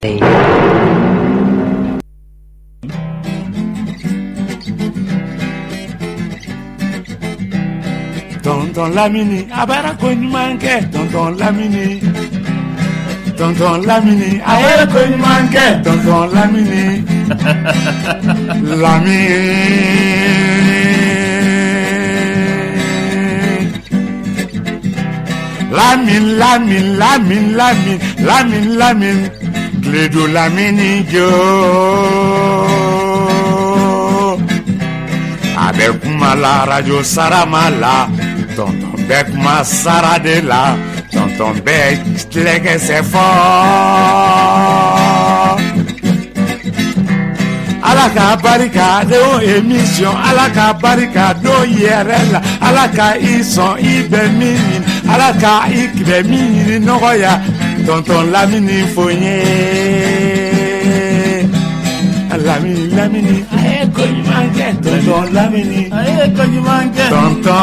Tonton Lamini a baara ko ɲuman kɛ. Tonton Lamini, Tonton Lamini a ye ko ɲuman kɛ. Tonton Lamini, Lamini, Lamini, Lamini, Lamini, Lamini, Lamini, Lamini, Kledu Lamini jo. A bɛ kuma la radio sarama la, tonton bɛ kuma sara de la, tonton bɛ tilɛkɛsɛ fɔ. Ala ka barika don émission, Ala ka barika don yɛrɛ la, Ala ka i sɔn i bɛ min ɲini, Ala ka i bɛ min ɲini nɔgɔya, tonton Lamini fo n ye. Lamini, Lamini, a ye ko ɲuman kɛ. Tonton Lamini, a ye ko ɲuman kɛ. Tonton,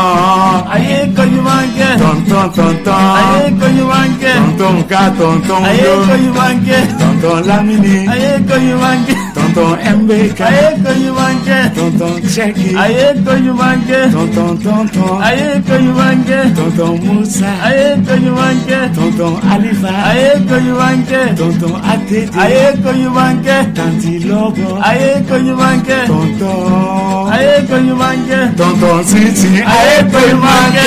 a ye ko ɲuman kɛ. Tonton, tonton, a ye ko ɲuman kɛ. Tonton ka tonton a ye ko ɲuman kɛ. Tonton Lamini, a ye ko ɲuman kɛ. Tonton MBK, a ye ko ɲuman kɛ. Tonton Cheki, a ye ko ɲuman kɛ. Tonton, tonton, a ye ko ɲuman kɛ. Tonton Musa, a ye ko ɲuman kɛ. Tonton Alifa, a ye ko ɲuman kɛ. Tonton ATT, a ye ko ɲuman kɛ. Tanti Lobo, a ye ko ɲuman kɛ. Tonton, a ye ko ɲuman kɛ. Tonton Sisi, a ye ko ɲuman kɛ.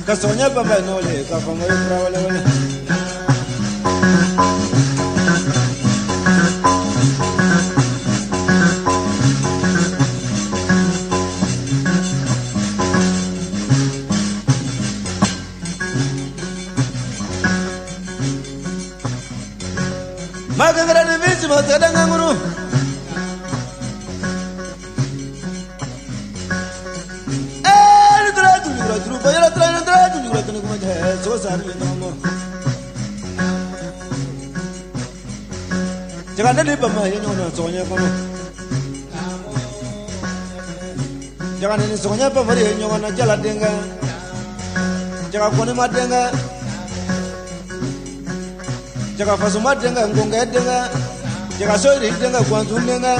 Ka sɔgɔɲɛ bamba n'o le ka famori fura wale wale. Magangara ni visi masada nganguru. Jaga ne bama ye ɲɔgɔn na sɔgɔɲɛ kɔnɔ. Jaga ni sɔgɔɲɛ bamari ye ɲɔgɔn na jala denkɛ. Jaga kɔnima denkɛ. Jaga fasuma denkɛ nkɔnkɛ denkɛ. Jaga soyiri denkɛ guwanzun denkɛ.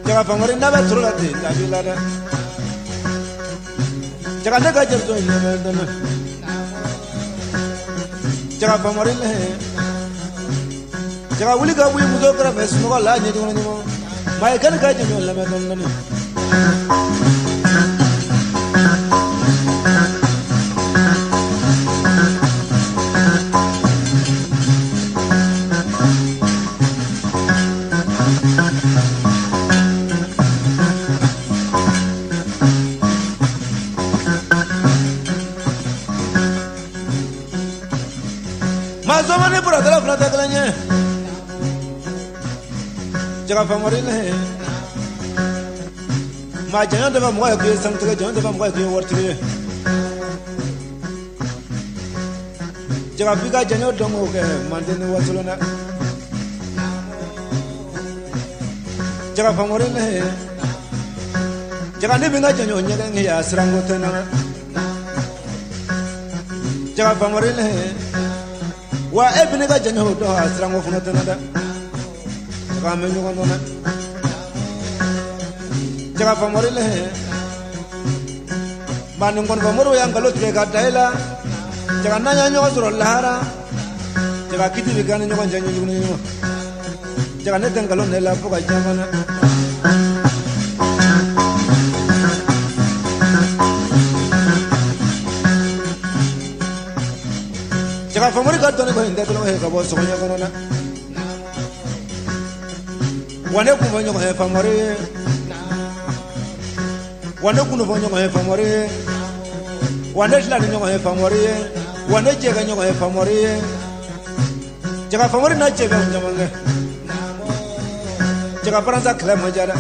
Jaga famori n'a bɛ turu la ten a b'i la dɛ. Jaga ne ka jeli in ɲɛmɛ dɛmɛ. Jaga famori lɛ. Jaga wuli ka wuli muso kɛrɛfɛ sunɔgɔ la ɲɛ ɲɔgɔn ɲɔgɔn. Maa ye kɛnɛ ka jɛn lamɛn dɔɔni dɔɔni. Maa sɔmɔ ni buratala fila tɛ kelen ye. Jaga famori lɛ. Maa janya tɛ fɛ mɔgɔ ye k'i ye sanutigi, janya tɛ fɛ mɔgɔ ye k'i ye waritigi ye. Jaga f'i ka janya dɔn k'o kɛ manden ni wasolon dɛ. Jaga famori lɛ. Jaga ne bɛ n ka janya ɲɛgɛn kɛ yan siranko tɛ n na dɛ. Jaga famori lɛ. Wa e bɛ ne ka janya dɔn a siranko fana tɛ n na dɛ. Jaga an bɛ ɲɔgɔn dɔn dɛ. Jaga famori lɛ. Maa nin kɔnifɔ moriw y'an nkalon tigɛ ka da i la. Jaga n'an y'a ɲɔgɔn sɔrɔ lahara. Jaga kiti bɛ k'an ni ɲɔgɔn cɛ ɲɛjugu ni ɲuman. Jaga ne tɛ nkalon ne la fo ka diɲɛ ban. Jaga Famori ka dɔnni ko in tɛ tulonkɛ ye ka bɔ Sogoɲɛ kɔnɔ dɛ. Wa ne kun fɔ ɲɔgɔn ye Famori ye. Wa ne kun fɔ ɲɔgɔn ye Famori ye. Wa ne tila ni ɲɔgɔn ye Famori ye. Wa ne jɛ kɛ ɲɔgɔn ye Famori ye. Jaga Famori n'a cɛ fɛn caman kɛ. Jaga Faransa kɛlɛ ma diya dɛ.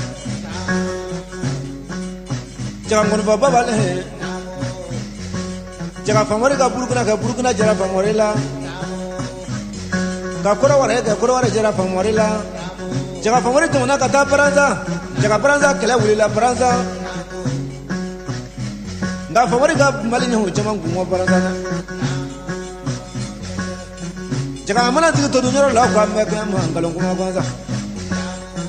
Jaga Nkɔnifɔ Babalen. Jaga Famori ka Burukina kɛ Burukina jara Famori la. Ka Kɔrɔwari kɛ Kɔrɔwari jara Famori la. Jaga Famori tɛmɛna ka taa Faransa. Jaga Faransa kɛlɛ wulila Faransa. Nka Famori ka Mali ɲɛw caman kun bɔ Faransa dɛ. Jaga a mana sigi todun yɔrɔ la k'a mɛn kɛ ma nkalon kuma gansan.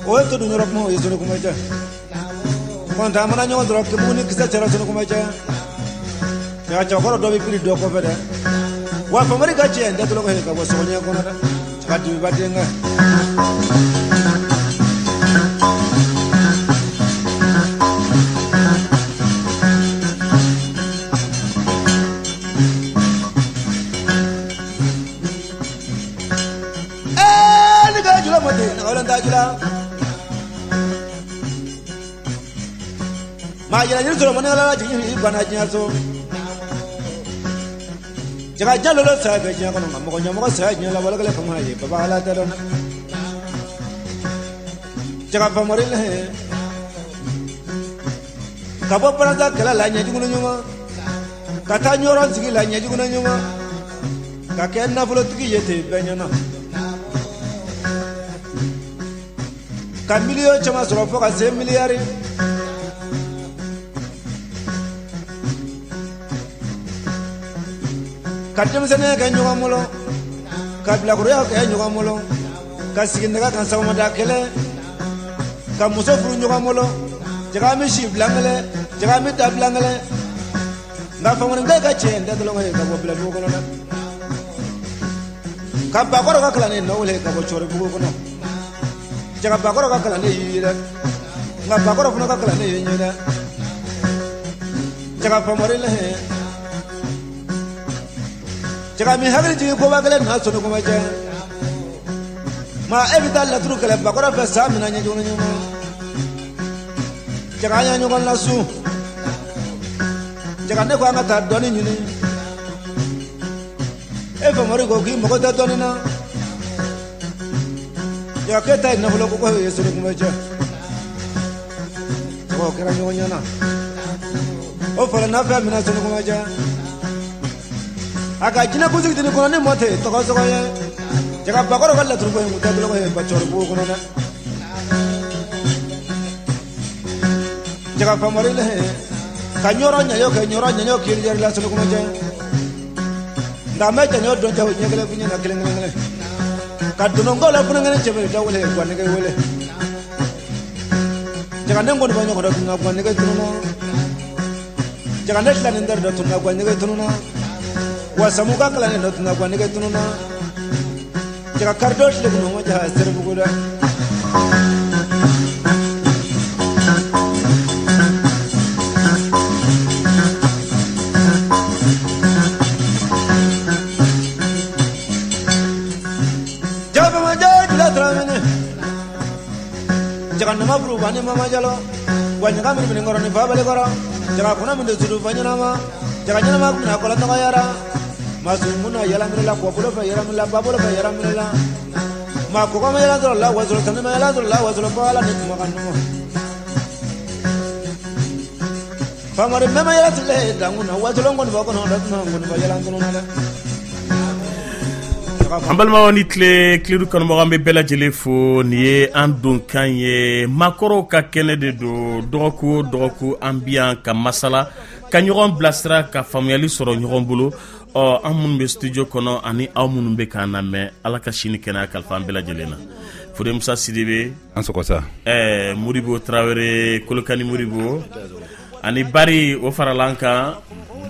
O ye todun yɔrɔ kuma o ye soni kuma cɛ. Kɔntan mana ɲɔgɔn sɔrɔ kemu ni kisɛ cɛra soni kuma cɛ. Jaga cɛkɔrɔ dɔ bɛ biri dɔ kɔfɛ dɛ. Wa Famori ka cɛ n tɛ tulonkɛ ye ka bɔ Sogoɲɛ kɔnɔ dɛ. Jaga Dubiba denkɛ. Ni ka jula mɔte nagawlen t'a jula. Maa yɛrɛ yiri sɔrɔ mɔni ala jigin i banna diɲɛ so. Jaga jalolo saya kɛ diɲɛ kɔnɔ nka mɔgɔ ɲɛmɔgɔ saya diɲɛ la walekɛlɛ fanga ye baba ala tɛ dɔn. Jaga Famori lɛ ka bɔ Faransa kɛlɛ la ɲɛjugu ni ɲuman ka taa Ɲɔrɔ sigi la ɲɛjugu ni ɲuman ka kɛ nafolotigi ye ten bɛɛ ɲɛna ka miliyɔn caman sɔrɔ fo ka se miliyari. Ka denmisɛnninya kɛ ɲɔgɔn bolo ka bilakoroya kɛ ɲɔgɔn bolo ka sigi nɛgɛ kan sɔgɔmada kelen ka muso furu ɲɔgɔn bolo jaga min si bilankelen jaga min da bilankelen nka Famori ka cɛ n tɛ tulonkɛ ye ka bɔ Biladugu kɔnɔ dɛ. Ka Bakɔrɔ ka kalanden nɔ wele ka bɔ Cɔribugu kɔnɔ. Jaga Bakɔrɔ ka kalanden y'i ye dɛ nka Bakɔrɔ fana ka kalanden ye n ye dɛ. Jaga Famori lɛ jaga min hakili jigin koba kelen na sɔnni kuma cɛ. Maa e bɛ taa laturu kɛlɛ Bakɔrɔ fɛ san min na ɲɛjugu ni ɲuman. Jaga an y'a ɲɔgɔn lasun. Jaga ne ko an ka taa dɔnni ɲini. E Famori ko k'i mago tɛ dɔnni na. Jaga k'e ta ye nafolo ko ye sɔnni kuma cɛ. Jaga o kɛra ɲɔgɔn ɲɛna. O falen n'a fɛn min na sɔnni kuma cɛ. A ka jinɛ kunsigi tɛ nin kɔnɔ ni mɔ tɛ tɔgɔ sɔgɔ ye. Jaga Bakɔrɔ ka laturu ko in kun tɛ tulonkɛ ye ba Cɔribugu kɔnɔ dɛ. Jaga Famori lɛ ka Ɲɔrɔ ɲaɲɔ kɛ Ɲɔrɔ ɲaɲɔ kiri yɛrɛ la sɔnni kuma cɛ. Nka n bɛ jaɲɔ dɔn cɛ o ɲɛ kelen fi ɲɛna kelen kelen kelen. Ka donnɔnkɔ la funankɛni cɛ bɛ da wele guwanɛgɛ wele. Jaga ne kɔni bɛ ɲɔgɔn dɔ tununa guwanɛgɛ tununa. Jaga ne tila nin tari dɔ tununa guwanɛgɛ tununa. Wa Samu ka kalanden dɔ tununa guwanɛgɛ tununa. Jaga karidɔ tile kun ma jaga Seribugu dɛ. Jaga Bamaja jula Taramini. Jaga nama furu bani mama jalo. Wa ɲaga minnu minɛ kɔrɔ ni fabali kɔrɔ. Jaga kunna min tɛ sudu fa ɲɛnama. Jaga ɲɛnama kun na kɔlɔn nɔgɔyara. Masu munna yɛlɛ minɛ la kɔ bolo fɛ yɛlɛ minɛ la ba bolo fɛ yɛlɛ minɛ la. Maa kɔkɔ ma yɛlɛ sɔrɔ la wasolo sanu ma yɛlɛ sɔrɔ la wasolo fo ala ni kumakan duman. Famori mɛma yɛlɛ tile dankun na wasolo nkɔni fɔ kɔnɔ dɔ tuma nkɔni fɔ yɛlɛ tunu na dɛ. An balimaw ni tile Kledu kanubagaw an bɛ bɛɛ lajɛlen fo nin ye an donkan ye maakɔrɔw ka kɛnɛ de don dɔgɔkun o dɔgɔkun an bi yan ka masala ka ɲɔgɔn bilasira ka faamuyali sɔrɔ ɲɔgɔn bolo ɔ an minnu bɛ studio kɔnɔ ani aw minnu bɛ k'an lamɛn ala ka sini kɛnɛya kalifa an bɛɛ lajɛlen na Fode Musa Sidibe an sɔgɔ sa Modibo Tarawele Kolokani Modibo ani Bari o farala an kan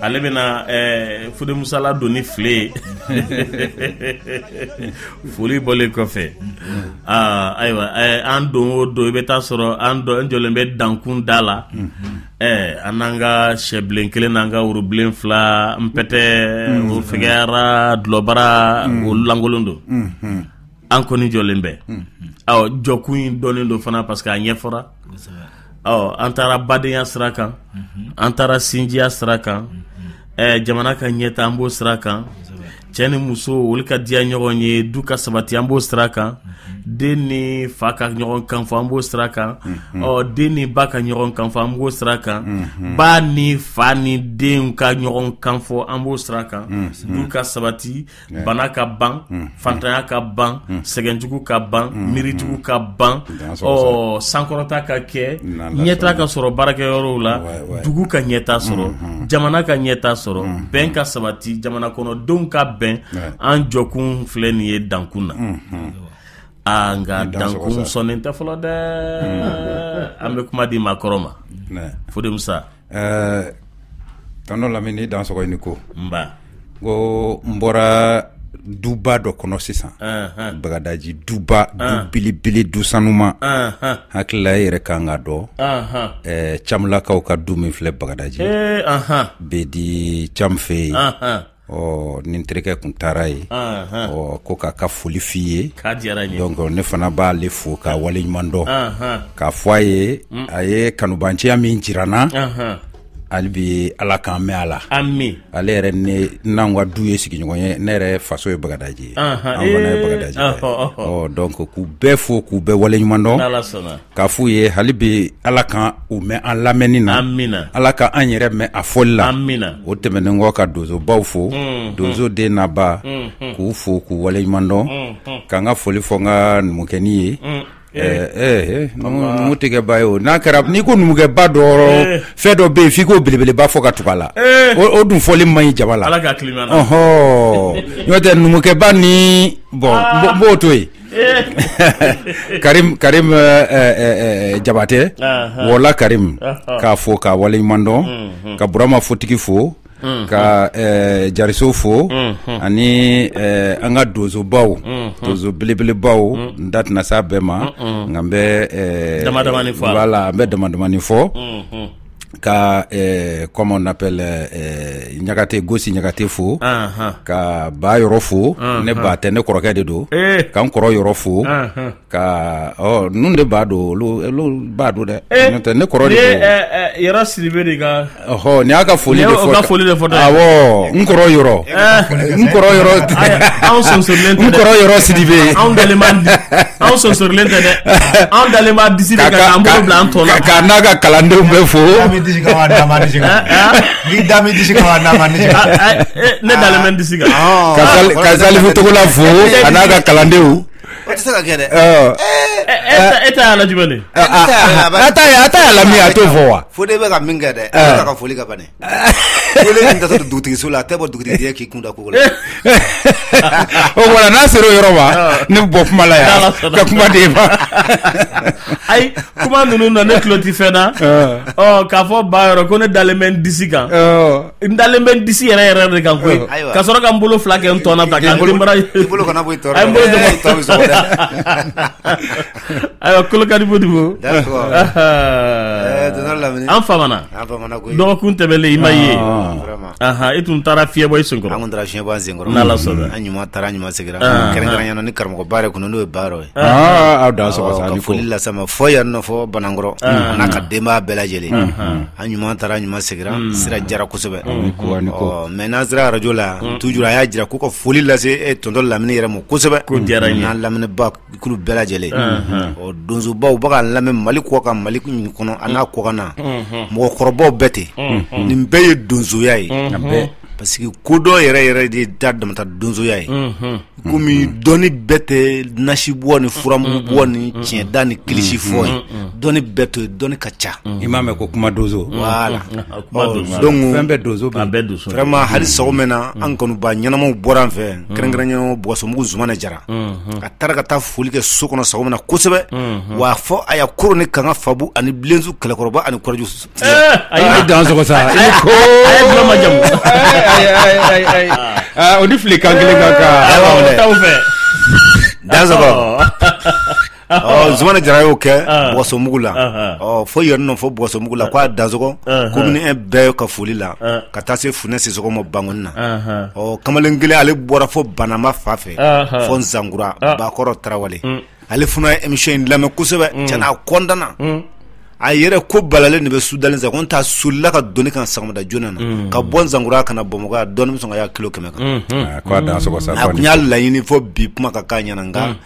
Ale bɛna Fode Musa ladon ni file ye. Foli bɔlen kɔfɛ, ayiwa, an don o don, i bɛ taa sɔrɔ an jɔlen bɛ dankun da la, an n'an ka sɛbilen kelen n'an ka worobilen fila, npɛtɛ o fɛgɛyara, dulɔbara o lankolon don. An kɔni jɔlen bɛ. Ɔ, jɔkun in dɔnnen don fana, parce que a ɲɛfɔra. Ɔ, an taara badenya sira kan, an taara sinjiya sira kan, jamana ka ɲɛta, an b'o sira kan. Cɛ ni muso, olu ka diya ɲɔgɔn ye, du ka sabati, an b'o sira kan. Den ni fa ka ɲɔgɔn kan fɔ, an b'o sira kan. Ɔ, den ni ba ka ɲɔgɔn kan fɔ, an b'o sira kan. Ba ni fa ni den ka ɲɔgɔn kan fɔ, an b'o sira kan. Du ka sabati, bana ka ban, fantanya ka ban, sɛgɛnjugu ka ban, miirijugu ka ban, ɔ, sankɔrɔta ka kɛ, ɲɛta ka sɔrɔ baarakɛyɔrɔw la, dugu ka ɲɛta sɔrɔ, jamana ka ɲɛta sɔrɔ, bɛn ka sabati, jamana kɔnɔdenw ka bɛn. An jɔkun filɛ nin ye dankun na. Aa, nka dankun sɔnnen tɛ fɔlɔ dɛ. An bɛ kuma di maakɔrɔ ma, Fode Musa. Tonton Lamini, dan sɔgɔ i ni ko. Nba. Ko n bɔra duba dɔ kɔnɔ sisan, Bagadaji duba, du belebele, du sanuma. Hakilila e yɛrɛ kan ka dɔn, Camulakaw ka du min filɛ Bagadaji, Bedi Cam fɛ yen. Ɔ, ni n terikɛ kun taara yen, ɔ, ko k'a ka foli f'i ye. Donc ne fana b'ale fo k'a waleɲuman dɔn, k'a fɔ a ye a ye kanubanciya min jira n na, hali bi Ala k'an mɛn a la. Ami. Ale yɛrɛ ne n'an ka du ye sigiɲɔgɔn ye. Ne yɛrɛ faso ye Bagadaji ye, an fana ye Bagadaji ye. Ɔ, donc k'u bɛɛ fo, k'u bɛɛ waleɲuman dɔn, k'a f'u ye hali bi Ala kan u mɛn an lamɛnni na. Amina. Ala ka an yɛrɛ mɛn a fɔli la. Amina. O tɛmɛnen kɔ, ka donsobaw fo, donso den n'a ba, k'u fo k'u waleɲuman dɔn, k'an ka foli fɔ n ka numukɛni ye. Numu tɛ kɛ ba ye o. N'a kɛra n'i ko numukɛba dɔ, fɛn dɔ bɛ yen f'i k'o belebeleba fɔ ka tugu a la, o dun fɔli man ɲi jaba la. Ala ka tilema na. Ɔhɔ, n'o tɛ numukɛba ni bon, n b'o to yen. Karim, Karim Jabatɛ wɔla, Karim k'a fo k'a waleɲuman dɔn, ka Burama Fotigi fo, ka Jariso fo, ani an ka donsobaw, donso belebelebaw. N da tɛna s'a bɛɛ ma, nka n bɛ damadamani fɔ. Voilà, n bɛ damadamani fɔ ka comment on appelle, Ɲagate, Gosi Ɲagate fo, ka ba yɔrɔ fo. Ne ba tɛ, ne kɔrɔkɛ de don. Ka n kɔrɔ yɔrɔ fo, ka ɔ ninnu de b'a don, olu b'a don dɛ, n'o tɛ ne kɔrɔ de don. Yɔrɔ Sidibe de ka. Ɔhɔ, nin y'a ka foli de fɔ. Ka foli de fɔ. Awɔ, n kɔrɔ yɔrɔ, n kɔrɔ yɔrɔ. Anw sonsorilen tɛ dɛ. N kɔrɔ yɔrɔ Sidibe. Anw dalen b'an, anw sonsorilen tɛ dɛ. Anw dalen b'a disi de kan k'an bolo bila an tɔ la. K'a n'a ka kalandenw bɛɛ fo. Disi kan wa n'a ma disi kan? N'i da mi disi kan wa n'a ma disi kan? Ne dalen bɛ n disi kan. Ka Salifu Togola fo, a n'a ka kalandenw. O tɛ se ka kɛ dɛ. E ta y'a la jumɛn de? A ta a ta y'a la min, a t'o fɔ wa. Fode bɛ ka min kɛ dɛ, a bɛ ka foli ka ban dɛ. Fode min tatɔ dugutigiso la, a tɛ bɔ dugutigi k'i kun da kogo la. O voilà, n'a sera o yɔrɔ ma, ne bɛ bɔ kuma la yan ka kuma d'e ma. Ayi, kuma ninnu na, ne tulo tɛ fɛn na. Ɔ, k'a fɔ ba yɔrɔ ko ne dalen bɛ n disi kan, n dalen bɛ n disi yɛrɛ yɛrɛ de kan koyi, ka sɔrɔ ka n bolo fila kɛ n tɔ na ta ka n denbara. I bolo kana bɔ i tɔ la. N bolo tɔ bɛ sɔgɔ dɛ. Ayiwa, Kolokani Modibo. D'accord. Tonton Lamini. An famana. An famana koyi. Dɔgɔkun tɛmɛlen i ma ye. I tun taara fiɲɛ bɔ i senkɔrɔ. An kun taara fiɲɛ bɔ an senkɔrɔ. N'Ala sɔnna. An ɲuman taara, an ɲuman seginna. Kɛrɛnkɛrɛnnenya la ni karamɔgɔba yɛrɛ kun n'o ye Bayɔrɔ ye. Aw dan sɔgɔ sa. Ka foli las'a ma fɔ yan nɔ, fɔ Banankɔrɔ, a n'a ka denbaya bɛɛ lajɛlen. An ɲuman taara, an ɲuman seginna. Sira jara kosɛbɛ. Mais n'an sera arajo la, toujours a y'a jira ko ka foli lase tonton Lamini yɛrɛ ma kosɛbɛ. Ko diyara n ye. N'an lamɛnniba kulu bɛɛ lajɛlen. Ɔ, donsobaw bɛ k'an lamɛn Mali kɔ kan, Mali kɔnɔ, a n'a kɔkan na. Mɔgɔkɔrɔbaw bɛɛ ten. Nin bɛɛ ye donsoya ye. Parce que kodɔn yɛrɛ yɛrɛ de da damata donsoya ye. Komi dɔnni bɛɛ tɛ nasi bɔ ni furamugu bɔ ni tiɲɛda ni kilisi fɔ ye. Dɔnni bɛɛ to dɔnni ka ca. I m'a mɛn ko kuma donso. Voilà. Donc fɛn bɛɛ donso bɛ. Vraiment hali sɔgɔma na an kanuba ɲɛnamaw bɔra an fɛ kɛrɛnkɛrɛnnenya Bɔsɔmugu Zumana Jara. A taara ka taa foli kɛ so kɔnɔ sɔgɔma na kosɛbɛ. Wa fɔ a ya koro ni kanga fabu ani bilensu kɛlɛkɔrɔba ani kɔrɔju. A ye dan sɔgɔ sa. I ko. A ye bila ma jamu. Ayi o ni fili kan kelen kan ka. T'aw fɛ. Dan sɔgɔ. Zumana Jara y'o kɛ Bɔsɔmugu la. Fo yen nɔ fo Bɔsɔmugu la k'a dansɔgɔ commune 1 bɛɛ ka foli la ka taa se Funɛ Sisɔkɔ ma Bangɔni na. Kamalen kelen ale bɔra fo Banama fa fɛ fo Nzankura Bakɔrɔ Tarawele. Ale fana ye émission in lamɛn kosɛbɛ tiɲɛna a kɔntana. A yɛrɛ ko balalen de bɛ sudalen sa ko n ta solila ka doni kan sɔgɔmada joona na ka bɔ Nzankura ka na Bamakɔ yan dɔɔnin bɛ sɔn ka y'a kilo 100 kan. K'a dan sɔgɔ sa. A tun y'a laɲini fo bi kuma ka k'a ɲɛna nka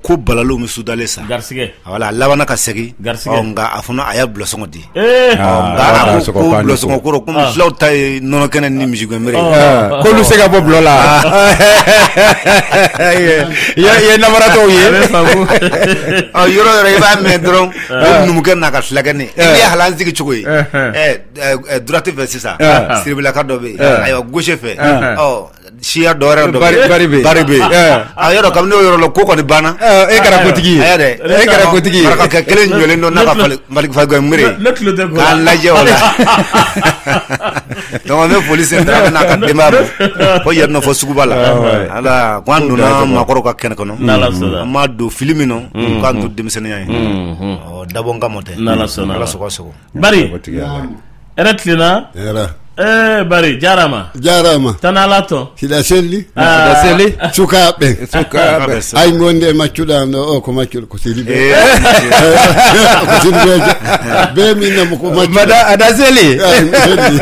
ko balalenw bɛ sudalen sa. Garisɛgɛ. Voilà a labanna ka segin. Garisɛgɛ. Nka a fana a y'a bulɔsɔngɔ di. Nka a ko bulɔsɔngɔ kɔrɔ komi filaw ta ye nɔnɔ kɛnɛ ni misigɛnbere ye. K'olu se ka bɔ bulɔ la. I ye namaratɔw ye. Yɔrɔ yɔrɔ i b'a mɛn dɔrɔn ko numukɛ n'a ka filakɛ ne i ye halan sigi cogo ye droite fɛ sisan siribilaka dɔ bɛ yen ayiwa gauche fɛ siya dɔ wɛrɛ dɔ bɛ bari bɛ yen a yɔrɔ kabini o yɔrɔ la ko kɔni banna e kɛra kotigi ye e kɛra kotigi ye marakakɛ kelen jɔlen don n'a ka falikɛ ne tulo tɛ ko k'a lajɛ o la donc an bɛ foli sen Dramé n'a ka denbaya ma fo yen nɔ fo suguba la ala ko an donna maakɔrɔw ka kɛnɛ kɔnɔ an m'a don fili min nɔ k'an to denmisɛnninya ye dabɔ kama tɛ n'Ala sɔnna ala sɔgɔ sɔgɔ Bari hɛrɛ tilenna bari jarama jarama tan ala to siɗa selli siɗa selli sukaɓe sukaɓe ay gonde e maccuɗo am ɗo o ko maccuɗo ko Sidibe ko Sidibejo be minnamo ko maccuɗo mbaɗa aɗa selli selli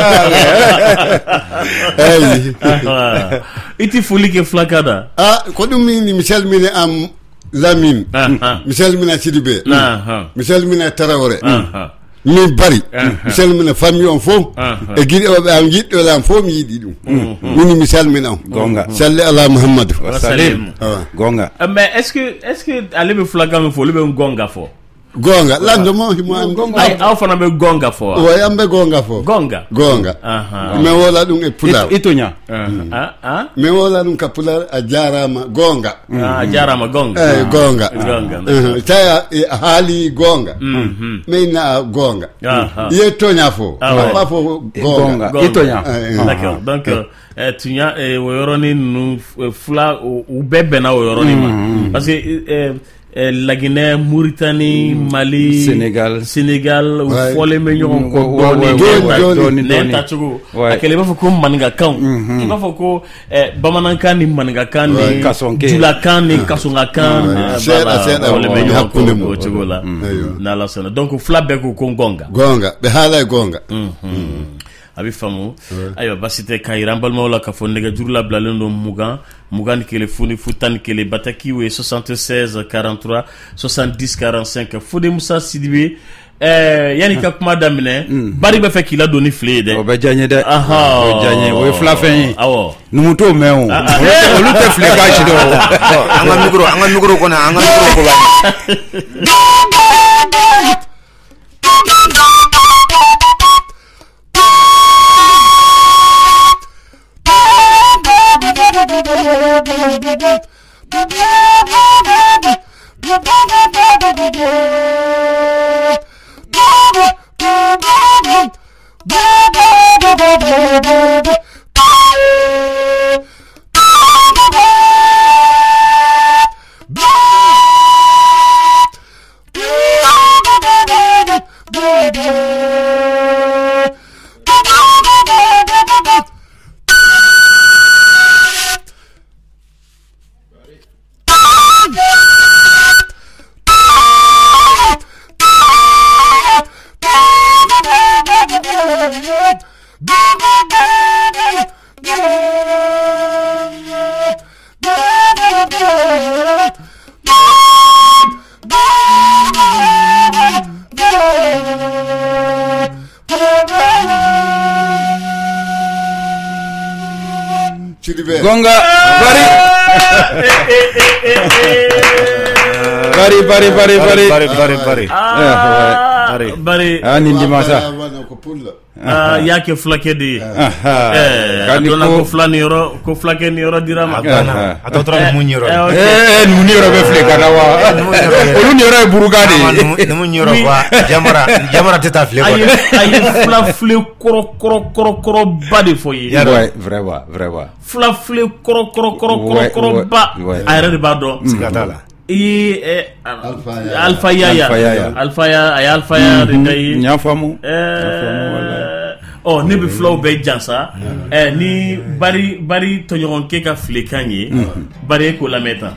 eyi iti foli ke fulakan na a ko ɗum min mi salmini am Lamine mi salmina Sidibe mi salmina Tarawore min bari mi salmina famille on fof e guiɗoɓe am jiɗɗoɓe am fof mi yiiɗi ɗum min mi salmina on gonga salli ala Mouhammadou salim gonga mais est ce que ale bɛ fulakan min fɔ olu bɛ gonga fɔ gonga landomo himo andi ayi aw fana bɛ gonga fɔ wa way an ɓe gonga fo gonga gonga min wola ɗum e pular i toña min wola ɗum ka pular a jarama gonga a jarama gonga eyyi gonga gonga tawi a haali gonga min inna a gonga ye toña fo amma fo gonga i toña d'accord donc tuɲa o yɔrɔnin ninnu fula u bɛɛ bɛnna o yɔrɔnin ma parce que Laginɛ, Mauritanie, Mali, Sénégal u fɔlen bɛ ɲɔgɔn kɔ dɔɔnin nɛn tacogo a kɛlen i b'a fɔ ko maninkakan i b'a fɔ ko bamanankan ni maninkakan ni julakan ni kasɔnkakan fɔlen bɛ ɲɔgɔn kɔ o cogo la n'Ala sɔnna donc fila bɛɛ ko ko gonga gonga ɓe haala e gonga a bɛ faamu ayiwa basi tɛ k'a yira an balimaw la k'a fɔ nɛgɛjuru labilalen don 20 21 0 0 11 bataki ye 76 43 70 45 Fode Musa Sidibe yanni ka kuma daminɛ Bari bɛ fɛ k'i ladon ni file ye dɛ o bɛ diya n ye dɛ o bɛ diya n ye o ye filafɛn ye awɔ numu t'o mɛn o olu tɛ file k'a si dɔn an ka micro an ka micro kɔnɔ an ka micro ko b'a Sidibé. Gonga bari bari bari bari bari bari bari bari bari bari ah nin dimasa ah y'a kɛ fulakɛ de ye a dɔnna ko fila ni yɔrɔ ko fulakɛ ni yɔrɔ dira ma a tɔ tora numu niyɔrɔ ye numu niyɔrɔ bɛ file ka na wa olu niyɔrɔ ye buruka de ye numu niyɔrɔ wa jamara jamara tɛ taa file kɔnɔ a ye fila file kɔrɔ kɔrɔ kɔrɔ kɔrɔba de fɔ ye ouais vraiment vraiment fila file kɔrɔ kɔrɔ kɔrɔ kɔrɔ kɔrɔba a yɛrɛ de b'a dɔn siga t'a la i ye Alpha Yaya Alpha Yaya a ye Alpha Yaya de da ye n y'a faamu ɔ ne bɛ filaw bɛɛ jansa ni bari bari tɔɲɔgɔnkɛ ka filekan ye bari e k'o lamɛn tan.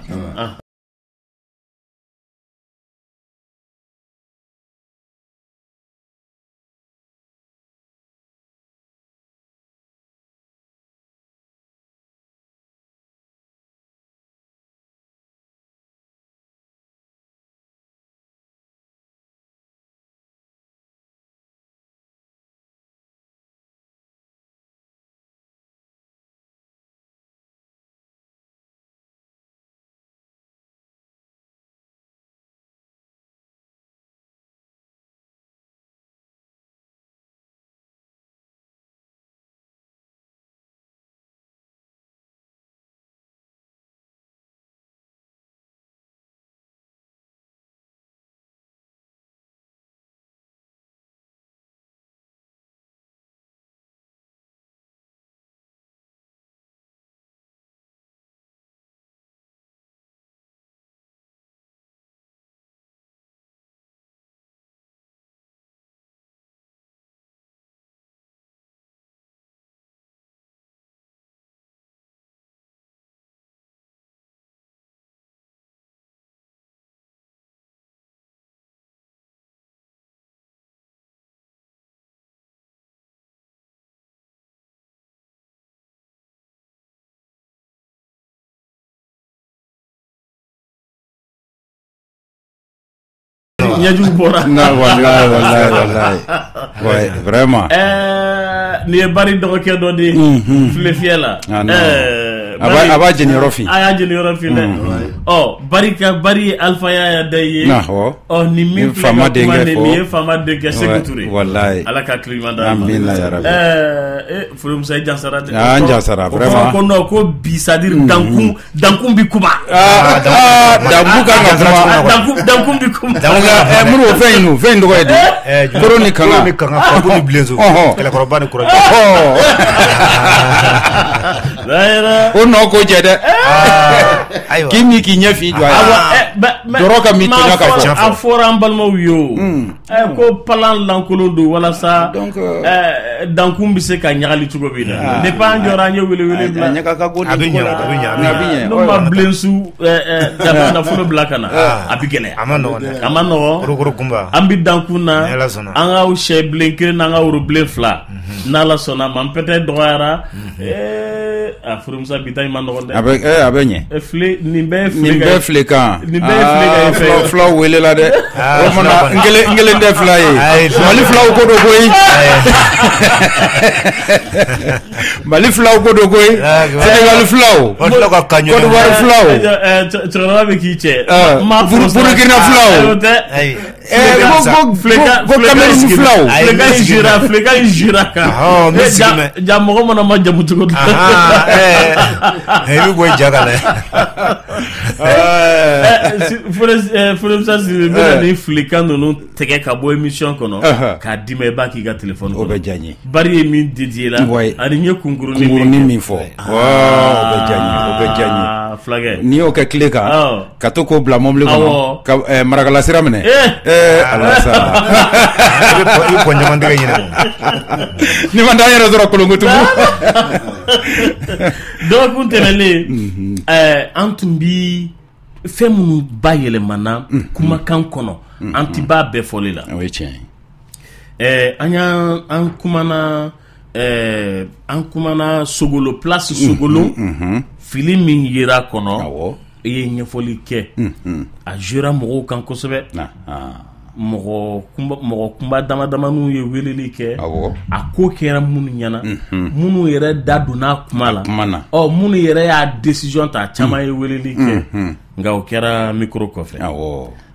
Ɲɛjugu bɔra. Non wallahi wallahi wallahi ouais vraiment. Nin ye bari dɔgɔkɛ dɔ de ye. File fiyɛ la. A b'a jeniyɔrɔ fin. A y'a jeniyɔrɔ fin dɛ. Ɔ bari ka bari ye Alpha Yaya da ye. Ɔ nin min filɛ ka kuma nin ye faama denkɛ Seku Ture. Wallahi. Ala ka hakili ɲuman d'a ma. Amina ya rabi. Fure Musa i jansara dɛ. An jansara vraiment. Ko non ko bi c'est à dire dankun dankun bi kuma. Dankun kan ka kuma. Dankun bi kuma. Muru o fɛn in fɛn in tɔgɔ ye di. Koro ni kanga. Koro ni kanga Fabu ni Bilenso. Kɛlɛkɔrɔba ni kɔrɔjɛ. O nɔ ko jɛ dɛ. K'i min k'i ɲɛ f'i jɔ a ye. Dɔrɔ ka min tɔɲɔ ka fɔ. A fɔra an balimaw ye o. Ko palan lankolon don walasa dankun bɛ se ka ɲagali cogo min na. Depuis an jɔra an ye welewele bila. A ɲaga ka go a bɛ ɲɛ a bɛ ɲɛ a bɛ ɲɛ. N'o ma Bilensu nafolo bila ka na a bɛ gɛlɛya. A ma nɔgɔn dɛ. A ma nɔgɔn. Korokoro kunba. An bɛ dankun na. An ka sɛ bilen kelen n'an ka woro bilen fila. N'Ala sɔnna ma n pɛtɛ dɔgɔyara. A furumuso bi ta in ma nɔgɔn dɛ. A bɛ ɲɛ. File nin bɛɛ ye file nin bɛɛ file kan. Nin bɛɛ ye file kan ye fɛ. Filaw welela dɛ. O mana n kelen tɛ fila ye. Mali filaw ko don koyi. Mali filaw ko don koyi. Senegal filaw. Côte d'Ivoire filaw. Cɛkɔrɔba bɛ k'i cɛ. Burukina filaw. Ko Cameroun filaw. File in jira kan. Ja mɔgɔ mana ma jamu cogo dɔ. I bɛ bɔ i ja kan dɛ. Fure Musa Sidibe n bɛna nin filekan ninnu tigɛ ka bɔ émission kɔnɔ k'a d'i ma i b'a k'i ka téléphone kɔnɔ. O bɛ diya n ye. Bari ye min dédié la ani n ye kunkurunin min fɔ. O bɛ diya n ye o bɛ diya n ye. Fulakɛ. N'i y'o kɛ tile kan ka to k'o bila mɔbili kɔnɔ ka Marakala sira minɛ. Ala sa. I bɛ pɔn caman tigɛ ɲinɛ. Ni ma taa n yɛrɛ sɔrɔ Kolonkotugu. Dɔgɔkun tɛmɛnen an tun bi fɛn minnu bayɛlɛmana kumakan kɔnɔ an ti b'a bɛɛ fɔli la. O ye tiɲɛ ye. An y'an an kumana an kumana Sogolo place Sogolo fili min yera a kɔnɔ i ye ɲɛfɔli kɛ a jouera mɔgɔw kan kosɛbɛ. Mɔgɔ kunba dama damaniw ye weleli kɛ, a ko kɛra minnu ɲɛna, minnu yɛrɛ da donna kuma la, ɔ minnu yɛrɛ y'a décision ta, caman ye weleli kɛ, nka o kɛra micro kɔfɛ.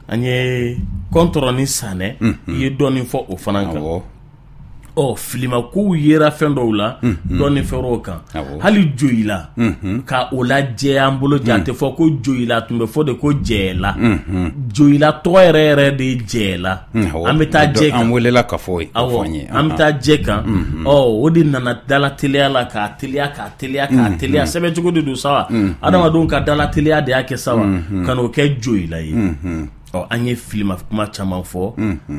An ye kɔntɔrɔ ni sanɛ, i ye dɔɔnin fɔ o fana kan. Ɔ filimakow yera fɛn dɔw la, dɔɔnin fɛrɛw kan, hali Joyila ka o lajɛya an bolo, jan tɛ fɔ ko Joyila, tun bɛ fɔ de ko Jɛla. Joyila tɔgɔ yɛrɛ yɛrɛ de ye Jɛla. An bɛ taa jɛ kan, an welela ka fɔ ye, awɔ, an bɛ taa jɛ kan. Ɔ o de nana dala teliya la, k'a teliya k'a teliya k'a teliya, sɛbɛn cogo de don sa wa, adamadenw ka dala teliya de y'a kɛ sa wa, ka n'o kɛ Joyila ye. Ɔ an ye filima kuma caman fɔ,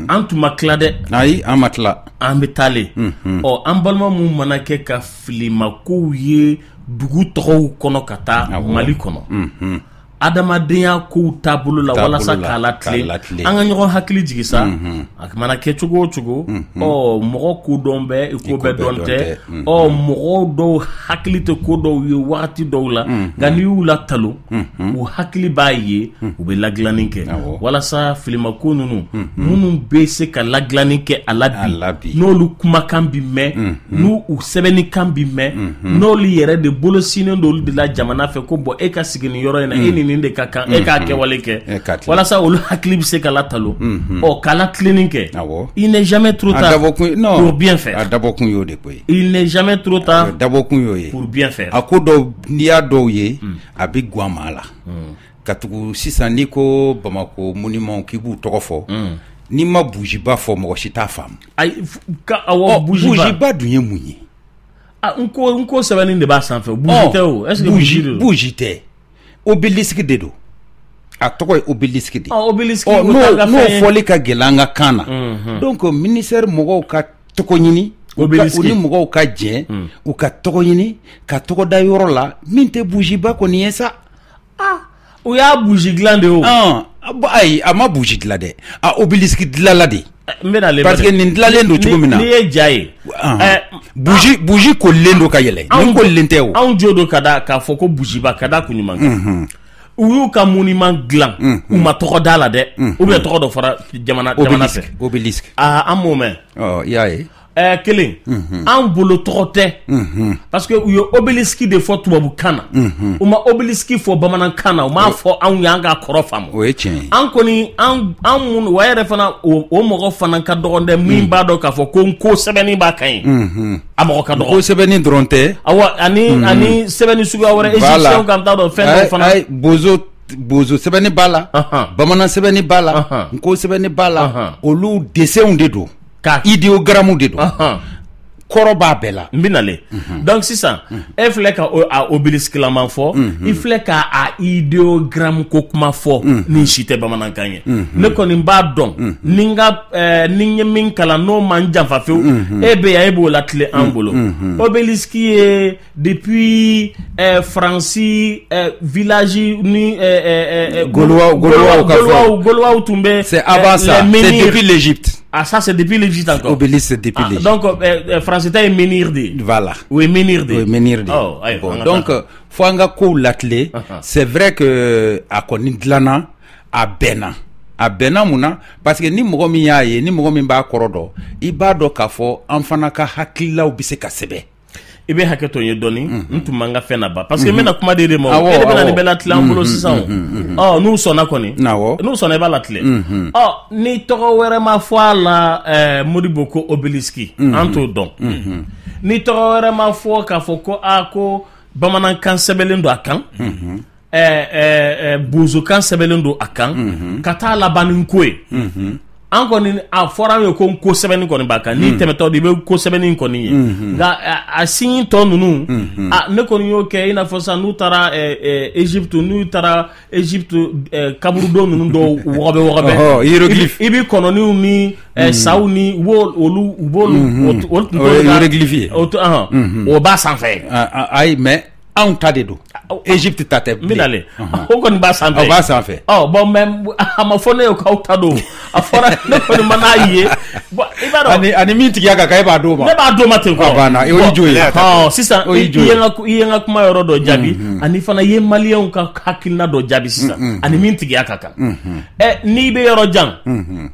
an tun ma tila dɛ. Ayi, an ma tila, an bɛ taalen. Ɔ an balima mun mana kɛ ka filimakow ye dugu tɔgɔw kɔnɔ ka taa Mali kɔnɔ, adamadenya kow taabolo la, walasa k'a latilen, an ka ɲɔgɔn hakili jigi sa. A mana kɛ cogo o cogo, ɔ mɔgɔ ko dɔn bɛ i ko bɛɛ dɔn tɛ. Ɔ mɔgɔw dɔw hakili tɛ ko dɔw ye wagati dɔw la, nka n'i y'u latalo, u hakili b'a ye, u bɛ ladilanni kɛ, walasa filimako ninnu minnu bɛ se ka ladilanni kɛ a la bi, n'olu kumakan bi mɛn, n'u u sɛbɛnnikan bi mɛn, n'olu yɛrɛ de bolo sinnen don olu de la jamana fɛ, ko bɔn e ka sigi nin yɔrɔ in na, e ni nin de ka kan, e k'a kɛwale kɛ, walasa olu hakili bɛ se ka latalo, ɔ k'a latilenni kɛ. Il n'est jamais trop tard pour bien faire. A dabɔkun y'o de koyi. Il n'est jamais trop tard. Dabɔkun y'o ye. Pour bien faire. A ko dɔw, n'i y'a dɔw ye, a bɛ guwan maa la. Ka tugu sisan, n'i ko Bamakɔ monument k'i b'u tɔgɔ fɔ, n'i ma bujiba fɔ, mɔgɔ si t'a faamu. Ayi, awɔ, bujiba dun ye mun ye? N ko sɛbɛnni de b'a sanfɛ, buji tɛ o, est-ce que buji de don? Buji tɛ, obélisque de don. A tɔgɔ ye obélisque de. Obélisque n'o fɔli ka gɛlɛn an ka kan na. Donc ministère mɔgɔw ka tɔgɔ ɲini, u ni mɔgɔw ka jɛ, u ka tɔgɔ ɲini, ka tɔgɔ da yɔrɔ la min tɛ bujiba kɔni ye sa. U y'a buji dilan de o. Ayi, a ma buji dilan dɛ, a obélisque dilanla de. N bɛna le parce que nin dilanlen don cogo min na, n'i ye ja ye, buji kolilen don ka yɛlɛ, nin kolilen tɛ o. Anw jo don ka da k'a fɔ ko bujiba ka da kun ɲuman kan. U y'u ka monument dilan, u ma tɔgɔ da la dɛ, ou bien tɔgɔ dɔ fɔra jamana fɛ. Obélisque. An m'o mɛn. Ɔ i y'a ye. Kelen, an bolo tɔgɔ tɛ, parce que u ye obélisque de fɔ tubabukan na, u ma obélisque fɔ bamanankan na, u m'a fɔ anw y'an ka kɔrɔ faamu. O ye tiɲɛ ye. An kɔni an mun wa yɛrɛ fana o mɔgɔ fana ka dɔgɔn dɛ, min b'a dɔn k'a fɔ ko n ko sɛbɛnni b'a kan ye. A mɔgɔ ka dɔgɔn. Ko sɛbɛnni dɔrɔn tɛ. Awɔ, ani sɛbɛnni suguya wɛrɛ, égyptien kan t'a dɔn fɛn dɔw fana. Bozo sɛbɛnni b'a la, bamanan sɛbɛnni b'a la, nko sɛbɛnni b'a la, olu dessinw de don. Idéogramme de don, kɔrɔ b'a bɛɛ la. N bɛ nalen. Donc sisan e filɛ ka a obélisque laman fɔ, i filɛ ka a idéogramme ko kuma fɔ, nin si tɛ bamanankan ye. Ne kɔni b'a dɔn, ni n ka ni n ye min kalan n'o ma n janfa fewu, e bɛ yan, e b'o latilen an bolo. Obélisque ye depuis Faransi village ni Gaulois tun bɛ. C'est avant ça, c'est depuis l'Égypte. Ah, ça c'est depuis l'Égypte encore. Obélisque, c'est depuis l'Égypte. Donc, français est menhir de. Voilà. Oui, menhir de. Oui, menhir de. Oh, aïe, bon, donc, faut an ka kow latilen. C'est vrai que a kɔni dilanna, a bɛnna. A bɛnna mun na? Parce que ni mɔgɔ min y'a ye, ni mɔgɔ min b'a kɔrɔ dɔn, i b'a dɔn k'a fɔ an fana ka hakililaw bɛ se ka sɛbɛn. I bɛ hakɛ to n ye dɔɔni, n tun man ka fɛn na ba, parce que n bɛna kuma de ma, e de bɛna nin bɛɛ latilen an bolo sisan. Ɔ n'u sɔnna kɔni, n'u sɔnna i b'a latilen. Ɔ ni tɔgɔ wɛrɛ ma fɔ a la, Modibo ko obélisque, an t'o dɔn. Ni tɔgɔ wɛrɛ ma fɔ k'a fɔ ko a ko bamanankan sɛbɛnlen don a kan, bozokan sɛbɛnlen don a kan, ka taa laban ni ko ye. An kɔni a fɔra an ye ko ko sɛbɛnni kɔni b'a kan, n'i tɛmɛtɔ de i bɛ ko sɛbɛnni kɔni ye, nka a signe tɔ ninnu, ne kɔni y'o kɛ i n'a fɔ sisan n'u taara Égypte, n'u taara Égypte kaburudon ninnu dɔw wɔgɔbɛ, hiéroglyphe, i bɛ kɔnɔniw ni saw ni u b'olu olu tun t'o hiéroglyphe ye, o b'a sanfɛ. Ayi, mais anw ta de don, Égypte ta tɛ. N bɛ nalen, o kɔni b'a sanfɛ. O b'a sanfɛ. Ɔ bon, mais a ma fɔ ne ye k'aw ta don, A fɔra ne kɔni ma n'a ye. Bon, i b'a dɔn. Ani min tigiya ka kan, e b'a d'o ma. Ne b'a d'o ma ten quoi. A banna, o y'i jo ye. Sisan O y'i jo i ye. ye n ka kuma yɔrɔ dɔ jaabi, ani fana i ye maliyɛnw ka hakilina dɔ jaabi sisan, ani min tigiya ka kan. N'i bɛ yɔrɔ jan,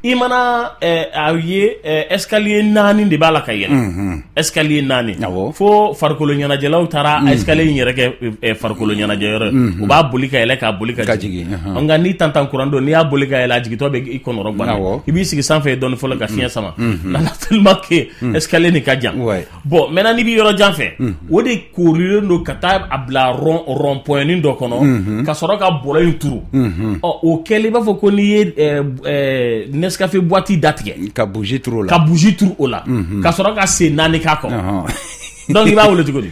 i mana a ye escalier 4 de b'a la ka yɛlɛ. Escalier 4. Awɔ. Fo farikolo ɲɛnajɛlaw taara escalier in yɛrɛ kɛ farikolo ɲɛnajɛ yɔrɔ ye. U b'a boli ka yɛlɛ, k'a boli ka Ka jigin. jigin. Nka n'i tantan kuran don, n'i y'a boli ka yɛlɛ, a jigintɔ bɛ i kɔnɔrɔ gan. Awɔ. I b'i sigi sanfɛ dɔɔni fɔlɔ ka fiɲɛ sama. Nana tellement que escalier nin ka jan. Ouais. Bon, maintenant n'i bɛ yɔrɔ jan fɛ, o de koorilen don ka taa a bila rond point dɔ kɔnɔ, ka sɔrɔ ka bɔlɔ in turu. Ɔ, o kɛlen, i b'a fɔ ko n'i ye Nescafé boîte datigɛ, Ka bougie turu o la. Ka bougie turu o la, ka sɔrɔ ka sen 4 k'a kɔnɔ. Donc i b'a wele cogo di?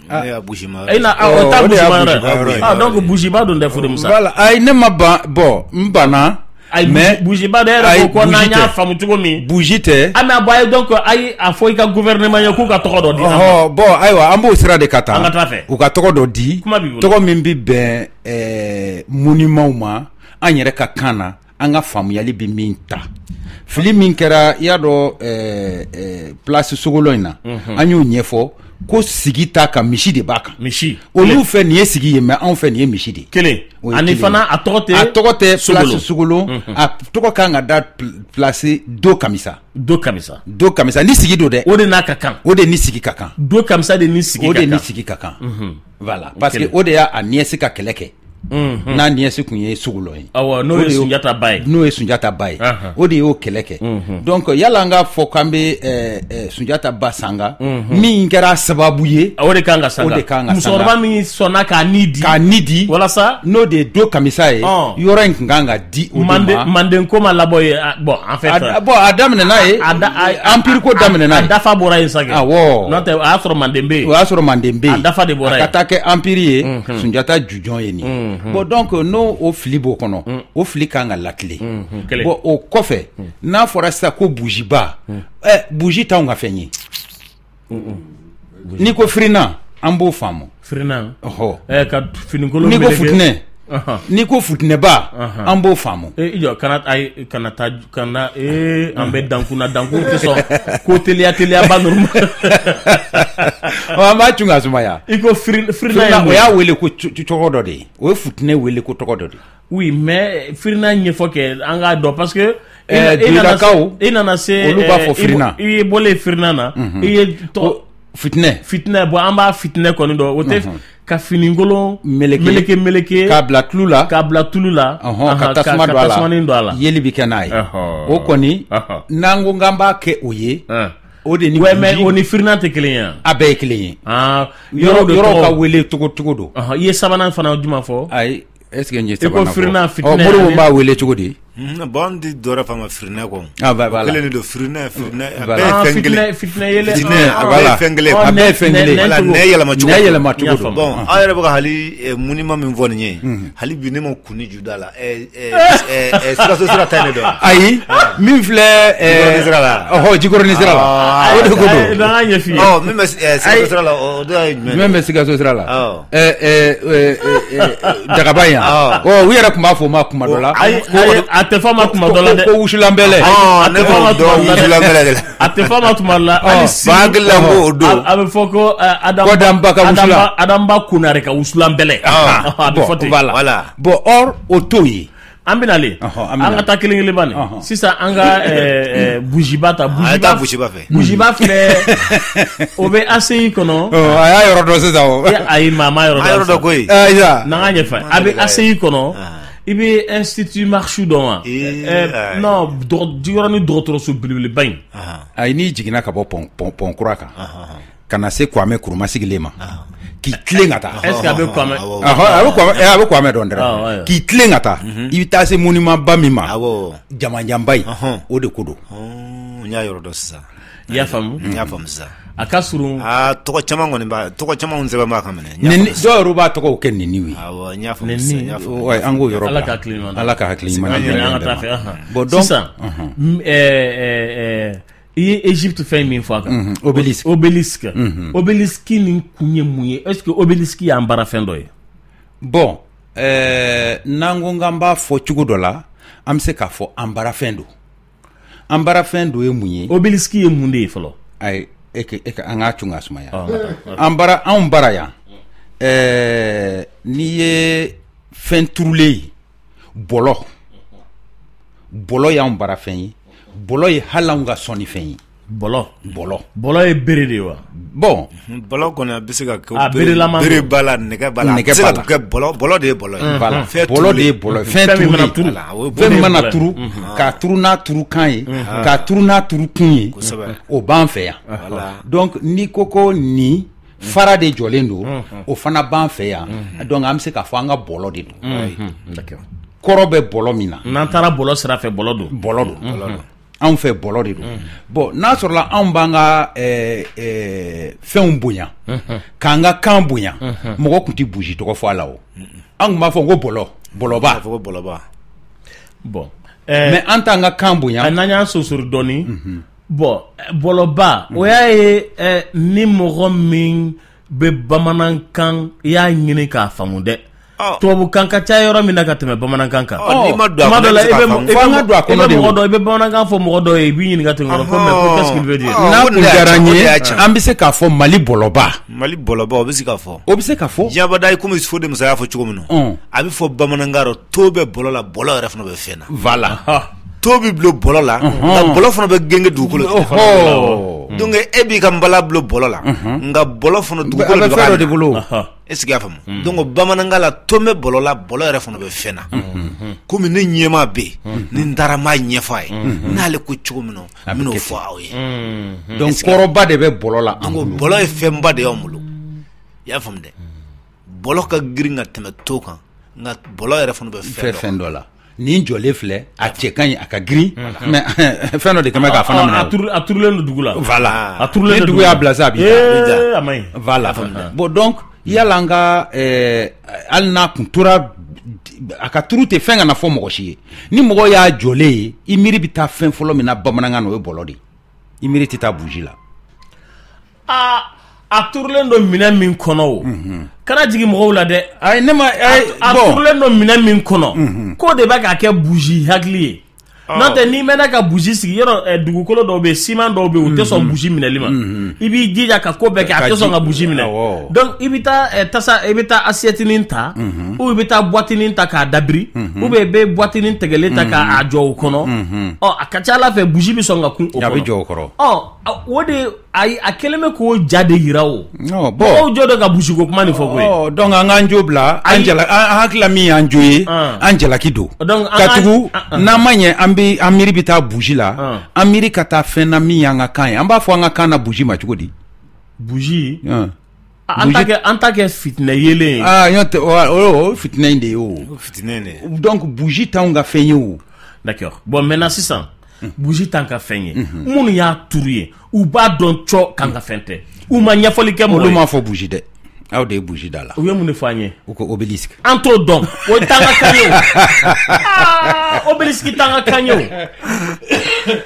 Ne y'a bougie ma. E na o ta O de y'a bougie ma bougie ma yɔrɔ yɔrɔ ye. ye. Ah, donc bougie ba don dɛ, Fode Musa. Voilà, ayi, ne ma ban, bon, n banna. Ayi, mais bougie ba dɔ yɛrɛ ayi, ko n'an bougie y'a tɛ. faamu cogo min. Bougie tɛ. Ah, mais bon, ayi, donc ayi, a fɔ i ka gouvernement ye k'u ka tɔgɔ dɔ di an ma. Ɔhɔ, bon, ayiwa, an b'o sira de ka taa. An ka taa fɛ. U ka tɔgɔ dɔ di. Kuma b'i bolo. Tɔgɔ min bi bɛn monumentw ma, an yɛrɛ ka kan na, an ka faamuyali bi min ta. Fili min kɛra, i y'a dɔn, place Sogolon in na, an y'o ɲɛfɔ ko sigi t'a kan, misi de b'a kan. Misi. Olu fɛ nin ye sigi ye, mais anw fɛ nin ye misi de ye. Kelen. O ye Ani kelen ye. fana a tɔgɔ tɛ A tɔgɔ tɛ Sogolon. place Sogolon, a tɔgɔ kan ka da place Do Kamisa. Do Kamisa. Do Kamisa ni sigi don dɛ. O de n'a ka kan. O de ni sigi ka kan. Do Kamisa de ni sigi O ka de ni kan. sigi ka kan. Voilà, parce que Kelen. o de y'a nièce ka kɛlɛ kɛ. N'a nièce kun ye Sogolon ye. Awɔ, n'o O ye de Sunjata ba ye. N'o ye Sunjata ba ye. O de y'o kɛlɛ kɛ. Donc yala an ka fɔ k'an bɛ Sunjata ba sanga, min kɛra sababu ye. O de kan ka sanga. O de kan ka sanga. Musokɔrɔba min sɔnna k'a ni di. K'a ni di. Walasa. N'o de ye Do Kamisa ye. Yɔrɔ in kun kan ka di o de Manden ma. Manden ko ma labɔ ye, ah, bon, en fait. Bon, a daminɛ n'a ye. A da a Empire ko daminɛ n'a A ye. dafa bɔra yen sa kɛ. Awɔ. N'o tɛ, o y'a sɔrɔ Manden bɛ yen. O y'a sɔrɔ Manden bɛ yen. A dafa de bɔra A yen. ka taa kɛ empire ye. Sunjata jujɔn ye nin ye. Bon, donc n'o o fili b'o kɔnɔ, o fili kan ka latilen. Kelen. Bon, o kɔfɛ, n'a fɔra sisan ko bougieba, bougie t'anw ka fɛn ye. N'i ko firina, an b'o faamu. Firina. Ɔhɔ. Ka finikolon N'i ko meleke. futinɛ, n'i ko futinɛba, an b'o faamu. I jɔ, kana, ayi, kana taa, kana an bɛ dankun na, dankun tɛ sɔn ko teliya teliyaba ninnu ma. Ɔ, an b'a cun ka sumaya. I ko firina ye Firina, mun o ye? y'a wele ko tɔgɔ dɔ de ye. O ye futinɛ wele ko tɔgɔ dɔ de ye. Oui, mais firina ɲɛfɔ kɛ an k'a dɔn, parce que Jolakaw, e nana se olu b'a fɔ firina. I ye bɔlen firina na, i ye tɔgɔ Fitinɛ. Fitinɛ, bon, an b'a fitinɛ kɔni dɔn, o tɛ ka finikolon Meleke. meleke meleke K'a bila tulu la. K'a bila tulu la. Ka tasuma don a la. Tasuma don a la. Yeli bɛ kɛ n'a ye. O kɔni, n'an ko k'an b'a kɛ o ye, o de ni Ouais, mais bougie o ni firina tɛ kelen ye wa? A bɛɛ ye kelen ye. Ah, yɔrɔ de yɔrɔw tɔgɔ. ka wele cogo cogo don. I ye sabanan fana jumɛn fɔ? Ayi, est ce que n ye I ko sabanan fɔ? firina, fitinɛ. Ɔ, Moribo b'a wele cogo di? Bon, an tɛ dɔ wɛrɛ faamu firinɛ kɔ. Ah, bah, voilà. O kelen de don, firinɛ, firinɛ, a Voilà. bɛɛ ye Ah, fɛn kelen. fitinɛ, fitinɛ yɛlɛ. Fitinɛ, Ah, a bɛɛ ye fɛn kelen. Ah, A bɛɛ ye fɛn kelen. Voilà, nɛ nɛ yɛlɛma cogo Nɛ don. yɛlɛma cogo don. Bon, aw yɛrɛ bɛ ka hali monument min fɔ nin ye, hali bi ne ma kun ni ju da la. Sikaso sira ta in de don. Ayi, min filɛ Jikɔrɔni sira la. Ɔhɔ, Jikɔrɔni sira la. Ah. O de ko don. N'an y'a ɲɛf'i ye. Ɔ, min bɛ Sikaso sira la, o de ye jumɛn ye? Jumɛn bɛ Sikaso sira la? Awɔ. Jagaba in yan. Awɔ. Ɔ, u yɛrɛ tun b'a fɔ o ma kuma dɔ la. Ayi, ayi, a tɛ fɔ a ma tuma dɔ la dɛ. Ko wusulanbɛlɛ. Ɔ, ne A tɛ fɔ a ma b'o dɔn tuma dɔ la dɛ. wusulanbɛlɛ de la. A tɛ fɔ a ma tuma dɔ la. Hali sini. Ba hakili la ko o don. A bɛ fɔ ko Adam Ko Adama ka wusulan. Adama Konare ka wusulan bɛlɛ. A bɛ fɔ ten. Voilà. Voilà. Bon, or o t'o ye. An bɛna le. Ɔhɔ, an bɛna. An ka taa kelen kelen ba nin. Sisan an ka bujiba ta. A ye taa bujiba fɛ. Bujiba filɛ, o bɛ ACI kɔnɔ. Ɔ, a y'a yɔrɔ dɔn sisan o. Ayi, maa ma yɔrɔ A yɔrɔ dɔn koyi. Ayiwa. N'an ka ɲɛfɔ, a bɛ ACI kɔnɔ. I bɛ institut Marchoux dɔn wa? Non, yɔrɔ ni dɔgɔtɔrɔso belebeleba in. Ayi, n'i jiginna ka bɔ pɔn kura kan, ka na se Kwame Nkrumah sigilen ma, k'i tilen ka taa. Est ce que a bɛ Kwame? Ɔhɔ, a bɛ Kwame, a bɛ Kwame dɔn Ah, dɛrɛ. ouais. K'i tilen ka taa, i bɛ taa se monument ba min ma. Awɔ. Jamajanba in, o de ko don. N y'a yɔrɔ dɔn sisan. I y'a faamu? N y'a faamu sisan. A ka surun. Aa, tɔgɔ caman kɔni b'a, tɔgɔ caman sɛbɛn b'a kan minɛ. N y'a Nɛni, faamu sisan. dɔw yɛrɛ b'a tɔgɔw kɛ nɛniw ye. Awɔ, n y'a faamu Nɛni. sisan, n y'a faamu. Ouais, an k'o yɔrɔ Ala bila. ka hakili ɲuman di. Ala ka hakili ɲuman di An bɛɛ ka taa ma. fɛ. Bon, donc, sisan, i ye Égypte fɛn min fɔ a kan. Obélisque. Obélisque. Obélisque nin kun ye mun ye? Est ce que obélisque y'an baara fɛn dɔ ye? Bon, n'an ko k'an b'a fɔ cogo dɔ la, An bɛ se k'a fɔ an barafɛn don. An barafɛn don ye mun ye? Obélisque ye mun de ye fɔlɔ? Ayi, e ka an k'a cun ka sumaya. An bara, anw bara yan, n'i ye fɛn turulen ye, bɔlɔ, bɔlɔ y'anw barafɛn ye. Bɔlɔ ye hali anw ka sɔnnifɛn ye. Bɔlɔ, bɔlɔ, bɔlɔ ye bere de ye wa? Bon, bɔlɔ kɔni a bɛ se ka kɛ berelama, bere b'a la, nɛgɛ b'a la, nɛgɛ b'a la, kɛ bɔlɔ, bɔlɔ de ye bɔlɔ ye. Voilà, bɔlɔ de ye bɔlɔ ye. Fɛn min mana turu, fɛn min mana turu, k'a turu n'a turu kan ye, k'a turu n'a turu kun ye, o b'an fɛ yan. Donc n'i ko ko nin fara de jɔlen don, o fana b'an fɛ yan. Donc an bɛ se k'a fɔ an ka bɔlɔ de don. Kɔrɔ bɛ bɔlɔ min na. N'an taara bɔlɔ sira fɛ, bɔlɔ don. Bɔlɔ don. Anw fɛ bɔlɔ de don. Bon, n'a sɔrɔla anw b'an ka fɛnw bonya, k'an ka kan bonya, mɔgɔ tun tɛ bougie tɔgɔ fɔ a la o. An tun b'a fɔ ko bɔlɔ, bɔlɔba. Bɔlɔba. Bon, mais an t'an ka kan bonya. N'an y'an sonsori dɔɔni. Bon, bɔlɔba, o y'a ye ni mɔgɔ min bɛ bamanankan, i y'a ɲini k'a faamu dɛ. Tubabukan ka ca yɔrɔ min na ka tɛmɛ bamanankan kan. N'i ma don a kɔnɔ, i bɛ mɔgɔ dɔ, i bɛ bamanankan fɔ mɔgɔ dɔ ye, i b'i ɲininka ten kɔrɔ ko mais ko qu'est-ce qu'il veut dire? N'a kun diyara n ye, an bɛ se k'a fɔ Mali bɔlɔba. Mali bɔlɔba, o bɛ se ka fɔ. O bɛ se ka fɔ. Diɲɛbada i komi Fode Musa y'a fɔ cogo min na. A bɛ fɔ bamanankan rɔ, to bɛ bɔlɔ la, bɔlɔ yɛrɛ fana bɛ fɛn na. Voilà. To bɛ bulon bɔlɔ la, nka bɔlɔ fana bɛ genge dugukolo. Donc e b'i ka nbala bulon bɔlɔ la, nka bɔlɔ fana dugukolo bɛ fɛn dɔ de bolo. Est-ce que y'a faamu? Donc bamanankan la, to bɛ bɔlɔ la, bɔlɔ yɛrɛ fana bɛ fɛn na. Komi ne ɲɛmaa bɛ yen, ni n taara n b'a ɲɛfɔ a ye, n'ale ko cogo min na, n bɛn'o fɔ aw ye. Donc kɔrɔba de bɛ bɔlɔ la. Donc bɔlɔ ye fɛnba de y'anw bolo. I y'a faamu dɛ? Bɔlɔ ka girin ka tɛmɛ to kan, nka bɔlɔ yɛrɛ fana bɛ fɛn dɔ la. Nin jɔlen filɛ, a cɛ ka ɲi, a ka girin, mais fɛn dɔ de kɛmɛ k'a fana minɛ. A turulen don dugu la. Voilà. A turulen don dugu y'a bila sa, a b'i da. A ma ɲi. Voilà. Bon, donc yala an ka hali n'a kun tora a ka turu tɛ fɛn kana fɔ mɔgɔ si ye. Ni mɔgɔ y'a jɔlen ye, i miiri bɛ taa fɛn fɔlɔ min na bamanankan na, o ye bɔlɔ de ye. I miiri tɛ taa bougie la. Aa, a turulen don minɛn min kɔnɔ o, kana jigin mɔgɔw la dɛ. Ayi, ne ma. A turulen don minɛn min kɔnɔ, k'o de bɛ k'a kɛ bougie hakili ye. N'o tɛ, n'i mɛnna ka bougie sigi yɔrɔ, dugukolo dɔw bɛ yen, ciment dɔw bɛ yen, u tɛ sɔn bougie minɛli ma. I b'i jija ka ko bɛɛ kɛ, a tɛ sɔn ka bougie minɛ. Donc i bɛ taa tasa, i bɛ taa assiette nin ta, ou i bɛ taa boîte nin ta k'a dabiri, ou bien i bɛ boîte nin tɛgɛlen ta k'a jɔ o kɔnɔ. Ɔ, a ka ca Ala fɛ, bougie bɛ sɔn ka kun o kɔnɔ. A bɛ jɔ o kɔrɔ. Ɔ, o de ayi, a kɛlen bɛ k'o ja de yira o. Bon, mɔgɔw jɔ dɔ ka bougie ko kuma nin fɔ koyi. Donc an k'an jo bila, an jala, an hakili la min y'an jo ye, an jalaki don. Donc ka tugu n'an ma ɲɛ, an bɛ an miiri bɛ taa bougie la, an miiri ka taa fɛn na min y'an ka kan ye. An b'a fɔ an ka kan na bougie ma cogo di? Bougie. An ta kɛ fitinɛ yelen ye. Aa, ɲɔ tɛ o fitinɛ in de ye o. Fitinɛ in de ye. Donc bougie t'anw ka fɛn ye o. D'accord. Bon, maintenant sisan, bougie t'an ka fɛn ye. Minnu y'a turu ye, u b'a dɔn cɔ k'an ka fɛn tɛ. U ma ɲɛfɔli kɛ mɔgɔ ye. Olu m'a fɔ bougie dɛ. Aw de ye bougie da la. U ye mun de fɔ an ye? U ko obélisque. An t'o dɔn. O t'an ka kan ye o. Aa, obélisque t'an ka kan ye o.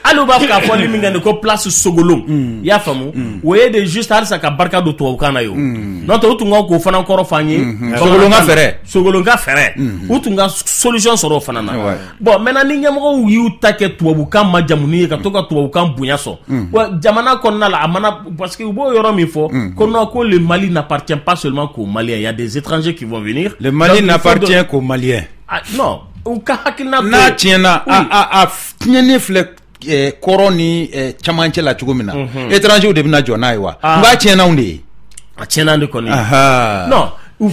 Hali u b'a fɔ k'a fɔli min kɛ nin ko place Sogolon. I y'a faamu? O ye de juste halisa ka barika don tubabukan na ye o. N'o tɛ, u tun ka k'o fana kɔrɔ fɔ an ye. Sogolon ka fɛɛrɛ. Sogolon ka fɛɛrɛ. U tun ka solution sɔrɔ o fana na. Bon, maintenant ni ɲɛmɔgɔw y'u ta kɛ tubabukan majamuni ye, ka to ka tubabukan bonya sɔn. Wa jamana kɔnɔna la, a mana, parce que u b'o yɔrɔ min fɔ, ko non, ko le Mali n'appartient pas seulement qu'aux Maliens, il y a des étrangers qui vont venir. Le Mali n'appartient qu'aux Maliens. Ah, non, u ka hakilina n'a tiɲɛna, a tiɲɛnen filɛ kɔrɔ ni camancɛ la cogo min na, étrangers de bɛna jɔ n'a ye wa? N b'a tiɲɛna anw de ye. A tiɲɛna de kɔni. Non, u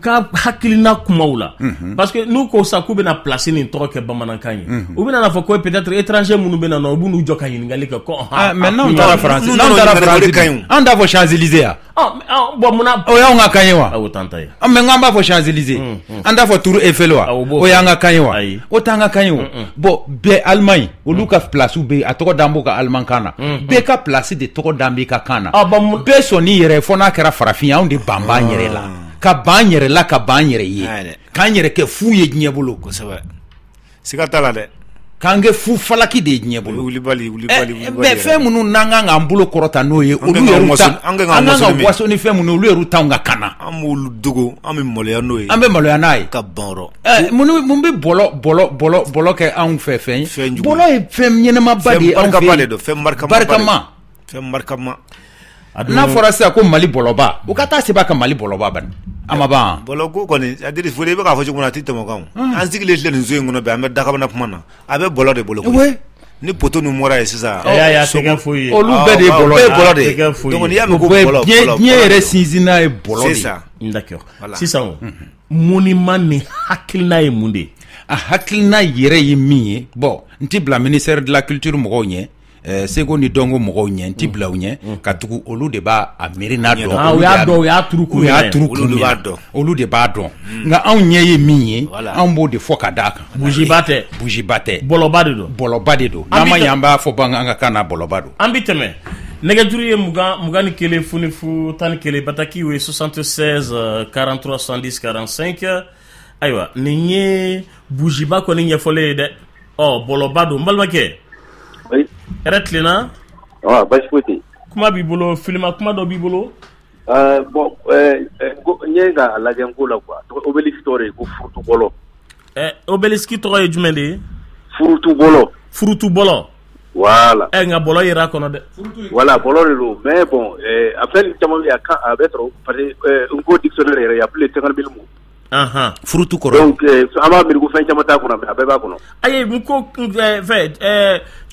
ka hakilina kumaw la, parce que n'u ko sa k'u bɛna place nin tɔgɔ kɛ bamanankan ye, u bɛna n'a fɔ ko peut-être étranger minnu bɛ na nɔ, u b'u n'u jɔ ka ɲininkali kɛ ko. Mais n'anw taara France, n'anw taara France, an t'a fɔ Champs-Élysées ya? Bon, munna? O y'anw ka kan ye wa? O t'an ta ye. Mais n k'an b'a fɔ Champs-Élysées, an t'a fɔ Tour Eiffel wa? O y'an ka kan ye wa? O t'an ka kan ye o. Bon, bɛɛ Allemagne, olu ka place bɛ a tɔgɔ d'an b'u ka allemand kan na. Bɛɛ ka place de tɔgɔ d'an b'i ka kan na. Bɛɛ sɔnn'i yɛrɛ fo n'a kɛra farafin ye, anw de ban b'an yɛrɛ la. Ka ban yɛrɛ la, ka ban yɛrɛ ye, k'an yɛrɛ kɛ fu ye diɲɛ bolo. Kosɛbɛ, siga t'a la dɛ. K'an kɛ fu falaki de ye diɲɛ bolo. Wulibali wulibali. Mais fɛn minnu n'an kan k'an bolo kɔrɔta n'o ye, olu yɛrɛ ta, an kan ka waso ni fɛn minnu, olu yɛrɛ t'anw ka kan na. An b'olu dogo, an bɛ maloya n'o ye. An bɛ maloya n'a ye. Ka ban o rɔ. Mun bɛ bɔlɔ kɛ anw fɛ fɛn ye? Bɔlɔ ye fɛn ɲɛnamaba de ye anw fɛ yen. Fɛn barikama. Fɛn barikama. N'a fɔra sisan ko Mali bɔlɔba, u ka taa sɛbɛn a kan Mali bɔlɔba bani. A ma ban. Bɔlɔ ko kɔni, c'est-à-dire Fode, i bɛ k'a fɔ cogo min na, a tɛ tɛmɛ o kan. An sigilen filɛ nin so in kɔnɔ bi, an bɛ dakabana kuma na, a bɛ bɔlɔ de bolo. Ni poto ninnu bɔra yen sisan. A tɛ kɛ foyi ye. Olu bɛɛ de ye bɔlɔ ye. Bɔlɔ de ye. Donc n'i y'a mɛn ko bɔlɔ, diɲɛ yɛrɛ sinsinna ye bɔlɔ de ye. C'est ça. D'accord. Sisan o, monument ni hakilina ye mun de ye? A hakilina yɛrɛ ye min ye, bon, n ti bila ministère de la culture mɔgɔw ɲɛ. Seko ni dɔnko mɔgɔw ɲɛ, n ti bila u ɲɛ, ka tugu olu de b'a a miirina dɔn. U y'a dɔn, u y'a turu kun. U y'a turu kun min na, olu de b'a dɔn. Nka anw ɲɛ ye min ye, anw b'o de fɔ ka d'a kan. Bujiba tɛ. Bujiba tɛ. Bɔlɔba de don. Bɔlɔba de don. N'an ma ɲɛ, an b'a fɔ an ka kan na bɔlɔba don. An bi tɛmɛ. Nɛgɛjuru ye 21 0 0 11, bataki o ye 76 43 70 45. Ayiwa, nin ye bujiba kɔni ɲɛfɔlen ye dɛ. Ɔ, bɔlɔba don. N balimakɛ. Hɛrɛ tilenna. Basi foyi tɛ. Kuma b'i bolo, filima kuma dɔ b'i bolo. Bon, n ye k'a lajɛ n ko la quoi, obélisque tɔgɔ de ye ko furutubɔlɔ. Obélisque tɔgɔ ye jumɛn de ye? Furutubɔlɔ. Furutubɔlɔ. Voilà. Nka bɔlɔ yera a kɔnɔ dɛ. Voilà, bɔlɔ de don, mais bon, a fɛn caman bɛ yen, a bɛ sɔrɔ parce que n ko dictionnaire yɛrɛ, il y a plus de 50 000 mots. Furutu kɔrɔ. Donc an b'a miiri ko fɛn caman t'a kɔnɔ, mais a bɛɛ b'a kɔnɔ. Ayi, n ko fɛn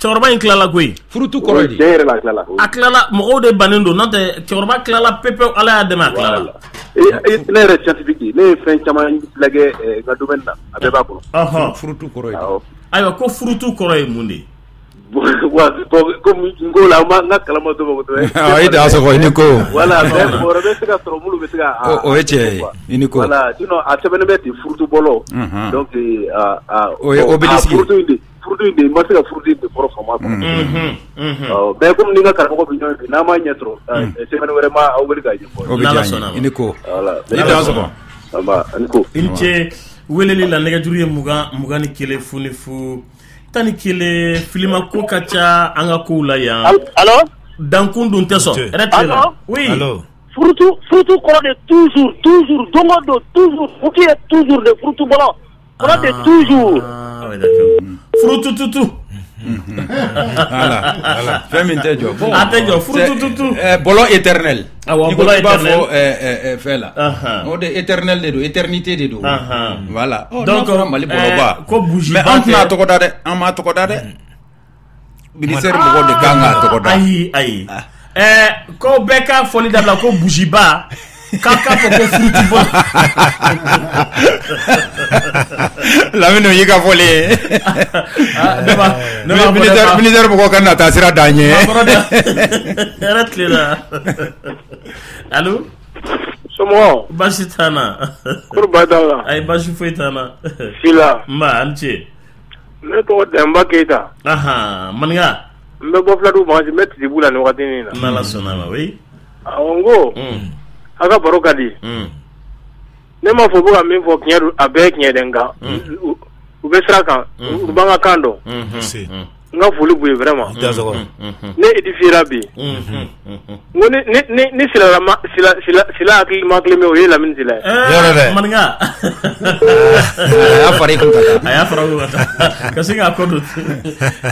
cɛkɔrɔba in tilala koyi. Furutu kɔrɔ ye di? Tiɲɛ yɛrɛ la, a tilala. A tilala, mɔgɔw de bannen don, n'o tɛ cɛkɔrɔba tilala pepewu, Ala y'a dɛmɛ a tilala. Ne yɛrɛ scientifique de ye, ne ye fɛn caman lajɛ n ka domaine na, a bɛɛ b'a kɔnɔ. Furutu kɔrɔ ye di? Ayiwa, ko furutu kɔrɔ ye mun de ye? Komi n ko la, n ka kalan ma s'o ma kosɛbɛ. I dan sɔgɔ, i ni ko. Voilà, mais mɔgɔ wɛrɛ bɛ se ka sɔrɔ minnu bɛ se ka. O ye tiɲɛ ye, i ni ko. Voilà, sinon a sɛbɛnnen bɛ ten furutubɔlɔ. Donc o ye obélisque. Furutu in de, n ma se ka furutu in de kɔrɔ faamu a kɔnɔ. Mais komi ni n ka karamɔgɔ bɛ ɲɔgɔn fɛ, n'an m'a ɲɛ sɔrɔ, semaine wɛrɛ n b'a wele k'a ɲɛfɔ. O bɛ diya n ye, i ni ko. Voilà. I dan sɔgɔ. Nba, i ni ko. I ni ce. Weleli la nɛgɛjuru ye 21 0 0 11. Filima ko ka ca an ka kow la yan. Allo? Dankun dun tɛ sɔn. Hɛrɛ tilenna. Oui. Allo. Furutu kɔrɔ de toujours, toujours, don o don, toujours, furutu ye toujours de furutu bɔlɔ. Kɔrɔ de toujours. Ah oui, d'accord. Furutu tutu. Voilà, voilà. Fɛn min tɛ jɔ. Bon, a tɛ jɔ, furutu tutu. Bɔlɔ éternel. Awɔ, bɔlɔ éternel. I b'a fɔ fɛn la. O de éternel de don, éternité de don. Voilà. Donc Mali bɔlɔba. Ko bujiba tɛ. Mais an tɛna tɔgɔ da dɛ, an m'a tɔgɔ da dɛ. Ministère mɔgɔw de kan k'a tɔgɔ da. Ayi. Ko bɛɛ k'a fɔli dabila ko bujiba. K'a fɔ ko furutubɔ. Lamini, o y'i ka fɔli ye. Ministère mɔgɔw ka na taa sira d'an ɲɛ. Hɛrɛ tilenna. Allo? Somɔgɔw? Baasi t'an na. Kɔri baasi t'aw la? Ayi, baasi foyi t'an na. Sila. Nba, a ni ce. Ne tɔgɔ Dɛnba Keyita. Maninka. N bɛ bɔ Filadugu Bagasi, n bɛ Titibugu la nin wagati in na. N'Ala sɔnna a ma, oui. Awɔ, n ko. A ka baro ka di. Ne m'a fɔ u bɛ ka min fɔ tiɲɛ don, a bɛɛ ye tiɲɛ dɛ, nka u bɛ sira kan, u b'an ka kan dɔn. N ka foli b'u ye vraiment. Ne édifié bi. N ko ni Sila hakili ma tilen o ye Lamini Sila ye. Yɔrɔ dɛ. Maninka. A y'a fara i kun ka taa. A y'a fara i kun ka taa. Ka sin k'a kɔ don.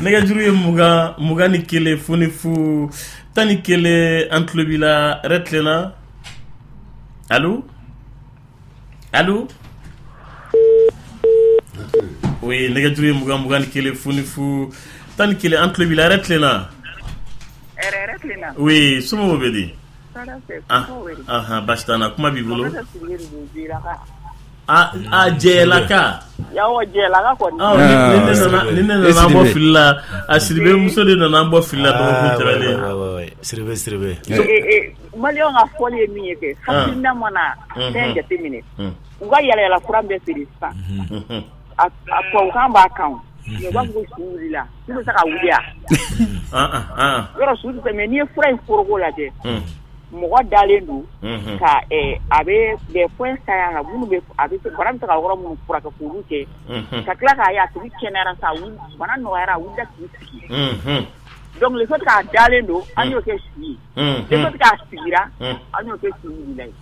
Nɛgɛjuru ye 21 0 0 11, an tulo b'i la. Hɛrɛ tilenna. Allo? Allo? Oui, nɛgɛjuru ye 21 0 0 11, an tulo b'i la. Hɛrɛ tilenna. Hɛrɛ tilenna. Oui, somɔgɔw bɛ di? Tɔɔrɔ tɛ, somɔgɔw bɛ di? Baasi t'an na, kuma b'i bolo. A Jɛlaka. Awɔ, Jɛlaka kɔni. Ni ne nana an bɔ fili la, a Sidibe muso de nana an bɔ fili la dɔgɔkun tɛmɛnen. Sidibe. Maliyɛnw ka fɔli ye min ye kɛ, hakilina mana fɛn jateminɛ, u ka yalayala fura bɛɛ feere sisan. A tubabukan b'a kan, mais u b'a fɔ ko su wulila, su bɛ se ka wuli wa? Yɔrɔ su tɛ, mais n'i ye fura in foroko lajɛ, Mɔgɔ dalen don ka a bɛ des points saillants la minnu bɛ a bɛ bana bɛ se ka yɔrɔ minnu furakɛ k'olu kɛ ka tila k'a ye a tigi kɛnɛyara sa, bana nɔgɔyara, a wulila k'i sigi. Donc le fait k'a dalen don, an y'o kɛ su ye. Le fait k'a sigira, an y'o kɛ su wulila ye.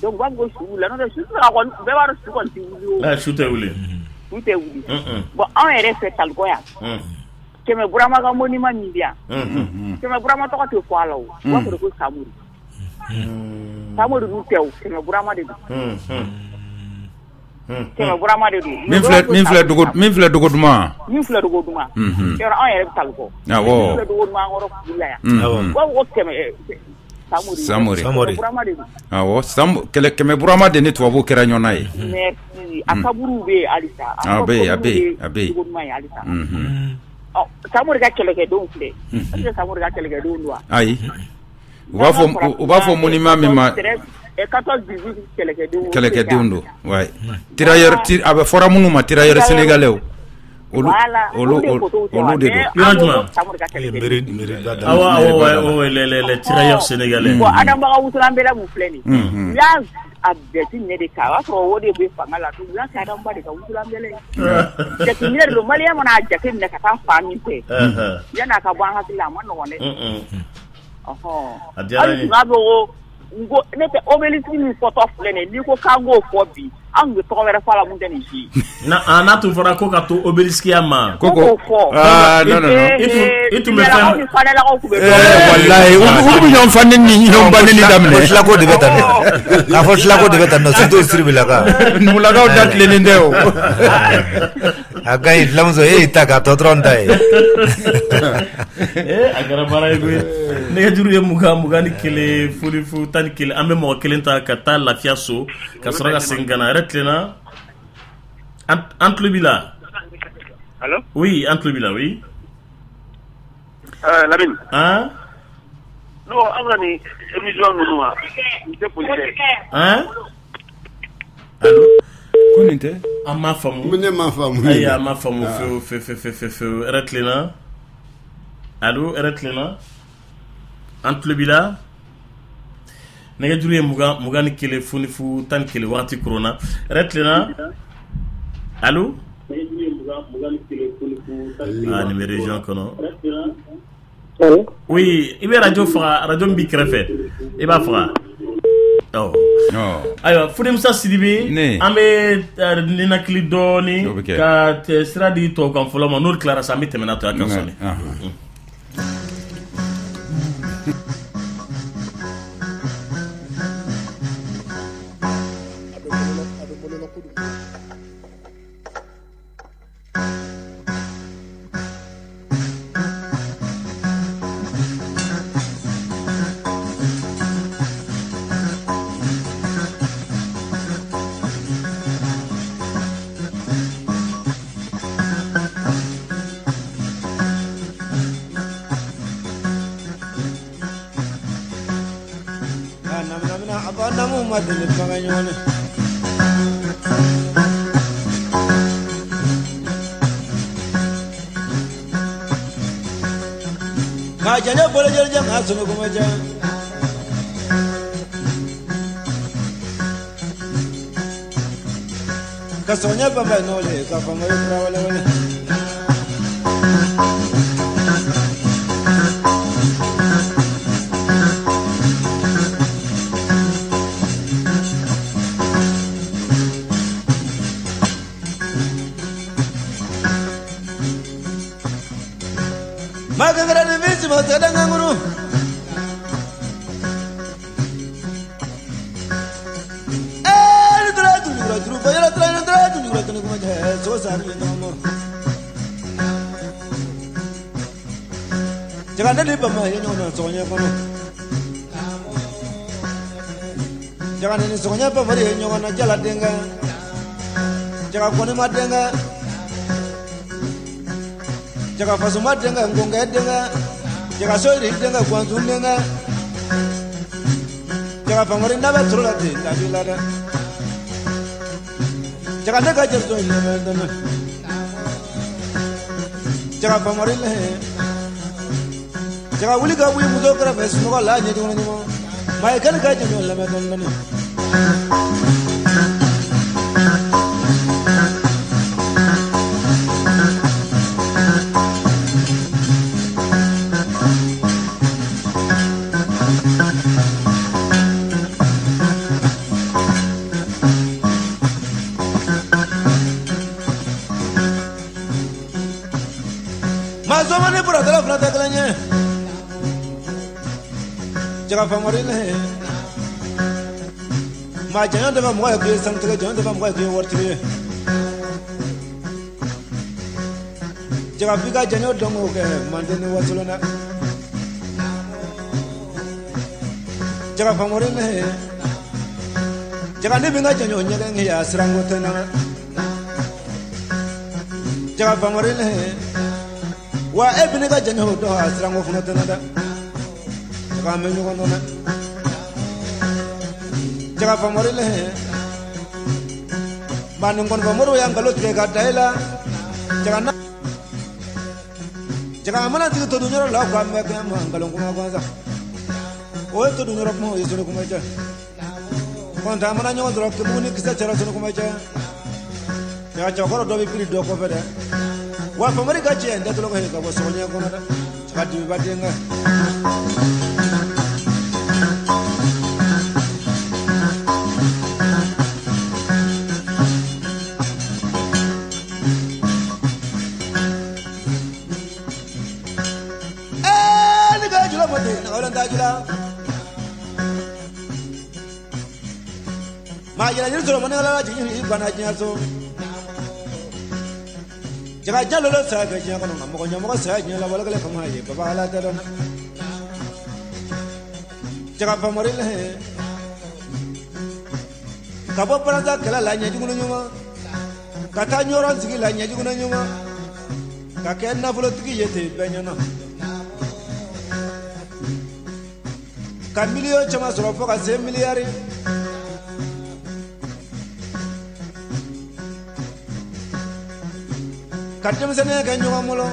Donc u b'a fɔ ko su wulila, n'o tɛ su tɛ se ka kɔni, bɛɛ b'a dɔn su kɔni tɛ wuli o. Su tɛ wuli. Su tɛ wuli. Bon anw yɛrɛ fɛ Talikɔ yan. Kɛmɛ Burama ka monument min bɛ yan. Kɛmɛ Burama tɔgɔ tɛ fɔ a la o. U b'a fɔ de ko Samori. Samori dun tɛ o, Kɛmɛ Burama de don. Kɛmɛ Burama de don. Min filɛ Dogoduma. Min filɛ Dogoduma. Yɔrɔ anw yɛrɛ bɛ Talikɔ. Awɔ. Min filɛ Dogoduma an kɔrɔ kulu la yan. U b'a fɔ ko Kɛmɛ Samori. Samori. Burama de don. Awɔ, Kɛmɛ Burama de ni tubabu kɛra ɲɔgɔn na ye. Merci. A kaburu bɛ yen halisa. A bɛ yen, a bɛ yen, a bɛ yen. Dogoduma yen halisa. Samori ka kɛlɛkɛdenw filɛ. Est-ce que Samori ka kɛlɛkɛdenw don wa? Ayi. U b'a fɔ monument min ma 14 18 kɛlɛkɛdenw. Kɛlɛkɛdenw don. Ouais. Tirailleurs, a bɛ fɔra minnu ma tirailleurs sénégalais. Olu de don. Yɔrɔ jumɛn? Awɔ, les tirailleurs sénégalais. Bon Adama ka wusulan bɛla mun filɛ nin ye. U y'a a jateminɛ de k'a o y'a sɔrɔ o de bɛ fanga la, u y'a kɛ Adama de ka wusulan bɛla ye. Jateminɛ de don, maliyɛn mana a jateminɛ ka taa fan min fɛ, yan'a ka bɔ an hakili la, a ma nɔgɔn dɛ. A diyara n ye. Hali tun b'a fɔ ko ne tɛ obélisque min fɔtɔ filɛ nin ye, n'i ko k'an k'o fɔ bi, an tun bɛ tɔgɔ wɛrɛ fɔ a la mun tɛ nin si ye. N'a tun fɔra ko ka to obélisque ya ma. Ko k'o fɔ. Ah non non non. I tun bɛ fɛn. Aw ni fanɛlakaw tun bɛ. Walayi olu bɛ ɲɔgɔn fa neni ni ɲɔgɔn ba neni daminɛ. Ko tilako de bɛ tan nɔ. K'a fɔ tilako de bɛ tan nɔ, surtout Siribilaka. Numulakaw da tilennen tɛ o. A ka ɲi filamuso e y'i ta k'a tɔ dɔrɔn ta ye. A kɛra baara ye koyi. Nɛgɛjuru ye 20 21 00 11, an bɛ mɔgɔ kelen ta ka taa lafiya so ka sɔrɔ ka segin ka na. Yɛrɛ tilenna, an tulo b'i la. Allo? Oui, an tulo b'i la, oui. Lamine. Hein? Non, an ka nin émission ninnu wa, nin tɛ foli kɛ. Hein? Allo? Ko nin tɛ? An m'a faamu. Ne m'a faamu. Ayi, an m'a faamu fewu fewu fewu fewu fewu. Yɛrɛ tilenna. Allo, yɛrɛ tilenna. An tulo b'i la. Nɛgɛjuru ye 20 21 00 11 wagati koronna. Yɛrɛ tilenna. Allo? Ah, nin bɛ région kɔnɔ. Oui, i bɛ radio faga, radio min b'i kɛrɛfɛ, i b'a faga. Ayiwa, Fudemisa Sidibe, an bɛ ninakili dɔɔni ka sira di tubabukan fɔlɔ ma, n'o tilara sa an bɛ tɛmɛ n'a tɔ ye, a ka sɔnni. Ka sonya baba nole ka fama yura wala wala. Magangara ni visi masada nganguru. Jagandali bama ye ɲɔgɔn na sɔgɔɲɛ kɔnɔ. Jagandali sɔgɔɲɛ bama ye ɲɔgɔn na jala denkɛ. Jaga kɔnima denkɛ. Jaga fasuma denkɛ ngɔngɛ denkɛ. Jaga soyiri denkɛ gwanzun denkɛ. Jaga fangori n'a bɛ turu la ten dabi la dɛ. Jaga ne ka jeli dɔ ɲɛmɛ dɛmɛ. Jaga famori lɛ. Jaga wuli ka wuli muso kɛrɛfɛ sunɔgɔ la ɲɛjugu ɲuman maa ye kɛli ka jɛɲɔ lamɛn dɔɔni dɔɔni. Maa sɔmɔ ni buratala fila tɛ kelen ye. Jaga famori ne maa janya tɛ fɛ mɔgɔ ye k'i ye sanutigi janya tɛ fɛ mɔgɔ ye k'i ye waritigi ye. Jaga f'i ka janya dɔn k'o kɛ manden ni wasolon dɛ. Jaga famori ne jaga ne bɛ n ka janya ɲɛgɛn kɛ a siranko tɛ n na dɛ. Jaga famori ne wa e bɛ ne ka janya dɔn a siranko fana tɛ n na dɛ. Jaga an bɛ ɲɔgɔn dɔn dɛ. Jaga famori ne maa nin kɔnifɔ moriw y'an nkalon tigɛ ka da i la. Jaga na jaga mana tigi to dun yɔrɔ la k'a mɛn kɛ ma nkalon kuma gansan. O ye to dun yɔrɔ kuma o ye soni kuma cɛ. Kɔntan mana ɲɔgɔn sɔrɔ kebugu ni kisɛ cɛla soni kuma cɛ. Jaga cɛkɔrɔ dɔ bɛ biri dɔ kɔfɛ dɛ. Wa famori ka cɛ n tɛ tulonkɛ ye ka bɔ sɔgɔɲɛ kɔnɔ dɛ. Jaga dibiba denkɛ. Maa yɛlɛ yiri sɔrɔ mɔnɛ la jigin i banna diɲɛ so. Jaga jalolo saya kɛ diɲɛ kɔnɔ nka mɔgɔ ɲɛmɔgɔ saya diɲɛ la walakɛlɛ fanga ye baba ala tɛ dɔn. Jaga famori lɛ ka bɔ balansa kɛlɛ la ɲɛjugu ɲuman ka taa ɲɔrɔ sigi la ɲɛjugu ɲuman ka kɛ nafolotigi ye ten bɛɛ ɲɛna. Ka miliyɔn caman sɔrɔ fo ka se miliyari. Ka denmisɛnninya kɛ ɲɔgɔn bolo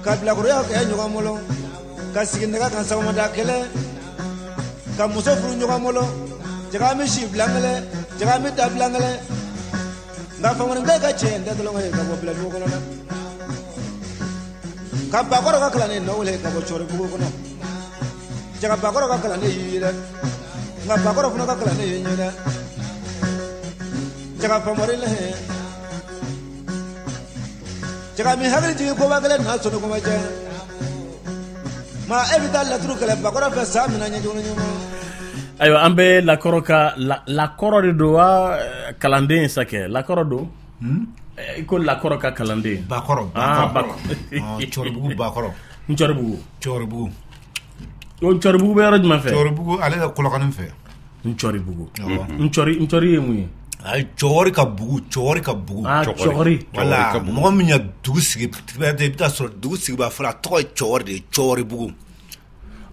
ka bilakoroya kɛ ɲɔgɔn bolo ka sigi nɛgɛ kan sɔgɔmada kelen ka muso furu ɲɔgɔn bolo jaga bɛ si bilan kelen jaga bɛ da bilan kelen nka famorinkɛ ka cɛ n tɛ tulonkɛ ye ka bɔ biladugu kɔnɔ dɛ. Ka bakɔrɔ ka kalanden nɔ wele ka bɔ cɔribugu kɔnɔ. Jaga bakɔrɔ ka kalanden y'i ye dɛ nka bakɔrɔ fana ka kalanden ye n ye dɛ. Jaga famori lɛ jaga min hakili jigin koba kelen na sɔnni kuma cɛ maa e bɛ taa laturu kɛlɛ bakɔrɔ fɛ san min na ɲɛjugu ɲuman. Ayiwa an bɛ lakɔrɔ ka lakɔrɔ de don wa kalanden sa kɛ lakɔrɔ don. I ko lakɔrɔ ka kalanden. Bakɔrɔ. Cɔribugu bakɔrɔ. Ncɔribugu. Cɔribugu. O Ncɔribugu bɛ yɔrɔ jumɛn fɛ? Cɔribugu ale ka Kɔlɔkani fɛ. Ncɔribugu. Ncɔri ye mun ye? Ayi cɔri ka bugu cɔri ka bugu. Cɔri. Wala mɔgɔ min ye dugu sigi i bɛ taa sɔrɔ dugu sigibaa fɔlɔ a tɔgɔ ye cɔri de ye Cɔribugu.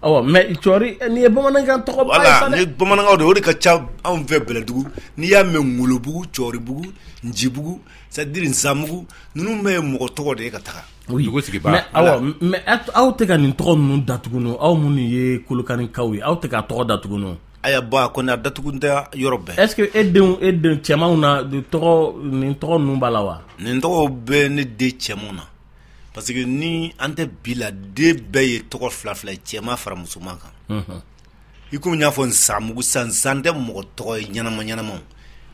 Awɔ mais cɔri nin ye bamanankan tɔgɔ ba ye sa dɛ. Wala ni bamanankan de o de ka ca anw fɛ Bɛlɛdugu n'i y'a mɛn Ŋolobugu Cɔribugu Njibugu c'est à dire Nsamugu ninnu bɛɛ ye mɔgɔ tɔgɔ de ye ka taga. Dugu sigibaa. Mais awɔ mais aw tɛ ka nin tɔgɔ ninnu datugu aw minnu ye Kolokanikaw ye aw tɛ ka tɔgɔ datugu. Aya bɔn a kɔni a datugu tɛ yɔrɔ bɛɛ. Est-ce que e den cɛmanw na tɔgɔ nin tɔgɔ ninnu b'a la wa? Nin tɔgɔw bɛ ne den cɛmanw na parce que ni an tɛ bi la den bɛɛ ye tɔgɔ fila fila ye cɛman fara musoman kan. I komi n y'a fɔ Nsamugu sisan Nsan tɛ mɔgɔ tɔgɔ ye ɲɛnama ɲɛnama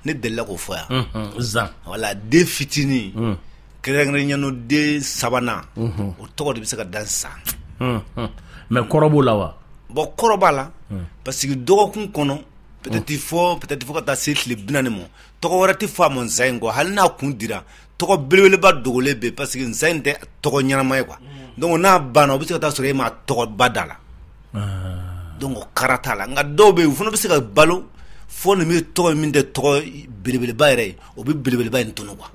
ne delila k'o fɔ yan. Zan. Wala den fitinin kɛrɛnkɛrɛnnenya la den sabanan o tɔgɔ de bɛ se ka da Nsan. Mais kɔrɔ b'o la wa? Bon kɔrɔ b'a la parce que dɔgɔkun kɔnɔ peut-être fo ka taa se tile 40 ma tɔgɔ wɛrɛ tɛ fɔ a ma Nsan in kɔ hali n'a kun dira tɔgɔ belebeleba dogolen bɛ yen parce que Nsan in tɛ tɔgɔ ɲɛnama ye quoi donc n'a banna o bɛ se ka taa sɔrɔ e m'a tɔgɔba da la donc kara t'a la nka dɔw bɛ yen u fana bɛ se ka balo fo nin bɛ tɔgɔ min tɛ tɔgɔ belebeleba yɛrɛ ye o bɛ belebeleba in tunu quoi.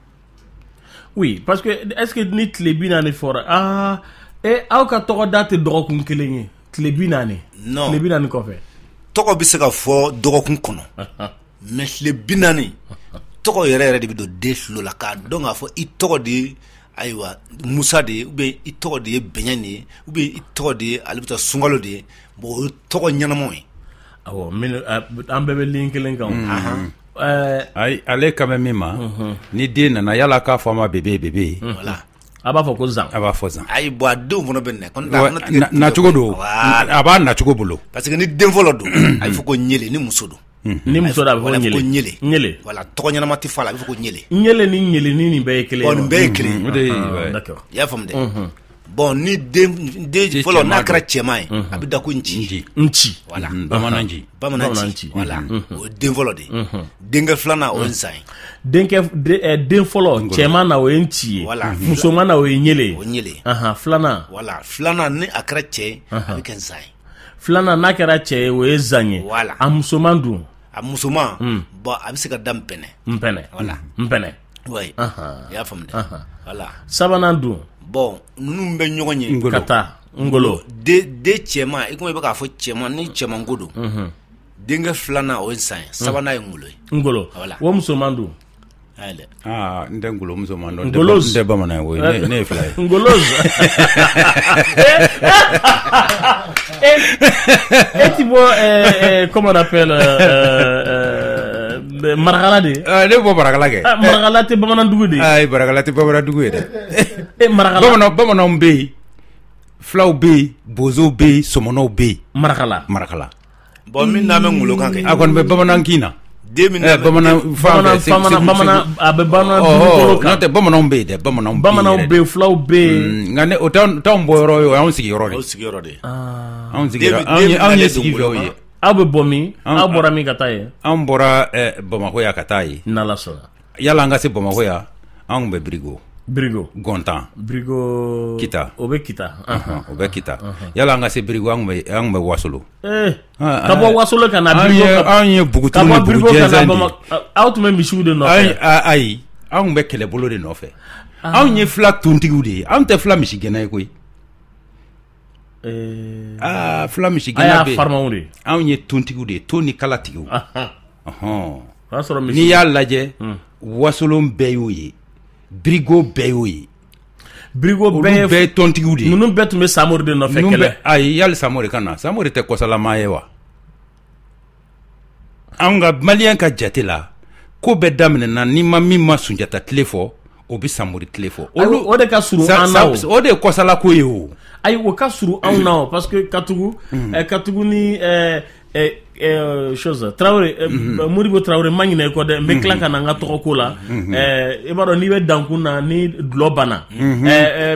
Oui parce que est-ce que ni tile 40 fɔra aw ka tɔgɔ da tɛ dɔgɔkun kelen ye. Tile 40. Non. Tile 40 kɔfɛ. Tɔgɔ bɛ se ka fɔ dɔgɔkun kɔnɔ. Mais tile 40 tɔgɔ yɛrɛ yɛrɛ de bɛ don den tulo la k'a dɔn k'a fɔ i tɔgɔ de ye Ayiwa Musa de ye, ou bien i tɔgɔ de ye Bɛɲɛ de ye, ou bien i tɔgɔ de ye ale bɛ taa Sunkalo de ye. Bon, o ye tɔgɔ ɲɛnamaw ye. Awɔ, an bɛɛ bɛ ligne kelen kan. Ayi, ale kan bɛ min ma, ni den nana, yala k'a fɔ a ma bébé bébé. Voilà. A b'a fɔ ko Zan. A b'a fɔ Zan. Ayi, bon, a denw fana bɛ na. Nacogo don, a b'a nacogo bolo. Parce que ni den fɔlɔ don, a bɛ fɔ ko Ɲele, ni muso don. Ni muso don, a bɛ fɔ ko Ɲele. Ɲele. Voilà, tɔgɔ ɲɛnama tɛ fɔ a la, a bɛ fɔ ko Ɲele. Ɲele ni Ɲeleni nin bɛɛ ye kelen ye. Bon, nin bɛɛ ye kelen ye. O de ye. D'accord. I y'a faamu dɛ. Bon, ni den fɔlɔ n'a kɛra cɛman ye, a bɛ da ko Nci. Nci. Voilà. Bamanan Nci. Bamanan Nci. Voilà. O ye den fɔlɔ de ye. Denkɛ filanan, o ye Nzan ye. Denkɛ den fɔlɔ cɛman na, o ye Nci ye. Voilà. Musoman na, o ye Ɲele ye. O ye Ɲele ye. Filanan. Voilà, filanan ni a kɛra cɛ ye, a bɛ kɛ Nzan ye. Filanan n'a kɛra cɛ ye, o ye Zan ye. Voilà. A musoman dun? A musoman, bon, a bɛ se ka da Npɛnɛ. Npɛnɛ. Voilà. Npɛnɛ. Oui. I y'a faamu dɛ. Voilà. Sabanan dun? Bon, ninnu bɛ ɲɔgɔn ye. Ka taa Ngolo. Den cɛman, i komi i bɛ k'a fɔ cɛman ni cɛman ko don. Denkɛ filanan, o ye Nzan ye. Sabanan ye Ngolo ye. Ngolo. Voilà. O musoman dun? Ayi dɛ. Aa, n tɛ Ngolo musoman dɔn. Ngolo. N tɛ bamanan ye koyi, ne ye fila ye. Ngolo. E ti bɔ, comment on appelle, Marakala de? Ne bɔ Marakala kɛ. Marakala tɛ bamanandugu de ye. Ayi, Marakala tɛ bamanandugu ye dɛ. Marakala. Bamananw bɛ yen, fulaw bɛ yen, bozow bɛ yen, sɔmɔnɔw bɛ yen. Marakala. Marakala. Bon, min n'an bɛ Ngolo kan kɛ. A kɔni bɛ bamanankin na. Den min bamanan fan fɛ. Bamanan, a bɛ bamanan dugukolo kan. N'o tɛ, bamananw bɛ yen dɛ, bamananw bɛ yen. Bamananw bɛ yen, fulaw bɛ yen. Nka ne o t'anw bɔ yɔrɔ ye, o y'anw sigiyɔrɔ de ye. O sigiyɔrɔ de ye. Anw sigiyɔrɔ, anw ye sigifɛnw ye. Aw bɛ bɔ min? Aw bɔra min ka taa yen? Anw bɔra Bamakɔ yan ka taa yen. N'Ala sɔnna. Yala an ka se Bamakɔ yan, anw tun bɛ Birigo. Birigo. Gɔntan. Birigo. Kita. O bɛ Kita. O bɛ Kita. Yala an ka se Birigo, an tun bɛ Wasolo. Ka bɔ Wasolo ka na Birigo. Anw ye buguturu ni bugujɛnsɛn de ye. Aw tun bɛ misiw de nɔfɛ. Ayi, anw tun bɛ kɛlɛbolo de nɔfɛ. Anw ye fila tontigiw de ye. Anw tɛ fila misigɛnna ye koyi. Aa, fila misigɛnna bɛ yen. Anw ye tontigiw de ye, ton ni kalatigiw. N'i y'a lajɛ, Wasolon bɛɛ y'o ye, Birigo bɛɛ y'o ye. Birigo bɛɛ ye tontigiw de ye. Ninnu bɛɛ tun bɛ Samori de nɔfɛ kɛlɛ. Ayi, yali Samori ka na, Samori tɛ kɔsalama ye wa? Anw ka maliyɛn ka jate la, ko bɛɛ daminɛna n'i ma min ma Sunjata tile fɔ, o bɛ Samori tile fɔ. O de ka surun an na o. O de ye kɔsalako ye o. Ayi, o ka surun anw na o, parce que katugu ni chose Traoré, Modibo Traoré ma ɲinɛ i kɔ dɛ, n bɛ tila ka na n ka tɔgɔko la. I b'a dɔn n'i bɛ dankun na ni dulɔ banna,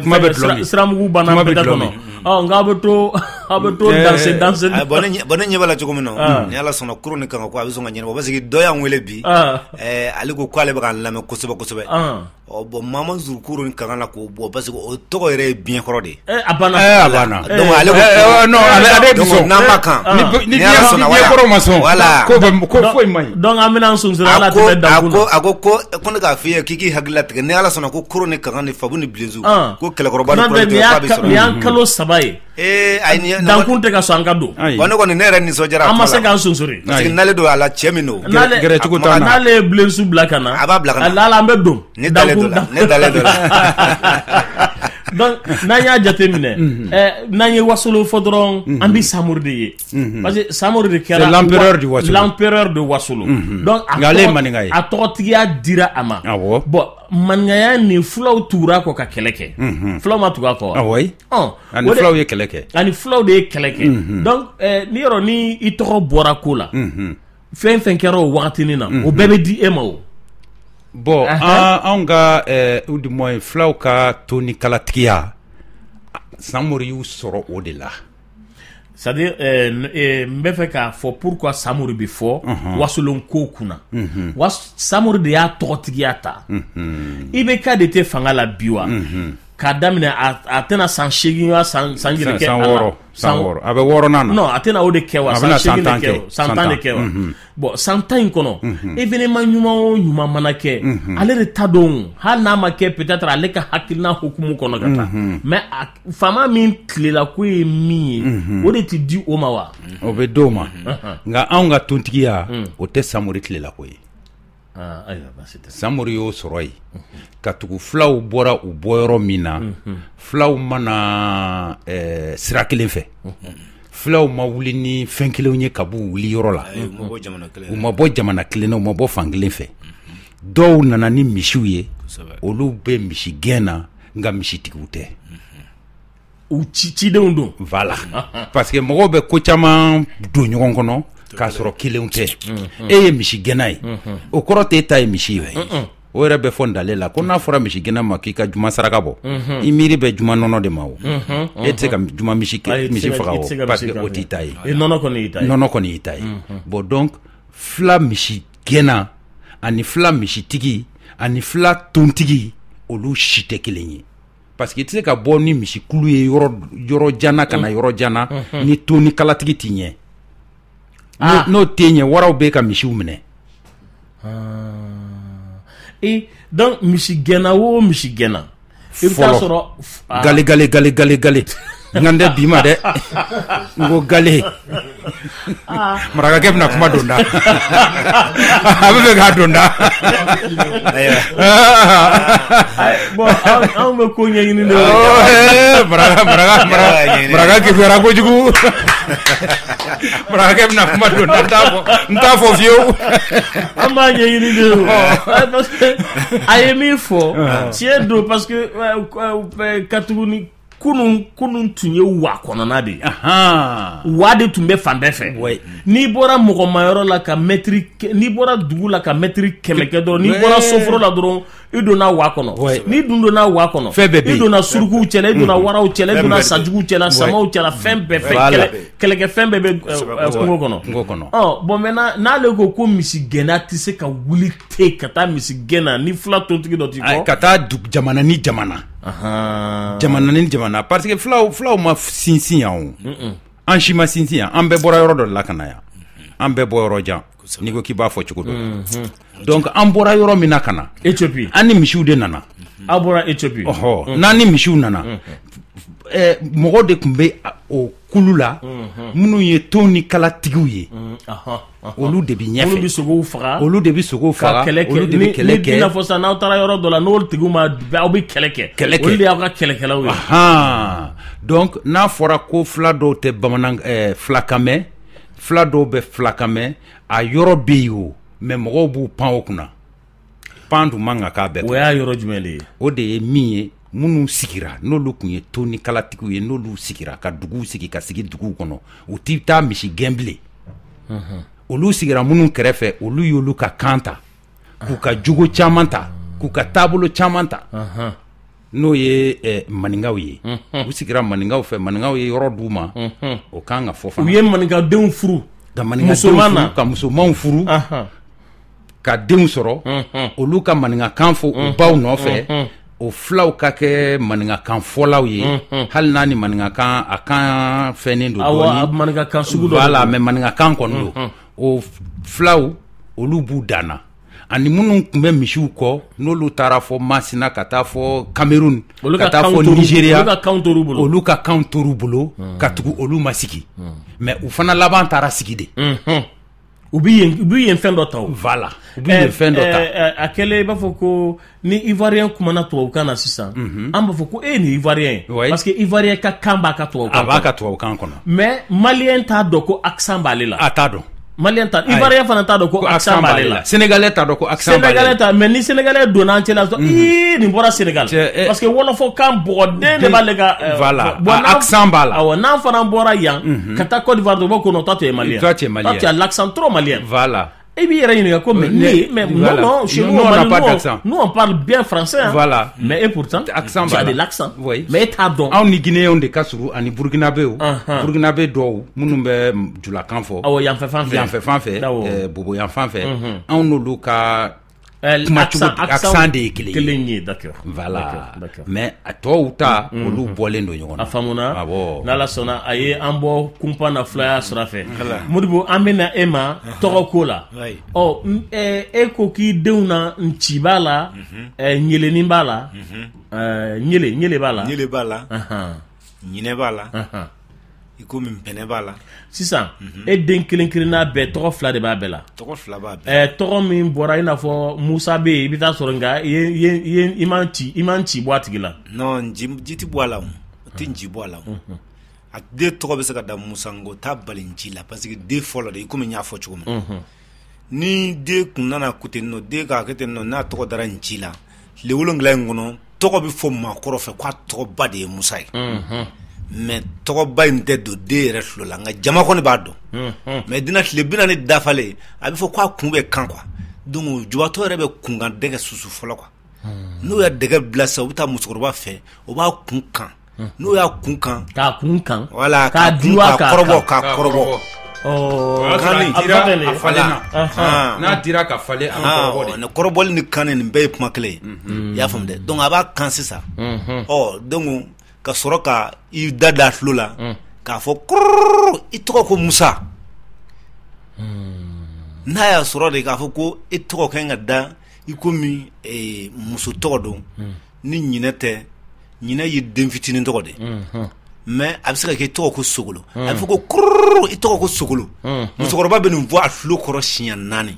kuma bɛ dulɔ min, siramugu banna bɛɛ kɔnɔ. Ɔ, nka aw bɛ to danse. Bon, ne ɲɛ b'a la cogo min na, ni Ala sɔnna koro ni kanka ko a bɛ sɔn ka ɲɛnabɔ, parce que dɔ y'an wele bi, ale ko k'ale bɛ k'an lamɛn kosɛbɛ kosɛbɛ. Ɔ, bon, Mama Zuru koro ni kanka la k'o bɔ, parce que o tɔgɔ yɛrɛ ye biɲɛkɔrɔ de ye. A banna. A banna. Donc ale ko non, ale bɛ sɔn. N'an ma kan. Ni biɲɛkɔrɔ ma sɔn. Voilà. Ko foyi man ɲi. Donc an bɛna an sonsoro ala tɛmɛ dankun na. A ko ko ne k'a f'i ye k'i k'i hakili latigɛ, ni Ala sɔnna ko koro ni kanka ni fabu ni bilenzu ko kɛlɛkɔrɔba ni kɔrɔ k'a bɛ sɔrɔ. Nin y'an kalo 3 ye. Ayi, dankun tɛ ka sɔn an ka don. Bon, ne kɔni ne yɛrɛ nisɔndiyara. An ma se k'an sonsori. Parce que n'ale don a la, cɛ min don. Gɛrɛcogo t'an na. N'ale ye bilenzu bila ka na. A b'a bila ka na. Ala an bɛ don. Ne dalen don la. Ne dalen don la. Donc n'an y'a jateminɛ, n'an ye Wasolo fɔ dɔrɔn, an bɛ Samori de ye. Parce que Samori de kɛra l'empereur du Wasolo. L'empereur de Wasolo. Donc ale ye maninka ye. A tɔgɔtigiya dira a ma. Awɔ. Bon, maninkaya ni fulaw tugura kɔ ka kɛlɛ kɛ. Fulaw ma tugu a kɔ wa? Awɔ. Ani fulaw ye kɛlɛ kɛ. Ani fulaw de ye kɛlɛ kɛ. Donc n'i yɔrɔ ni i tɔgɔ bɔra ko la, fɛn fɛn kɛra o wagatinin na, o bɛɛ bɛ di e ma o. Bon, anw ka ou du moins fulaw ka tonikalatigiya, Samori y'u sɔrɔ o de la. C'est à dire n bɛ fɛ k'a fɔ pourquoi Samori bɛ fɔ Wasolon ko kunna. Samori de y'a tɔgɔtigiya ta. IBK de tɛ fanga la bi wa? K'a daminɛ a tɛna san 8 wa san joli kɛ? San 6, san 6, a bɛ 6nan na. Non, a tɛna o de kɛ wa? San 8 de kɛ wa? San 10 de kɛ wa? Bon, san 10 in kɔnɔ, événement ɲuman o ɲuman mana kɛ, ale de ta don, hali n'a ma kɛ peut-être ale ka hakilina hukumu kɔnɔ ka taa, mais faama min tilela ko ye min ye, o de tɛ di o ma wa? O bɛ d'o ma. Nka anw ka tontigiya, o tɛ Samori tilela ko ye. Samori y'o sɔrɔ yen ka tugu fulaw bɔra u bɔ yɔrɔ min na, fulaw ma na sira kelen fɛ, fulaw ma wuli ni fɛn kelenw ye ka b'u wuli yɔrɔ la, u ma bɔ jamana kelen na, u ma bɔ fan kelen fɛ. Dɔw nana ni misiw ye, olu bɛ misi gɛn na, nka misitigiw tɛ. U cidenw don. Voilà, parce que mɔgɔw bɛ ko caman don ɲɔgɔn kɔnɔ k'a sɔrɔ kelenw tɛ. E ye misigɛnna ye, o kɔrɔ tɛ e ta ye misi ye. O yɛrɛ bɛ fɔ ntalen la ko n'a fɔra misigɛnna ma k'i ka juma saraka bɔ, i miiri bɛ juma nɔnɔ de ma. O e tɛ se ka juma misi misi faga o, parce que o t'i ta ye. Nɔnɔ kɔni y'i ta ye. Nɔnɔ kɔni y'i ta ye. Bon, donc fula misigɛnna ani fula misitigi ani fula tontigi, olu si tɛ kelen ye, parce que i tɛ se ka bɔ ni misikulu ye yɔrɔ jan na ka na yɔrɔ jan na ni ton ni kalatigi t'i ɲɛ. N'o tɛ ɲɛ, waraw bɛ ka misiw minɛ. Et donc misigɛnna o misigɛnna, i bɛ taa sɔrɔ gale gale gale gale gale, n kan tɛ bi ma dɛ, n ko gale. Marakakɛ bɛna kuma don da, a bɛ fɛ k'a don da. Bon, anw bɛ ko ɲɛɲini de. Maraka maraka maraka kefiyara kojugu. Marakakɛ bɛna kuma don da, n t'a fɔ fiyewu. An b'a ɲɛɲini de o, parce que a ye min fɔ, tiɲɛ don, parce que katuguni kunun tun ye wa kɔnɔna de ye, wa de tun bɛ fan bɛɛ fɛ. N'i bɔra mɔgɔmayɔrɔ la ka mɛtiri, n'i bɔra dugu la ka mɛtiri 100 kɛ dɔrɔn, n'i bɔra soforo la dɔrɔn, i donna wa kɔnɔ. N'i dun donna wa kɔnɔ, fɛn bɛɛ bɛ yen. I donna surukuw cɛla, i donna waraw cɛla, i donna sajuguw cɛla, samaw cɛla, fɛn bɛɛ, fɛn kɛlɛkɛfɛn bɛɛ bɛ kungo kɔnɔ. Kungo kɔnɔ. Ɔ bon, maintenant n'ale ko ko misigɛnna tɛ se ka wuli ten ka taa misigɛn na ni fula tontigi dɔ t'i kɔ. Ka taa jamana ni jamana. Jamana ni jamana, parce que fulaw ma sinsin yan o, an si ma sinsin yan, an bɛɛ bɔra yɔrɔ dɔ de la ka na yan, an bɛɛ bɔ yɔrɔ jan, n'i ko k'i b'a fɔ cogo dɔ. Donc an bɔra yɔrɔ min na ka na, Éthiopie, an ni misiw de nana. Aw bɔra Éthiopie. Ɔhɔ, n'an ni misiw nana, mɔgɔw de tun bɛ o kulu la minnu ye ton ni kalatigiw ye, olu de bɛ ɲɛfɛ. Olu bɛ sogow faga. Olu de bɛ sogow faga, olu de bɛ kɛlɛ kɛ. I n'a fɔ sisan n'aw taara yɔrɔ dɔ la, n'o tigiw ma, aw bɛ kɛlɛ kɛ. Kɛlɛ kɛ. Olu de y'aw ka kɛlɛkɛlaw ye. Donc n'a fɔra ko fula dɔw tɛ bamanan filakan mɛn, fula dɔw bɛ filakan mɛn, a yɔrɔ bɛ yen o, mais mɔgɔw b'u pan o kunna. Pan dun man ka k'a bɛɛ. O y'a yɔrɔ jumɛn de ye? O de ye min ye, minnu sigira, n'olu tun ye ton ni kalatigiw ye, n'olu sigira ka duguw sigi, ka sigi duguw kɔnɔ, u ti taa misi gɛn bilen. Olu sigira minnu kɛrɛfɛ, olu y'olu ka kan ta, k'u ka jogo caman ta, k'u ka taabolo caman ta, n'o ye maninkaw ye. U sigira maninkaw fɛ, maninkaw ye yɔrɔ d'u ma, o kan ka fɔ fana. U ye maninkadenw furu. Ka maninkadenw furu, ka musomanw furu, ka denw sɔrɔ, olu ka maninkakan fɔ u baw nɔfɛ. O fulaw ka kɛ maninkakan fɔlaw ye, hali n'a ni maninkakan a kan fɛnnen don dɔɔni. Awɔ, maninkakan sugu dɔ. Voilà, mais maninkakan kɔni don. O fulaw, olu b'u dan na. Ani minnu tun bɛ misiw kɔ, n'olu taara fɔ Masina, ka taa fɔ Cameroun, ka taa fɔ Nigéria, olu ka kanw tor'u bolo, ka tugu olu ma sigi. Mais u fana laban taara sigi de. U bɛ yen fɛn dɔ ta o. Voilà, u bɛ yen fɛn dɔ ta. A kɛlen i b'a fɔ ko ni Ivoirien kumana tubabukan na sisan, an b'a fɔ ko e ye nin Ivoirien ye, parce que Ivoirien ka kan b'a ka tubabukan kɔnɔ. A b'a ka tubabukan kɔnɔ. Mais Malien t'a dɔn ko accent b'ale la. A t'a dɔn. Malien t'a, Ivoirien fana t'a dɔn ko accent b'ale la. Sénégalais t'a dɔn ko accent b'ale la. Sénégalais t'a, mais ni Sénégalais donna an cɛla, ii nin bɔra Sénégal. Parce que wɔlɔfɔkan bɔgɔden de b'ale ka. Voilà, accent b'a la. Awɔ, n'an fana bɔra yan ka taa Côte d'Ivoire, u b'a fɔ ko non, toi tu es malien. Toi tu es malien. Toi tu as l'accent trop malien. Voilà. Et puis, il y a comme mais non, non, chez nous, on n'a pas d'accent. Nous, on parle bien français. Hein. Voilà. Mais et pourtant, accent, tu as de l'accent. Oui. Mais t'as donc. Anw ni Guinéens de ka surun ani Burkinabé o. Burkinabé dɔw minnu bɛ julakan fɔ. Awɔ, yan fɛ fan fɛ. Yan fɛ fan fɛ, Bobo yan fan fɛ. Anw n'olu ka kumacogo accent de ye kelen ye. Kelen ye, d'accord. Voilà. Mais a tɔw ta, olu bɔlen don ɲɔgɔn na. A faamuna. Awɔ. N'Ala sɔnna, a ye an bɔ kunpan na fulaya sira fɛ. Modibo, an bɛ na e ma tɔgɔ ko la. Ɔ, e ko k'i denw na Nci b'a la, Ɲelenin b'a la, Ɲele b'a la. Ɲele b'a la. Ɲinɛ b'a la. I komi bɛnɛ b'a la. Sisan e den kelen kelenna bɛɛ tɔgɔ fila de b'a bɛɛ la. Tɔgɔ fila b'a bɛɛ. Tɔgɔ min bɔra i n'a fɔ Musa bɛ yen, i bɛ taa sɔrɔ nka i man ci bɔ a tigi la. Non, ji tɛ bɔ a la, o tɛ ji bɔ a la. A den tɔgɔ bɛ se ka da Musa, nka o t'a bali ji la, parce que den fɔlɔ de, i komi n y'a fɔ cogo min. Ni den kun nana ko ten nɔ, den k'a kɛ ten nɔ, n'a tɔgɔ dara nci la, tile 7 in kɔnɔ, tɔgɔ bɛ fɔ maakɔrɔ fɛ k'a tɔgɔba de ye Musa ye. Mais tɔgɔba in tɛ don den yɛrɛ tulo la, nka jama kɔni b'a dɔn. Mais dina tile 40 dafalen, a bɛ fɔ k'a kun bɛ kan quoi. Donc jubatɔ yɛrɛ bɛ kunkan dɛgɛ susu fɔlɔ quoi. N'o y'a dɛgɛ bila sisan, u bɛ taa musokɔrɔba fɛ, o b'a kun kan. N'o y'a kun kan. K'a kun kan. Voilà, k'a diwa k'a kɔrɔbɔ, k'a kɔrɔbɔ. A falenna. N'a dira ka falen, a bɛ kɔrɔbɔ de. Nin kɔrɔbɔli ni kan nin bɛɛ ye kuma kelen ye. I y'a faamu dɛ. Donc a b'a kan sisan. Ɔ donc ka sɔrɔ ka i da da tulo la, k'a fɔ kururu, i tɔgɔ ko Musa. N'a y'a sɔrɔ de k'a fɔ ko e tɔgɔ kan ka da i komi muso tɔgɔ don, ni ɲinɛ tɛ, ɲinɛ ye den fitinin tɔgɔ de ye. Mais a bɛ se ka kɛ i tɔgɔ ko Sogolo. A bɛ fɔ ko kururu, i tɔgɔ ko Sogolo. Musokɔrɔba bɛ nin fɔ a tulo kɔrɔ siɲɛ 4.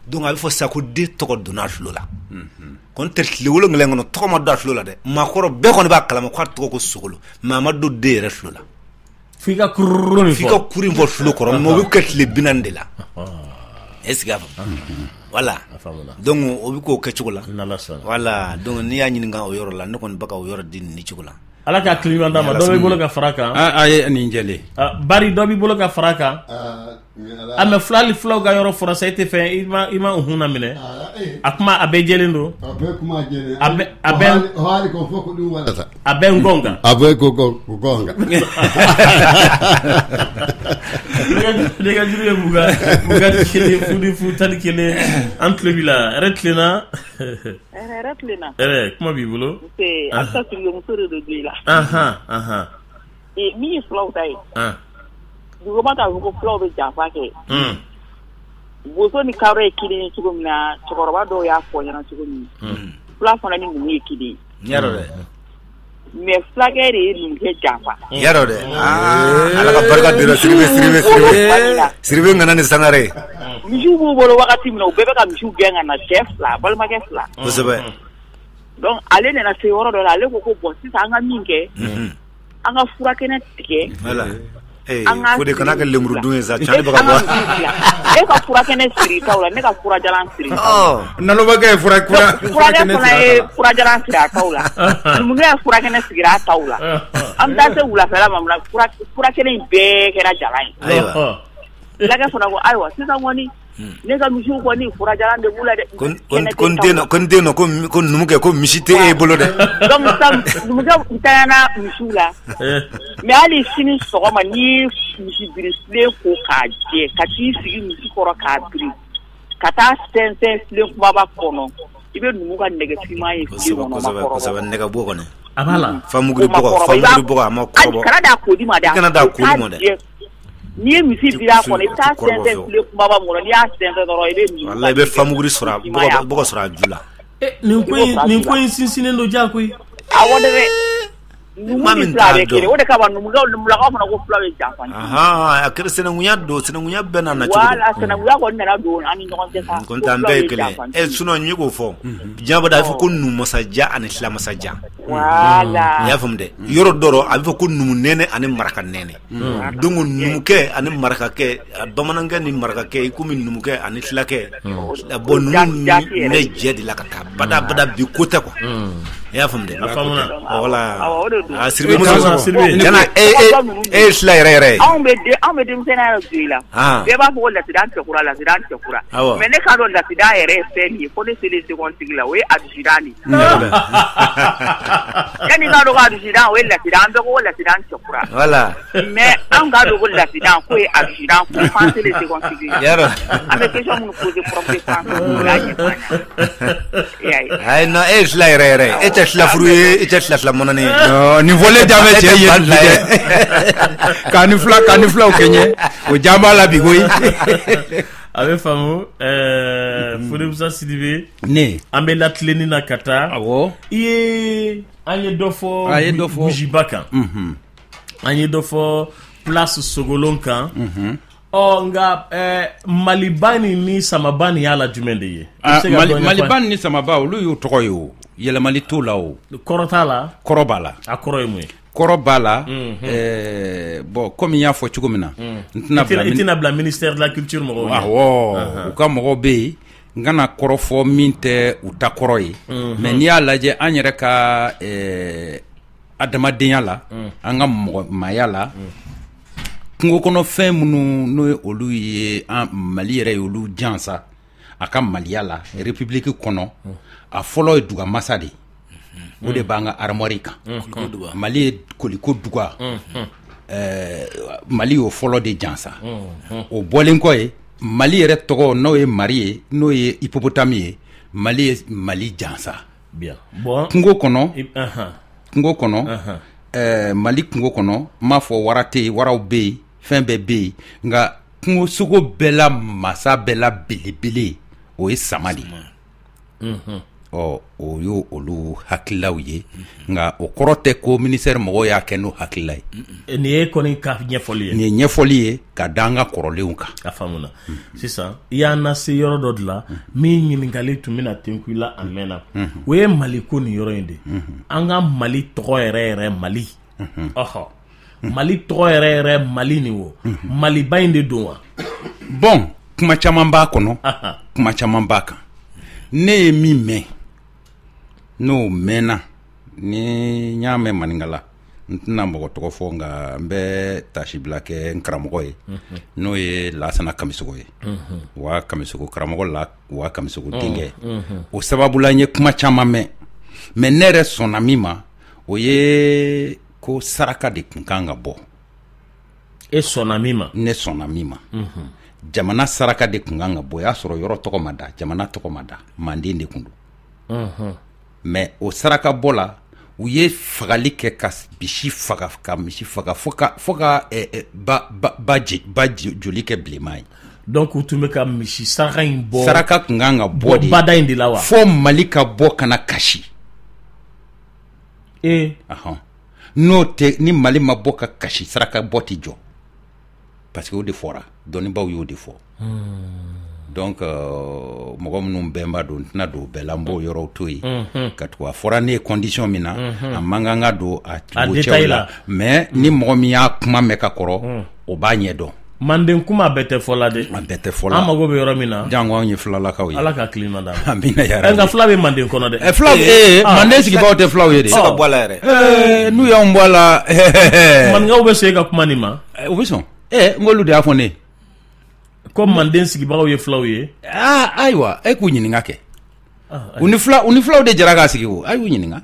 Donc a bɛ fɔ sisan ko den tɔgɔ donna a tulo la. Kɔni tɛ tile 7 in kɔnɔ, tɔgɔ ma don a tulo la dɛ. Maakɔrɔ bɛɛ kɔni b'a kalama k'a tɔgɔ ko Sogolo, mais a ma don den yɛrɛ tulo la. F'i ka kururu nin fɔ. F'i ka kuru in fɔ tulo kɔrɔ, mais o bɛ kɛ tile 40 de la. Est-ce que y'a faamu? Voilà. Donc o bɛ k'o kɛ cogo la. Voilà, donc n'i y'a ɲininka o yɔrɔ la, ne kɔni bɛ ka o yɔrɔ di nin cogo la. Ala ka tile ɲuman d'a ma. Dɔ b'i bolo ka fara kan. A ye nin jɛlen. Bari dɔ b'i bolo ka fara kan. A mɛ fila filaw ka yɔrɔ fɔra sa, e tɛ fɛn, i ma hun minɛ. A kuma a bɛɛ jɛlen don. A bɛɛ kuma jɛlen. A bɛɛ a bɛɛ n gɔn kan. A bɛɛ ko gɔn kan. Nɛgɛjuru ye 20 0 0 11, an tulo b'i la. Hɛrɛ tilenna. Hɛrɛ tilenna. Hɛrɛ, kuma b'i bolo. Nse, Asa Sidibe muso de don i la. Min ye filaw ta ye. Duguma k'a fɔ ko filaw bɛ janfa kɛ. Bozo ni kadɔ ye kelen ye cogo min na, cɛkɔrɔba dɔw y'a fɔ ɲɛna cogo min. Fila fana ni numu ye kelen ye. Yɛrɛ dɛ. Mais fulakɛ de ye numukɛ janfa. Yɛrɛ dɛ. Ala ka barika dira Sidibe. Sidibe ŋana ni sangare. Misiw b'u bolo wagati min na, u bɛɛ bɛ ka misiw gɛn ka na, cɛ 2, balimakɛ 2. Kosɛbɛ. Donc ale nana se yɔrɔ dɔ la, ale ko bon sisan an ka min kɛ, an ka furakɛnɛ tigɛ. Voilà. Fo de kana kɛ lemurudun ye sa, cani bɛ ka bɔ. E ka furakɛnɛ siri taw la, ne ka furajalan siri. Nalobakɛ ye furakɛnɛ fana ye furajalan siri a taw la. Numukɛ ye furakɛnɛ siri a taw la. An bɛ taa se wulafɛla ma, furakɛnɛ in bɛɛ kɛra jalan ye. Ayiwa. Fulakɛ fana ko ayiwa sisan kɔni, ne ka misiw kɔni furajalan de b'u la dɛ. Ko n den ko numukɛ ko misi tɛ e bolo dɛ. Donc sisan numukɛ ntanyana misiw la. Mais hali sini sɔgɔma n'i ye misi biri filen ko k'a jɛ, ka t'i sigi misi kɔrɔ k'a biri, ka taa sɛnsɛn filen kumaba kɔnɔ, i bɛ numu ka nɛgɛ finman ye filen kɔnɔ. Kosɛbɛ, nɛgɛ bɔ kɔnɔ. A b'a la. Famuguri bɔgɔ, a ma kɔrɔbɔ. Kana d'a koli ma dɛ. Kana d'a koli ma dɛ. N'i ye misi biri a kɔnɔ, i bɛ taa sɛnsɛn filen kumaba kɔnɔ, n'i y'a sɛnsɛn dɔrɔn i bɛ numu. Walahi i bɛ famuguri sɔrɔ, bɔgɔ sɔrɔ a ju la. Nin ko in sinsinnen don ja koyi. Awɔ dɛ. Numu ni fila bɛ kelen, o de kama numulakaw fana ko fila bɛ janfa. A kɛra sinankunya don, sinankunya bɛɛ nana cogo. Voilà, sinankunya kɔni nana don an ni ɲɔgɔn cɛ sa. Ko an bɛɛ ye kelen. Sinon n ye k'o fɔ. Diɲɛ b'a dɔn a bɛ fɔ ko numumasaja ani filamasaja. Voilà. I y'a faamu dɛ. Yɔrɔ dɔ rɔ a bɛ fɔ ko numu nɛnɛ ani maraka nɛnɛ. Donc numukɛ ani marakakɛ, bamanankɛ ni marakakɛ, i komi numukɛ ani filakɛ. Bon ninnu bɛ jɛ de la ka taa bada bada bi ko tɛ quoi. I y'a faamu dɛ. A faamuna. Voilà. Awɔ, o de don. Sidibe muso, jana e fila yɛrɛ yɛrɛ ye. Anw bɛ denmisɛnninya yɛrɛ don i la. Bɛɛ b'a fɔ ko lasidan cɛkura, lasidan cɛkura. Mais ne k'a dɔn lasidan yɛrɛ ye fɛn min ye, fo ne selen seconde sigi la, o ye adjudan de ye. Yanni k'a dɔn ko adjudan o ye lasidan, an bɛɛ ko lasidan cɛkura. Voilà. Mais anw k'a dɔn ko lasidan k'o ye adjudan ko f'an selen seconde sigi la. Yarɔ. An bɛ question minnu poser prof de français o y'a ɲɛfɔ an ɲɛna. Ayi non, e ye fila yɛrɛ yɛrɛ ye. E tɛ fila furu ye, e tɛ fila mɔnɔni ye. Nin fɔlen jan bɛ cɛ ye bi dɛ. K'a ni filaw kɛɲɛ, o jan b'a la bi koyi. A bɛ faamu. Fode Musa Sidibe. Ne. An bɛ latilenni na ka taa. Awɔ. I ye an ye dɔ fɔ. A ye dɔ fɔ. Bujiba kan. An ye dɔ fɔ place Sogolon kan. Ɔ nka Maliba ni Samaba nin y'a la jumɛn de ye? Maliba ni Samaba olu y'u tɔgɔ ye o, yɛlɛmali t'o la o. Kɔrɔ t'a la? Kɔrɔ b'a la. A kɔrɔ ye mun ye? Kɔrɔ b'a la. Bon, komi n y'a fɔ cogo min na, n tɛna bila, i tɛna bila ministère de la culture mɔgɔw ɲɛ. Awɔ, u ka mɔgɔw bɛ yen, n kana kɔrɔ fɔ min tɛ u ta kɔrɔ ye. Mais n'i y'a lajɛ an yɛrɛ ka adamadenya la, an ka mɔgɔ maaya la, kungo kɔnɔ fɛn minnu n'o ye olu ye, an Mali yɛrɛ ye olu jansa a ka maliya la, république kɔnɔ, a fɔlɔ ye dugamasa de ye. O de b'an ka armoire kan. Mali ye koliko duga, Mali y'o fɔlɔ de jansa. O bɔlen kɔ ye, Mali yɛrɛ tɔgɔ n'o ye mari ye, n'o ye hippopotame ye, Mali ye Mali jansa. Bien. Bon. Kungo kɔnɔ, kungo kɔnɔ, Mali kungo kɔnɔ, n m'a fɔ wara tɛ yen, waraw bɛ yen, fɛn bɛɛ bɛ yen, nka kungo sogo bɛɛ la masa bɛɛ la belebele o ye sama de ye. Ɔ o y'o olu hakililaw ye, nka o kɔrɔ tɛ ko ministère mɔgɔw y'a kɛ n'o hakilila ye. Nin ye kɔni ka ɲɛfɔli ye. Nin ye ɲɛfɔli ye ka da an ka kɔrɔlenw kan. A faamuna. Sisan i y'an lase yɔrɔ dɔ de la min ɲininkali tun bɛna tɛnku i la a mɛnna. O ye Mali ko nin yɔrɔ in de. An ka Mali tɔgɔ yɛrɛ yɛrɛ Mali. Ɔhɔ. Mali tɔgɔ yɛrɛ yɛrɛ Mali nin wo. Maliba in de don wa? Bon, kuma caman b'a kɔnɔ, kuma caman b'a kan. Ne ye min mɛn, n'o mɛnna, ni n y'a mɛn maninkala, n tɛna mɔgɔ tɔgɔ fɔ, nka n bɛ tasibila kɛ n karamɔgɔ ye, n'o ye Lasana Kamisogo ye, wa Kamisogo karamɔgɔ la, wa Kamisogo denkɛ. O sababu la n ye kuma caman mɛn, mais ne yɛrɛ sɔnna min ma, o ye ko saraka de tun kan ka bɔ. E sɔnna min ma? Ne sɔnna min ma. Jamana saraka de tun kan ka bɔ, o y'a sɔrɔ yɔrɔ tɔgɔ ma da, jamana tɔgɔ ma da, manden de tun don. Mais o saraka bɔ la, u ye fagali kɛ ka misi faga, ka misi faga fo ka ba joli kɛ bilenman ye. Donc u tun bɛ ka misi saraka in bɔ. Saraka tun kan ka bɔ de. Bada in de la wa? Fo Mali ka bɔ ka na kasi. N'o tɛ, ni Mali ma bɔ ka kasi, saraka bɔ tɛ jɔ. Parce que o de fɔra, dɔnnibaw y'o de fɔ. Donc mɔgɔ minnu bɛnba don, n tɛna don o bɛɛ la, n b'o yɔrɔw to yen. Ka tugu a fɔra ne ye condition min na, a man kan ka don a détail la. Mais ni mɔgɔ min y'a kuma mɛn ka kɔrɔ, o b'a ɲɛ dɔn. Manden kuma bɛɛ tɛ fɔ la dɛ. A bɛɛ tɛ fɔ la. An mago bɛ yɔrɔ min na. Jango anw ye filalakaw ye. Ala ka tilema d'an ma. Amina yarabi. Nka fila bɛ manden kɔnɔ dɛ. Fila manden sigibaaw tɛ filaw ye de. Se ka bɔ a la yɛrɛ. N'u y'anw bɔ a la. Maninkaw bɛ sɔn e ka kuma nin ma? U bɛ sɔn. N k'olu de y'a fɔ ne ye. Ko manden sigibagaw ye filaw ye. Ayiwa, e k'u ɲininka kɛ. U ni filaw de jɛra k'a sigi o. A y'u ɲininka.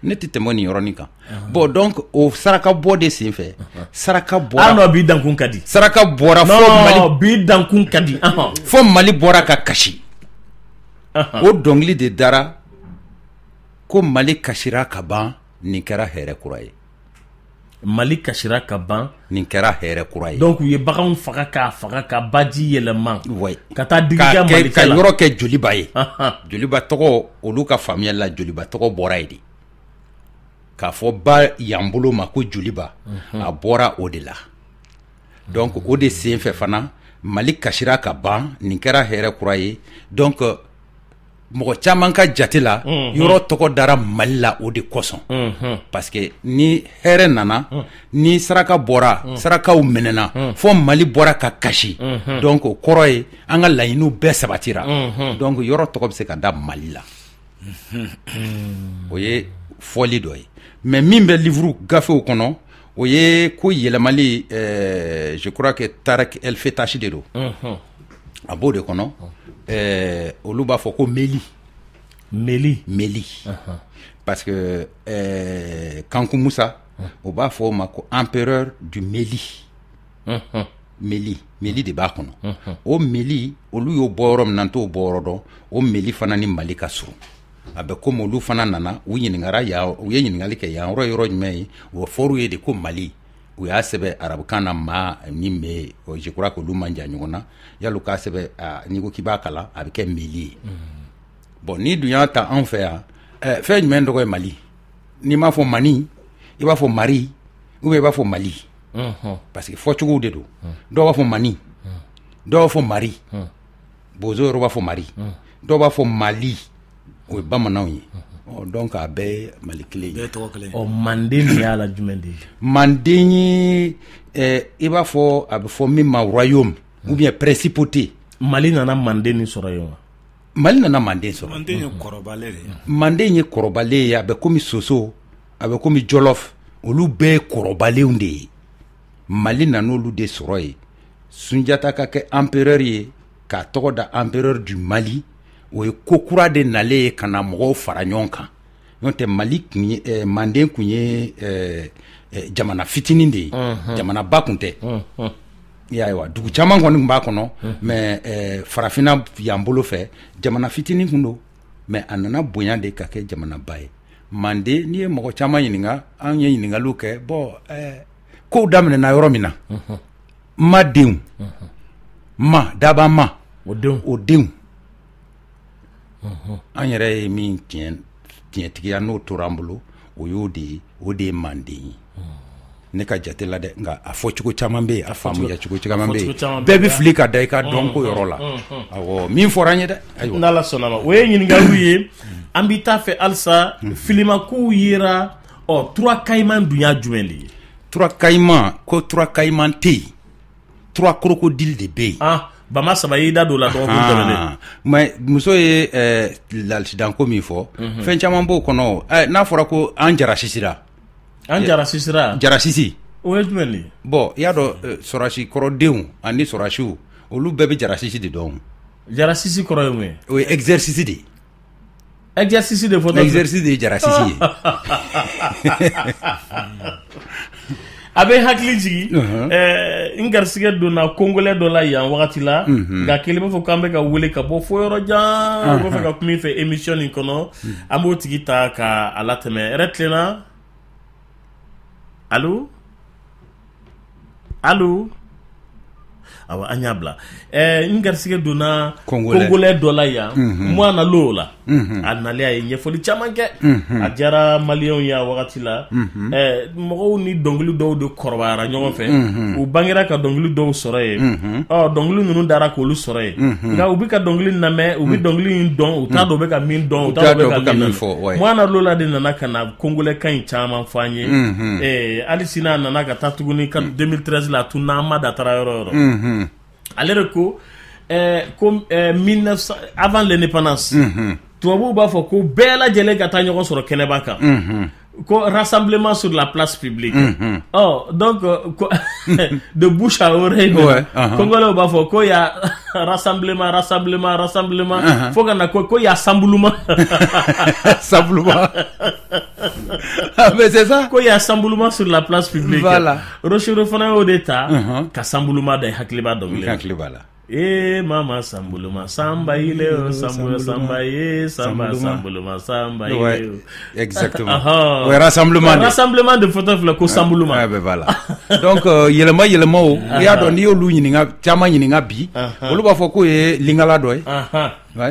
Ne tɛ tɛmɛ nin yɔrɔnin kan. Bon, donc o saraka bɔ de senfɛ, saraka bɔra. Ah non, bi dankun ka di. Saraka bɔra fo Mali. Non, bi dankun ka di. Fo Mali bɔra ka kasi. O dɔnkili de dara ko Mali kasira ka ban, nin kɛra hɛrɛ kura ye. Mali kasira ka ban, nin kɛra hɛrɛ kura ye. Donc u ye baganw faga k'a faga ka baji yɛlɛma. Ouais. Ka taa digi kɛ Mali ka yɔrɔ kɛ joliba ye. Joliba tɔgɔ, olu ka faamuya la, joliba tɔgɔ bɔra yen de. K'a fɔ ba yan bolo ma ko joliba, a bɔra o de la. Donc o de senfɛ fana, Mali kasira ka ban, nin kɛra hɛrɛ kura ye. Donc mɔgɔ caman ka jate la, yɔrɔ tɔgɔ dara Mali la o de kosɔn. Parce que ni hɛrɛ nana, ni saraka bɔra, sarakaw minɛna, fo Mali bɔra ka kasi. Donc o kɔrɔ ye an ka laɲiniw bɛɛ sabatira. Donc yɔrɔ tɔgɔ bɛ se ka da Mali la. O ye fɔli dɔ ye. Mais min bɛ livre gafew kɔnɔ, o ye ko yɛlɛmali, je crois que Tarek El Fetachi de don. A b'o de kɔnɔ. Olu b'a fɔ ko Meli. Meli. Meli. Parce que Kanku Musa, o b'a fɔ o ma ko empereur du Meli. Meli. Meli de b'a kɔnɔ. O Meli, olu y'o bɔ yɔrɔ min na, n t'o bɔ yɔrɔ dɔn. O Meli fana ni Mali ka surun. A bɛ komi olu fana nana, u ɲininkara yan, u ye ɲininkali kɛ yan yɔrɔ yɔrɔ jumɛn ye, o fɔr'u ye de ko Mali. U y'a sɛbɛn arabukan na ma ni me, je crois que olu man jan ɲɔgɔn na. Yal'u k'a sɛbɛn, n'i ko k'i b'a kalan, a bɛ kɛ Meli ye. Bon, n'i dun y'a ta anw fɛ yan, fɛn jumɛn tɔgɔ ye Mali? N'i m'a fɔ Mani, i b'a fɔ Mari, Ou bien i b'a fɔ Mali. Parce que fɔcogow de don. Dɔw b'a fɔ Mani, dɔw b'a fɔ Mari, bozo yɛrɛ b'a fɔ Mari, dɔw b'a fɔ Mali, o ye bamananw ye. Donc a bɛɛ ye Mali kelen ye. Ɔ, Manden nin y'a la jumɛn de ye? Manden ye, i b'a fɔ a bɛ fɔ min ma royaume ou bien principauté. Mali nana Manden nin sɔrɔ yen wa? Mali nana Manden sɔrɔ. Manden ye kɔrɔbalen de ye. Manden ye kɔrɔbalen ye, a bɛ komi Soso, a bɛ komi Jɔlɔf, olu bɛɛ ye kɔrɔbalenw de ye. Mali nan'olu de sɔrɔ yen. Sunjata ka kɛ empereur ye, k'a tɔgɔ da empereur du Mali, o ye ko kura de nalen ye ka na mɔgɔw fara ɲɔgɔn kan. N'o tɛ Mali tun ye, Manden tun ye jamana fitinin de ye, jamanaba tun tɛ. I y'a ye wa, dugu caman kɔni tun b'a kɔnɔ, mais farafinna yan bolo fɛ jamana fitinin tun don, mais a nana bonya de ka kɛ jamanaba ye. Manden, n'i ye mɔgɔ caman ɲininka, an ye ɲininkaliw kɛ, bon kow daminɛna yɔrɔ min na, ma denw, ma daba ma o denw, an yɛrɛ ye min tiɲɛtigiya n'o tora an bolo, o y'o de ye, o de ye Manden ye. Ne ka jate la dɛ, nka a fɔcogo caman bɛ yen, a faamuya cogo caman bɛ yen, bɛɛ bɛ fili ka da i ka dɔnko yɔrɔ la. Awɔ, min fɔra an ye dɛ, ayiwa, n'Ala sɔnna ma, o ye ɲininkaliw ye. An bɛ taa fɛ halisa filimakow yera. Ɔ, Trois Caïmans dun y'a jumɛn de ye? Trois Caïmans, ko Trois Caïmans tɛ yen, trois crocodiles de bɛ yen. Bama saba y'i da don o la dɔgɔkun tɛmɛnen. Mais muso ye lasidanko min fɔ, fɛn caman b'o kɔnɔ. N'a fɔra ko an jarasisira. An jarasisira. Jarasisi. O ye jumɛn de ye? Bon, i y'a dɔn sɔrɔsi kɔrɔdenw ani sɔrɔsiw, olu bɛɛ bɛ jarasisi de dɔn. Jarasisi kɔrɔ ye mun ye? O ye exercice de ye. Exercice de fɔtɔ. Exercice de ye jarasisi ye. A bɛ hakili jigin, n garisɛgɛ donna kongolɛ dɔ la yan wagati la, nka kelen b'a fɔ k'an bɛ ka wele ka bɔ fo yɔrɔ jan, u b'a fɛ ka kuma i fɛ émission nin kɔnɔ, an b'o tigi ta ka a latɛmɛ. Hɛrɛ tilenna. Allo, allo. Awa, an y'a bila. N garisɛgɛ donna kongolɛ dɔ la yan, mwana lo la, a nalen a ye ɲɛfɔli caman kɛ, a diyara maliyɛnw ye a wagati la. Mɔgɔw ni dɔnkili dɔw de kɔrɔbayara ɲɔgɔn fɛ, u bangera ka dɔnkili dɔw sɔrɔ yen. Ɔ, dɔnkili ninnu dara k'olu sɔrɔ yen, nka u bɛ ka dɔnkili lamɛn, u bɛ dɔnkili in dɔn, u t'a dɔn u bɛ ka min dɔn, u t'a dɔn u bɛ ka min fɔ. Mwana lo la de nana ka na kongolɛkan in caman fɔ an ye. Hali sini a nana ka taa tuguni 2013 la, a tununa, an ma da taara yɔrɔ o yɔrɔ. Ale de ko ko 1900 avant l'indépendance, tubabuw b'a fɔ ko bɛɛ lajɛlen ka taa ɲɔgɔn sɔrɔ kɛnɛba kan, ko rassemblement sur la place publique. Oh, donc de bouche à oreille, Congolais b'a fɔ ko ya rassemblement, rassemblement, rassemblement, fo ka na ko ya sambuluma. Sambuluma. Ah, mais c'est ça. Ko ya sambuluma sur la place publique. Voilà. Rochero fana y'o de ta ka sambuluma da, hakili b'a dɔnkili la. Hakili b'a la. Eh mama sambuluma samba ile o sambula samba ye samba sambuluma samba ile o. Exactement. Ouais, rassemblement. Rassemblement de photo filɛ ko sambuluma. Ah ben voilà. Donc yɛlɛma yɛlɛma o, i y'a dɔn n'i y'olu ɲininka caman ɲininka bi, olu b'a fɔ k'o ye lingala dɔ ye.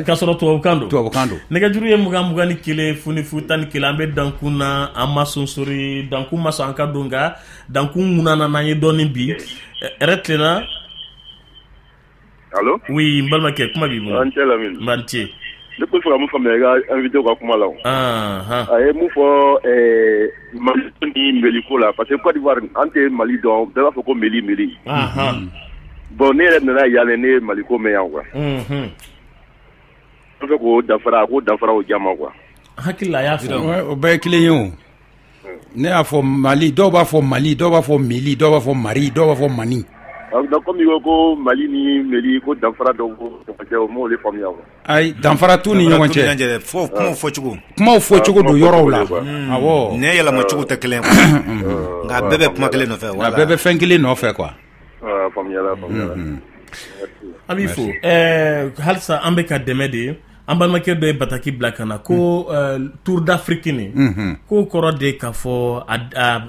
K'a sɔrɔ tubabukan don. Tubabukan don. Nɛgɛjuru ye 20 21 0 0 11. An bɛ dankun na, an ma sonsori, dankun ma sɔn an ka don, nka dankun ŋunana n'an ye dɔɔnin bi. Hɛrɛ tilenna. Allo? Oui, n balimakɛ, kuma b'i bolo. An cɛ Lamini. N b'an ce. Ne tun bɛ fɛ ka mun faamuya i ka invité ka kuma la o. A ye mun fɔ Mali ni Meli ko la, parce que Côte d'Ivoire an tɛ Mali dɔn, bɛɛ b'a fɔ ko Meli Meli. Bon, ne yɛrɛ nana yan ne ye Mali ko mɛn yan quoi. N bɛ fɛ k'o danfara, a k'o danfara o jama quoi. Hakili la a y'a fɔ. O bɛɛ ye kelen ye o. Ne y'a fɔ Mali, dɔw b'a fɔ Mali, dɔw b'a fɔ Meli, dɔw b'a fɔ Mari, dɔw b'a fɔ Mani. Donc comme i ko ko Mali ni Meli ko danfara dɔw b'u ni ɲɔgɔn cɛ, o m'o de faamuya quoi. Ayi, danfara t'u ni ɲɔgɔn cɛ. Fo kumaw fɔcogo. Kumaw fɔcogo don yɔrɔw la. Awɔ. Ne yɛlɛma cogo tɛ kelen ye nka a bɛɛ bɛ kuma kelen nɔfɛ. A bɛɛ bɛ fɛn kelen nɔfɛ quoi. Faamuyala, faamuyala. An b'i fo. Halisa an bɛ ka dɛmɛ de ye. An balimakɛ dɔ ye bataki bila ka na ko Tour d'Afrique nin, k'o kɔrɔ de k'a fɔ,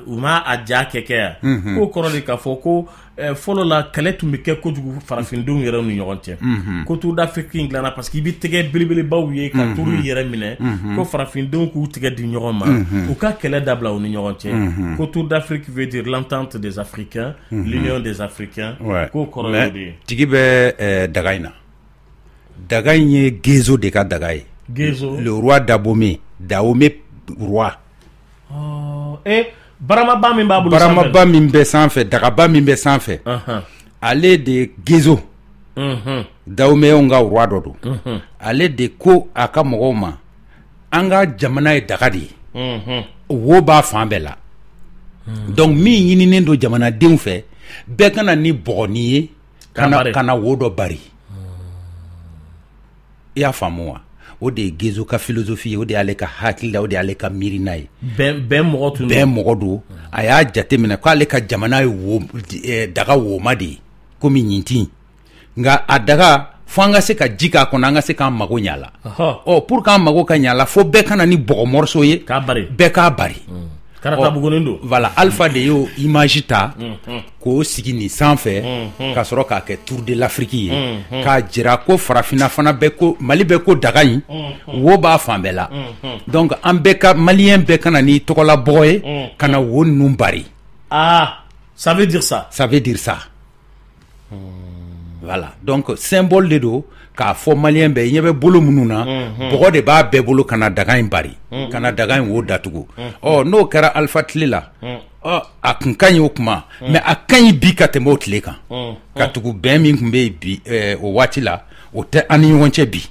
u ma a ja kɛ yan, k'o kɔrɔ de k'a fɔ ko fɔlɔ la kɛlɛ tun bɛ kɛ kojugu farafindenw yɛrɛ ni ɲɔgɔn cɛ, ko Tour d'Afrique in dilanna parce que i bɛ tɛgɛ belebelebaw ye ka tour yɛrɛ minɛ, ko farafindenw k'u tɛgɛ di ɲɔgɔn ma, u ka kɛlɛ dabila u ni ɲɔgɔn cɛ, ko Tour d'Afrique veut dire l'entente des Africains, l'union des Africains, k'o kɔrɔ y'o de ye. Tigi bɛ daga in na, daga in ye Gezo de ka daga ye. Gezo, le roi d'Abomey, Dahomey roi. Baramaba min b'a bolo, baramaba min bɛ sanfɛ, dagaba min bɛ sanfɛ, ale de Gezo, Dahomeyɛnw ka roi dɔ don. Ale de ko a ka mɔgɔw ma, an ka jamana ye daga de ye, wo b'a fan bɛɛ la, donc min ɲininen don jamanadenw fɛ, bɛɛ ka na ni bɔgɔnin ye ka na wo dɔ bari. I y'a faamu wa? O de ye Gezo ka philosophie ye, o de y'ale ka hakili la, o de y'ale ka miirina ye. Bɛn mɔgɔ tun don. Bɛn mɔgɔ don. A y'a jateminɛ k'ale ka jamana ye wo daga woma de ye komi ɲintin, nka a daga fo an ka se ka ji k'a kɔnɔ, an ka se k'an mago ɲɛ a la. Ɔ, pour k'an mago ka ɲɛ a la, fo bɛɛ ka na ni bɔgɔ morceau ye, k'a bari, bɛɛ k'a bari. Karata bugunin don. Voilà, Alpha de y'o image ta k'o sigi nin sanfɛ, ka sɔrɔ k'a kɛ Tour de l'Afrique ye, k'a jira ko farafinna fana bɛ ko Mali bɛ ko daga in wo b'a fan bɛɛ la, donc an bɛɛ ka maliyɛn bɛɛ ka na ni tɔgɔla bɔgɔ ye ka na wo ninnu bari. Ah, ça veut dire ça. Ça veut dire ça. Voilà, donc symbole de don k'a fɔ maliyɛn bɛɛ, i ɲɛ bɛ bolo minnu na, bɔgɔ de b'a bɛɛ bolo ka na daga in bari, ka na daga in wo datugu. Ɔ, n'o kɛra Alpha tile la, ɔ, a kun ka ɲi o kuma, mais a ka ɲi bi ka tɛmɛ o tile kan, ka tugu bɛn min tun bɛ yen bi o waati la, o tɛ an ni ɲɔgɔn cɛ bi.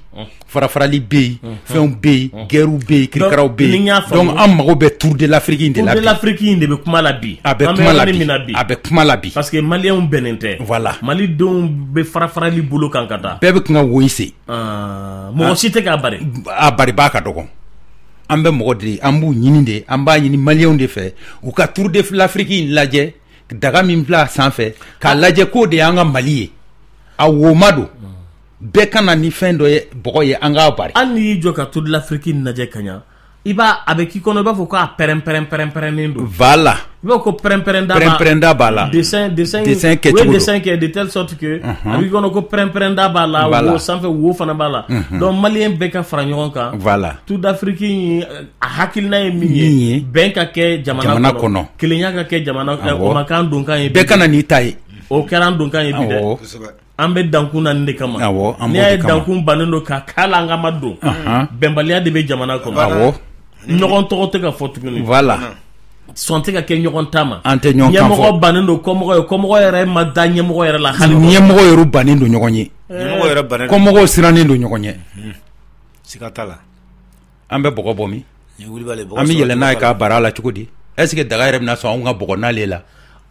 Farafarali bɛ yen, fɛnw bɛ yen, guerrew bɛ yen, kirikaraw bɛ yen, donc an mago bɛ Tour de l'Afrique in de la bi. Tour de l'Afrique in de bɛ kuma la bi. A bɛ kuma la bi, a bɛ kuma la bi. Parce que maliyɛnw bɛnnen tɛ. Voilà. Malidenw bɛ farafarali bolo kan ka taa. Bɛɛ bɛ kan ka wo in sen. Mɔgɔ si tɛ k'a bari. A baribaa ka dɔgɔn. An bɛ mɔgɔ de, an b'u ɲini de, an b'a ɲini maliyɛnw de fɛ, u ka Tour de l'Afrique in lajɛ, daga min bila sanfɛ, k'a lajɛ k'o de y'an ka Mali ye. A woma don. Bɛɛ ka na ni fɛn dɔ ye, bɔgɔ ye, an k'a bari. Hali n'i y'i jɔ ka Tour de l'Afrique lajɛ ka ɲa, i b'a a bɛ k'i kɔnɔ i b'a fɔ k'a pɛrɛn-pɛrɛn-pɛrɛn-pɛrɛnnen don. Voilà. I b'a fɔ ko pɛrɛn-pɛrɛn-da b'a pɛrɛn-pɛrɛn-da b'a la. Dessin dessin kɛcogo don. U ye dessin kɛ de telle sorte que a b'i kɔnɔ ko pɛrɛn-pɛrɛn-da b'a la, wo sanfɛ wo fana b'a la. Donc maliyɛn bɛɛ ka fara ɲɔgɔn kan. Voilà. Tour d'Afrique a hakilina ye min ye, bɛn ka kɛ jamana kɔnɔ, kelenya ka kɛ jamana kɔnɔ, o ma k'an donkan ye. Bɛɛ ka na n'i ta ye. O kɛra an donkan ye bi dɛ. An bɛ dankun na nin de kama. Awɔ, an b'o de kama. N'i y'a ye dankun bannen don ka k'a la an ka ma don. Bɛnbaliya de bɛ jamana kɔnɔ. Awɔ. Ɲɔgɔn tɔgɔ tɛ ka fɔ tuguni. Voilà. Sɔn tɛ ka kɛ ɲɔgɔn ta ma. An tɛ ɲɔgɔn kan fɔ. Ɲɛmɔgɔ bannen don kɔmɔgɔ ye, kɔmɔgɔ yɛrɛ ma da ɲɛmɔgɔ yɛrɛ la hali. Ɲɛmɔgɔ yɛrɛ bannen don ɲɔgɔn ye. Ɲɛmɔgɔ yɛrɛ bannen don. Kɔmɔgɔw sirannen don ɲɔgɔn ɲɛ. Siga t'a la. An bɛ bɔgɔ bɔ min? An bɛ yɛlɛ n'a ye k'a bara la cogo di? Est ce que daga yɛrɛ bɛna sɔn anw ka bɔgɔ n'ale la?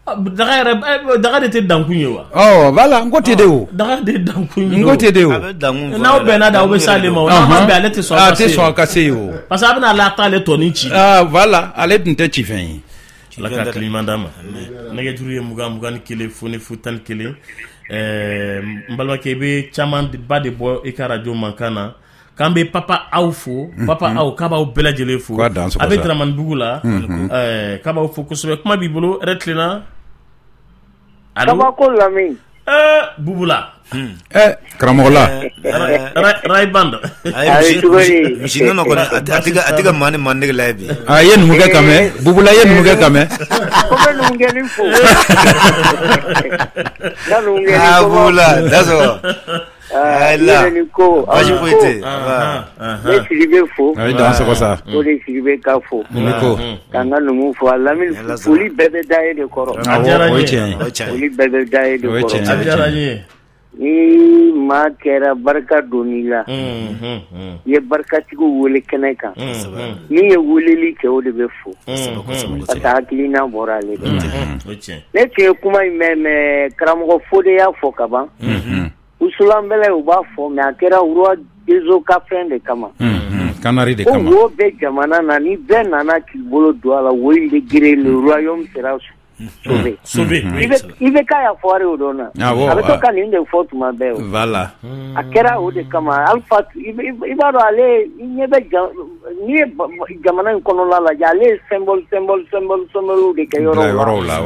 Daga yɛrɛ, daga de tɛ dankun ye wa? Ɔ, voilà, n ko ten de o. Daga de ye dankun ye. N ko ten de o. N'aw bɛnna da, aw bɛ s'ale ma o. N'aw ma bɛn, ale tɛ sɔn a tɛ sɔn ka se yen o. Parce que a bɛna ale t'ale tɔnin ci. Ah, voilà, ale tun tɛ ci fɛn ye. Ala ka hakili ɲuman d'a ma. Nɛgɛjuru ye 20 21 0 0 11. N balimakɛ, i bɛ caman ba de bɔ i ka radio mankan na. K'an bɛ papa aw fo, papa aw k'a b'aw bɛɛ lajɛlen fo. A bɛ Dramanibugu la, k'a b'aw fo kosɛbɛ. Kuma b'i bolo, hɛrɛ tilenna. Kabako Lamini. Bubula. Karamɔgɔ la. Raiband. Ayi, cogo di? Misi nɔnɔ kɔni, a tɛ ka maa ni maa nege la ye bi. A ye numukɛ kan mɛn, Bubula ye numukɛ kan mɛn. Ko bɛ numukɛni fo. N ka numukɛni Ah, Bubula, dasɔgɔ. Ala ko baasi foyi tɛ. Ne Sidibe fo. A ye dan sɔgɔ sa. O de Sidibe ka fo. Ni ko. K'an ka numu fo. A Lamini, foli bɛɛ bɛ da e de kɔrɔ. A diyara n ye. O ye tiɲɛ ye. Foli bɛɛ bɛ da e de kɔrɔ. A diyara n ye. Ni maa kɛra barika donni la, i ye barikatigiw wele kɛnɛ kan, min ye weleli kɛ o de bɛ fo, parce que hakilina bɔra ale de. Ne tun ye kuma in mɛn, mais karamɔgɔ Fode y'a fɔ ka ban. Usulanbɛlɛ u b'a fɔ, mais a kɛra roi Gezo ka fɛn de kama. Kanari de kama. Ko wo bɛ jamana na, ni bɛɛ nana k'i bolo don a la, wo in bɛ gere, le royaume sera sauver. IBK y'a foiré o don na. A bɛ to ka nin de fɔ tuma bɛɛ o. Voilà. A kɛra o de kama Alpha i b'a dɔn ale i ɲɛ bɛ n'i ye jamana in kɔnɔla lajɛ, ale ye symbole de kɛ yɔrɔw la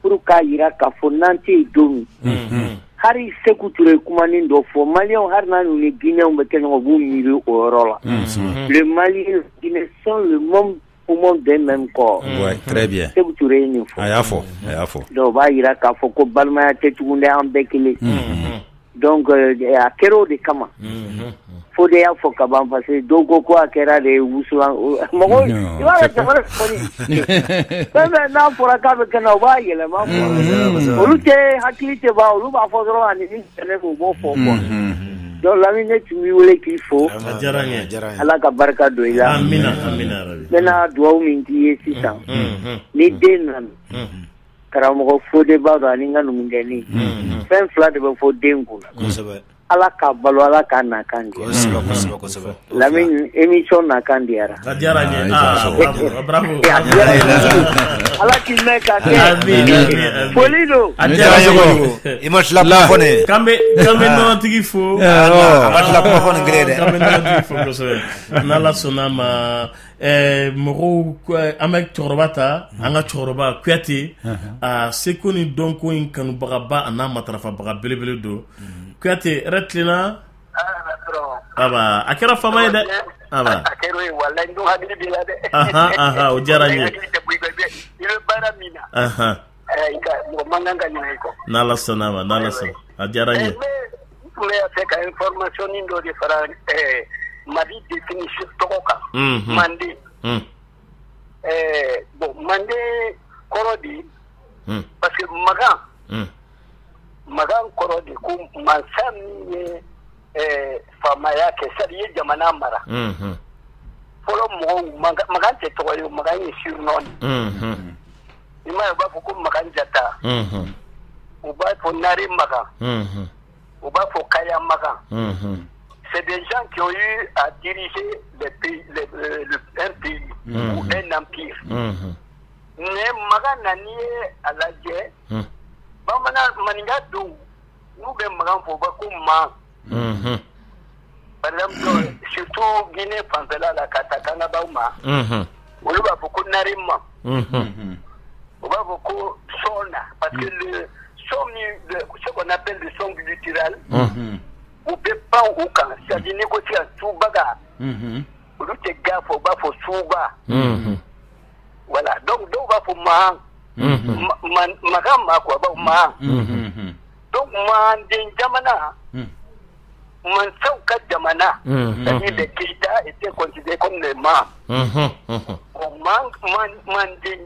pour k'a jira k'a fɔ n'an tɛ yen don min. Hali Sékou Touré kumanin dɔ fɔ Maliyɛnw, hali n'a ni Guinéens bɛ kɛ ɲɔgɔn, b'u miiri o yɔrɔ la. Le Mali et la Guinée sont le même poumon d'un même corps. Ouais, très bien. Sékou Touré ye nin fɔ. A y'a fɔ. Donc o b'a jira k'a fɔ ko balimaya tɛ tugun dɛ, an bɛɛ kelen. Donc a kɛra o de kama. Fodé y'a fɔ ka ban, parce que dɔw ko a kɛra de wusulan mɔgɔw, i b'a dɔn jamana kɔni fɛn fɛn n'a fɔra k'a bɛ kɛ na, u b'a yɛlɛma quoi. Olu tɛ hakili tɛ ban, olu b'a fɔ dɔrɔn ani ni sɛnɛ u b'o fɔ quoi. Donc Lamine, ne tun b'i wele k'i fo. A diyara n ye. Ala ka barika don i la. Amina amina rabi. N bɛna dugawu min k'i ye sisan, ni den nana, karamɔgɔ Fodé b'a dɔn ani n ka numukɛnin, fɛn fila de bɛ fɔ den kunna. Kosɛbɛ. Ala k'a balo, Ala k'a nakan diya. Kosɛbɛ. Lamine, émission nakan diyara. A diyara n ye. Bravo. Ala k'i mɛn ka kɛ. Amin. Foli don. A diyara n ye. I ma tila kuma fɔ ne ye. K'an bɛ nɔnɔtigi fo. A ma tila kuma fɔ nin kelen dɛ. K'an bɛ nɔnɔtigi fo kosɛbɛ. N'Ala sɔnna a ma, mɔgɔw, an bɛ cɛkɔrɔba ta, an ka cɛkɔrɔba Kuyate, a seko ni dɔnko in kanubagaba a n'a matarafabaga belebele don. Kuyate, hɛrɛ tilenna? Aba, a kɛra faama ye dɛ. Aba. A kɛra ye, walahi n dun hakili b'i la dɛ. Ahan, o diyara n ye. I bɛ baara min na. I ka mɔgɔ man kan ka ɲinɛ i kɔ. N'Ala sɔnna a ma, n'Ala sɔnna. A diyara n ye. N tun bɛ fɛ ka information dɔ de fara Mali définition tɔgɔ kan. Manden. Bon, Manden kɔrɔ de. Parce que Magan. Magan kɔrɔ de ko mansa min ye faamaya kɛ, c'est à dire i ye jamana mara. Fɔlɔ mɔgɔw, Magan tɛ tɔgɔ ye, Magan ye surnom de. I m'a ye, u b'a fɔ ko Magan Jata. U b'a fɔ Nare Magan. U b'a fɔ Kaya Magan. C'est des gens qui ont eu à diriger les pays, un pays ou un empire. Mais Magan nani ye a lajɛ, bamanan maninka dɔw n'u bɛ Magan fɔ, u b'a ko man. Par exemple, surtout Guinée fanfɛla la ka taa Kangabaw ma, olu b'a fɔ ko Nare ma. U b'a fɔ ko Sɔna, parce que le son, ce qu'on appelle le son guttural, u bɛ pan u kan, c'est-à-dire n'i ko sisan subaga, olu tɛ ga fɔ, u b'a fɔ suba. Voilà, donc dɔw b'a fɔ man. Magan ma quoi, b'a fɔ man. Donc manden jamana, mansaw ka jamana, c'est-à-dire les Keïta étaient considérés comme les man. Manden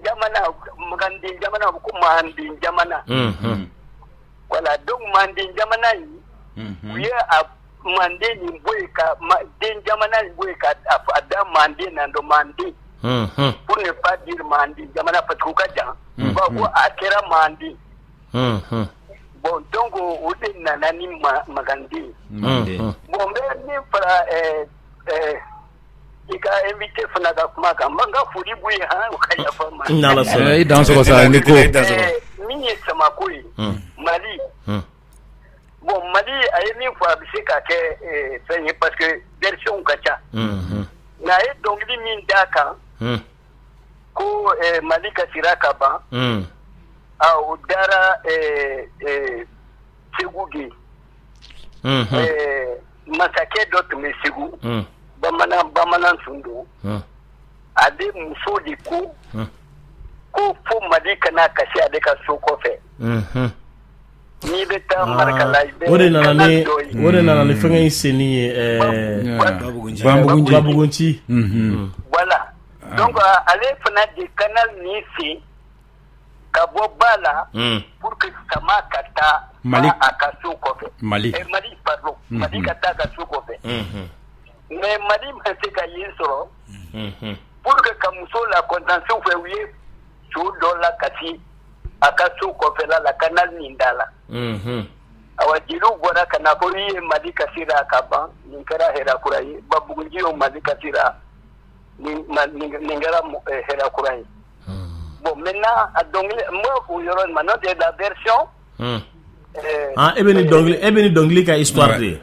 jamana, manden jamana, ko manden jamana. Voilà, donc manden jamana in, u ye a manden nin bɔ yen ka den jamana nin bɔ yen ka a da manden na dɔn manden. Pour ne pas dire manden jamana, parce que u ka jan. U b'a fɔ a kɛra manden. Bon, donc o de nana ni maganden. Bon, n bɛ min fara i ka invité fana ka kuma kan, n b'an ka foli b'u ye han, u ka yafa n ma. N'Ala sɔnna. I dan sɔgɔ sa, ni ko. Min ye samako ye, Mali. Bon, Mali a ye min fɔ, a bɛ se ka kɛ fɛn ye, parce que version ka ca. Nka a ye dɔnkili min d'a kan, ko Mali kasira ka ban, o dara Segu de. Masakɛ dɔ tun bɛ Segu, bamanan tun don. Ale muso de ko ko fo Mali kana kasi ale ka so kɔfɛ. N'i bɛ taa Marikala, i bɛ o de nana ni fɛngɛ in senni ye, Babugunci. Voilà. Donc ale fana de canal nin sen ka bɔ ba la pour que sama ka taa Mali a ka so kɔfɛ. Mali. Mali pardon. Mali ka taa a ka so kɔfɛ. Mais Mali ma se ka yen sɔrɔ. Pour que ka muso la contention fɛ, u ye so dɔ la kasi a ka so kɔfɛla la, canal nin da la. Awa jeliw bɔra ka na ko i ye Mali kasira ka ban, nin kɛra hɛrɛ kura ye. Babugunji o Mali kasira, nin kɛra hɛrɛ kura ye. Bon maintenant a dɔnkili n b'o o yɔrɔ in ma, n'o tɛ la version. Ah, e bɛ nin dɔnkili, e bɛ nin dɔnkili ka histoire de ye.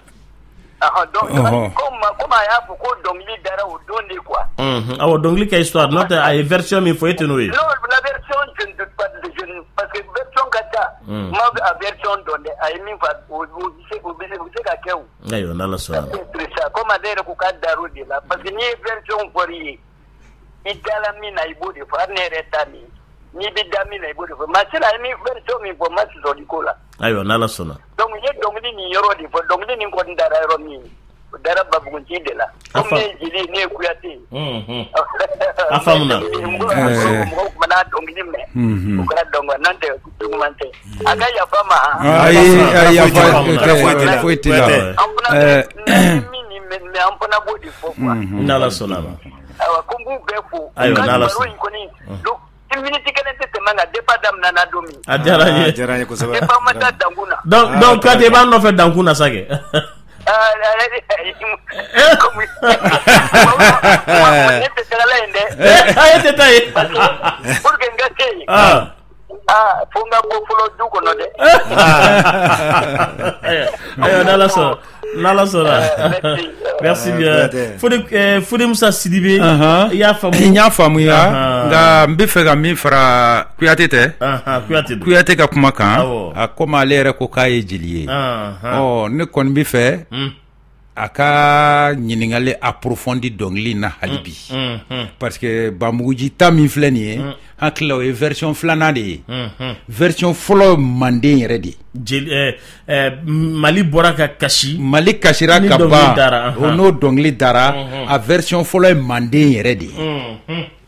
Donc comme a y'a fɔ ko dɔnkili dara o don de quoi. Awɔ, dɔnkili ka histoire, n'o tɛ a ye version min fɔ e tɛ n'o ye. Non, la version je ne doute pas, parce que version ka ca. N ma a version dɔn dɛ, a ye min fɔ o bɛ se ka kɛ o. Ayiwa, n'Ala sɔnna. Comme ale yɛrɛ ko k'a dar'o de la, parce que n'i ye version fɔr'i ye, i dala min na i b'o de fɔ, hali ne yɛrɛ ta nin, n'i bɛ da min na i b'o de fɔ. Mais sisan a ye version min fɔ, n ma sɔsɔli k'o la. Ayiwa, n'Ala sɔnna. Donc n ye dɔnkili nin yɔrɔ de fɔ, dɔnkili nin kɔni dara yɔrɔ min, o dara Babugunci de la. Comme ne ye jeli ye, ne ye Kuyate ye. A faamuna. Mɔgɔw tun b'a dɔnkili mɛn, u k'a dɔn quoi, n'o tɛ juguman tɛ. A ka yafa n ma. Ayi, yafa foyi t'i la. An fana bɛ min mɛn, mais an fana b'o de fɔ quoi. N'Ala sɔnna ma. Ayiwa, ko n b'u bɛɛ fo. Ayiwa, n'Ala sɔnna. Miniti kelen tɛ tɛmɛ kan, départ daminɛna don min. A diyara n ye. A diyara n ye kosɛbɛ. Départ ma taa dankun na. Donc Kuyate, i b'an nɔfɛ dankun na sa kɛ. Ne tɛ tagala yen dɛ. E tɛ taa yen. Pour que n ka se yen. Fo n ka bɔ fɔlɔ du kɔnɔ dɛ. Ayiwa, n'Ala sɔnna. N'Ala sɔnna. Merci bien. Fode Musa Sidibe, i y'a faamu. N y'a faamuya, nka n bɛ fɛ ka min fara Kuyate tɛ. Kuyate don. Kuyate ka kuma kan, a komi ale yɛrɛ ko k'a ye jeli ye. Ɔ, ne kɔni bɛ fɛ a ka ɲininkali approfondi dɔnkili in na hali bi. Parce que Banbuguji ta min filɛ nin ye, hakili la o ye version filanan de ye. Version fɔlɔ manden yɛrɛ de ye. Jeli, Mali bɔra ka kasi. Mali kasira ka ban, o n'o dɔnkili dara, a version fɔlɔ ye manden yɛrɛ de ye.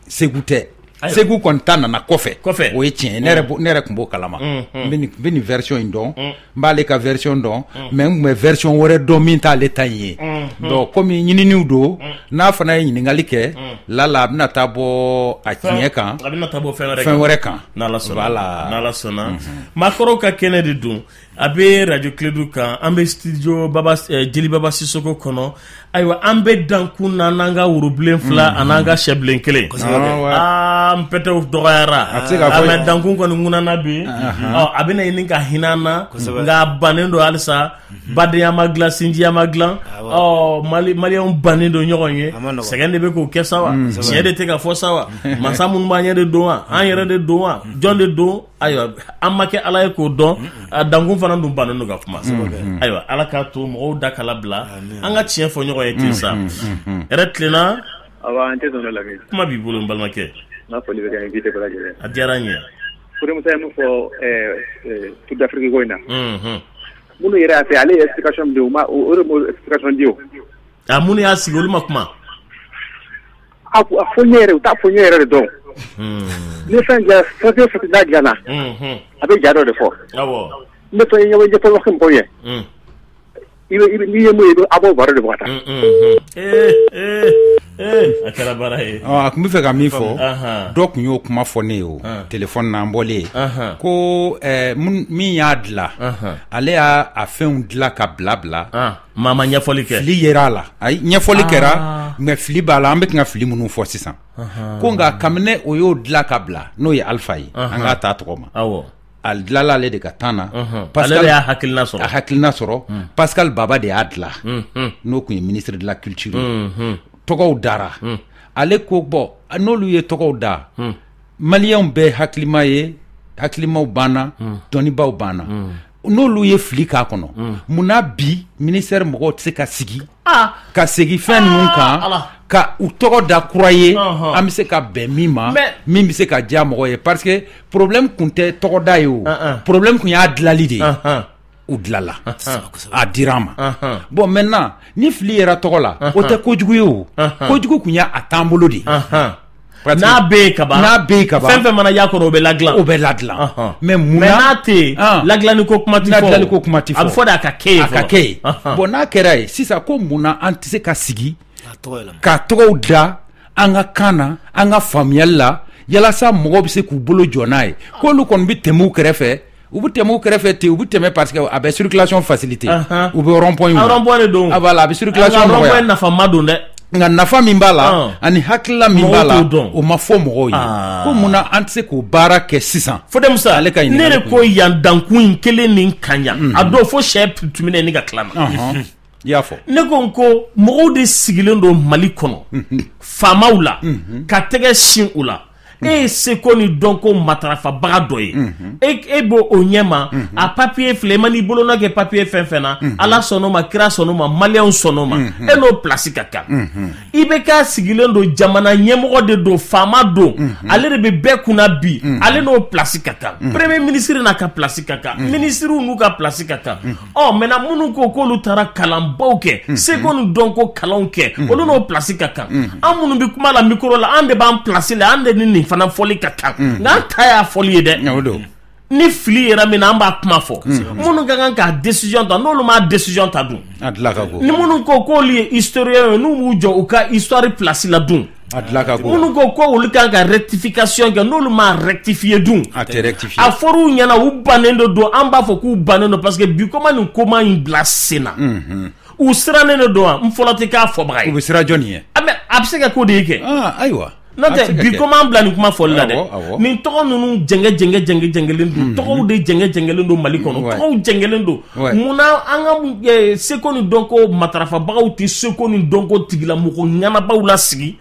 Segu tɛ. Segu kɔni ta nana kɔfɛ. Kɔfɛ. O ye tiɲɛ ye, ne yɛrɛ tun b'o kalama. N bɛ nin version in dɔn, n b'ale ka version dɔn, mais n tun bɛ version wɛrɛ dɔn min t'ale ta in ye. Donc komi ɲininiw don, n'a fana ye ɲininkali kɛ, lala a bɛna taa bɔ a tiɲɛ kan. A bɛna taa bɔ fɛn wɛrɛ kan. N'Ala sɔnna. Voilà. N'Ala sɔnna. Maakɔrɔw ka kɛnɛ de don. A bɛ radio Kledu kan, an bɛ studio Baba Jeli Baba Sisoko kɔnɔ. Ayiwa, an bɛ dankun na n'an ka worobilen fila an'an ka sɛbilen kelen. Aa, n pɛtɛw dɔgɔyara. Mais dankun kɔni ŋunana bi. Ɔ, a bɛna ɲini ka hinɛ an na, nka a bannen don halisa. Badenya ma dilan, sinjiya ma dilan. Ɔ, maliyɛnw bannen don ɲɔgɔn ye. Sɛgɛn de bɛ k'o kɛ sa wa? Tiɲɛ de tɛ ka fɔ sa wa? Mansa minnu b'an ɲɛ de don wa? An yɛrɛ de don wa? Jɔn de don? Ayiwa, an ma kɛ Ala ye k'o dɔn. A dankun fana dun bannen don ka kuma. Ayiwa, Ala k'a to mɔgɔw da kala bila. An ka tiɲɛ fɔ ɲɔgɔn ye ten sa. Hɛrɛ tilenna. Awa, an tɛ sɔn ne la. Kuma b'i bolo n balimakɛ. N ka foli bɛ kɛ invité bɛɛ lajɛlen. A diyara n ye. Fode Musa ye mun fɔ Coupe d'Afrique ko in na. Minnu yɛrɛ y'a fɛ, ale ye explication min di, o ma o de m'o explication di o. A minnu y'a sigi, olu ma kuma. A fɔ ɲɛ yɛrɛ, u t'a fɔ ɲɛ yɛrɛ de dɔn. Ni fɛn jara, fɛn o fɛn n'a dilanna, a bɛ ja dɔ de fɔ. Awɔ. Ne fɛn ɲɛ ɲɛfɔ mɔgɔw ye. N'i ye mun ye, a b'o baro de bɔ ka taa. A kɛra baara ye. A tun bɛ fɛ ka min fɔ, dɔ tun y'o kuma fɔ ne ye o téléphone na an bɔlen, ko min y'a dilan, ale y'a fɛnw dilan ka bila bila. Maa ma ɲɛfɔli kɛ. Fili yera a la. Ayi, ɲɛfɔli kɛra, mais fili b'a la, an bɛ kan ka fili minnu fɔ sisan. Ko nka kabini o y'o dilan ka bila, n'o ye Alpha ye, an k'a ta tɔgɔ ma. Awɔ. A dilanla ale de ka temps na. Pascal, ale y'a hakilina sɔrɔ. A hakilina sɔrɔ. Pascal Baba de y'a dilan. N'o tun ye ministre de la culture ye. Tɔgɔw dara. Ale ko bɔn, n'olu ye tɔgɔw da, maliyɛnw bɛɛ hakilima ye, hakilimaw banna, dɔnnibaw banna. N'olu ye fili k'a kɔnɔ, munna bi ministère mɔgɔw tɛ se ka sigi ka segin fɛn ninnu kan, ka u tɔgɔ da kura ye, an bɛ se ka bɛn min ma, min bɛ se ka diya mɔgɔ ye, parce que problème kun tɛ tɔgɔda ye o, problème kun y'a dilali de ye. U dilala, a dira an ma. Bon maintenant, ni fili yɛrɛ tɔgɔ la, o tɛ kojugu ye o, kojugu kun y'a t'an bolo de. N'a bɛ yen kaban, n'a bɛ yen kaban, fɛn fɛn mana y'a kɔnɔ, o bɛ ladilan. O bɛ ladilan. Mais munna? Mais n'a tɛ yen, ladilanni ko kuma tɛ fɔ. Ladilanni ko kuma tɛ fɔ. A bɛ fɔ de a ka kɛ yen fɔlɔ. A ka kɛ yen. Bon n'a kɛra yen sisan, ko munna an tɛ se ka sigi ka tɔgɔw da an ka kan na, an ka faamuyali la, yalasa mɔgɔw bɛ se k'u bolo jɔ n'a ye. K'olu kɔni bɛ tɛmɛ u kɛrɛfɛ. U bɛ tɛmɛ u kɛrɛfɛ ten, u bɛ tɛmɛ parce que a bɛ circulation facilité. U bɛ rond point. Rond point de don. Ah voilà, a bɛ circulation nɔgɔya. Rond point nafama don dɛ. Nka nafa min b'a la ani hakilila min b'a la o ma fɔ mɔgɔw ye ko munna an tɛ se k'o baara kɛ sisan. Fode Musa ale ka ɲininkali ne de ko yan dankun in kelen nin kan yan a dɔw fo sɛ tuminen ni ka tila na. I y'a fɔ. Ne ko mɔgɔw de sigilen don Mali kɔnɔ faamaw la ka tɛgɛ sin u la. E ye seko ni dɔnko matarafabaga dɔ ye e b'o o ɲɛma a papier filɛ i ma n'i bolonɔ kɛ papier fɛn fɛn na Ala sɔnn'o ma kira sɔnn'o ma maliyɛnw sɔnn'o ma e n'o place ka kan IBK sigilen don jamana ɲɛmɔgɔ de don faama don ale de bɛ bɛɛ kunna bi ale n'o place ka kan premier ministre n'a ka place ka kan ministres n'u ka place ka kan ɔ maintenant minnu ko k'olu taara kalanbaw kɛ seko ni dɔnko kalanw kɛ olu n'o place ka kan an minnu bɛ kuma la micro la an de b'an place la an de ni nin fana fɔli ka kan nka an ta y'a fɔli ye dɛ ni fili yɛrɛ min na an b'a kuma fɔ minnu ka kan k'a décision ta n'olu m'a décision ta dun ni minnu ko k'olu ye historien ye n'u b'u jɔ u ka histoire place la dun minnu ko k'olu kan ka rectification kɛ n'olu m'a rectifier dun a fɔr'u ɲɛna u bannen de don an b'a fɔ k'u bannen don parce que bi koma nin koma in bila sen na u sirannen de don wa n fɔlɔ tɛ k'a fɔbaga ye u bɛ siran jɔnni ye a bɛ se ka k'o de ye kɛ ayiwa n'o tɛ bi komi an bila nin kuma fɔli la dɛ nin tɔgɔ ninnu jɛngɛ jɛngɛlen don tɔgɔw de jɛngɛ jɛngɛlen don Mali kɔnɔ tɔgɔw jɛngɛlen don munna an ka seko ni dɔnko matarafabagaw tɛ seko ni dɔnko tigilamɔgɔ ɲɛnabaw lasigi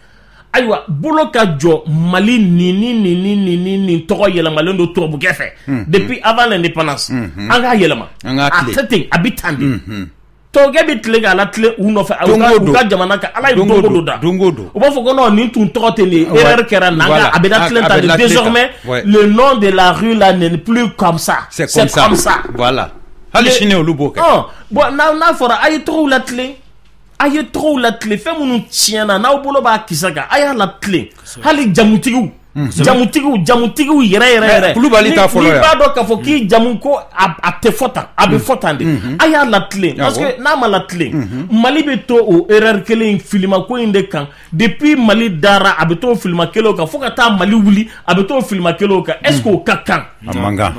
ayiwa bolo ka jɔ Mali nin tɔgɔ yɛlɛmalen don tubabukɛ fɛ depuis avant l'indépendance an k'a yɛlɛma a tɛ ten a bɛ tan de tɔgɔkɛ bɛ tile k'a la tile u nɔfɛ u ka jamana kan Ala ye don o don da u b'a fɔ ko non nin tun tɔgɔ tɛ nin ye erreur kɛra na a bɛ na tilen ta de désormais le nom de la rue là n'est plus comme ça c'est comme ça voilà hali sini olu b'o kɛ bon n'a fɔra a ye tɔgɔw latilen a ye tɔgɔw latilen fɛn minnu tiɲɛna n'aw bolo b'a kisɛ kan a y'a latilen hali jamutigiw jamutigiw yɛrɛ Kulubali t'a fɔlɔ yan n'i b'a dɔn k'a fɔ k'i jamu ko a tɛ fɔ tan a bɛ fɔ tan de a y'a latilen parce que n'a ma latilen Mali bɛ to o erreur kelen in filimako in de kan depuis Mali dara a bɛ to o filima kelen kan fo ka taa Mali wuli a bɛ to o filima kelen kan est ce que o ka kan a man kan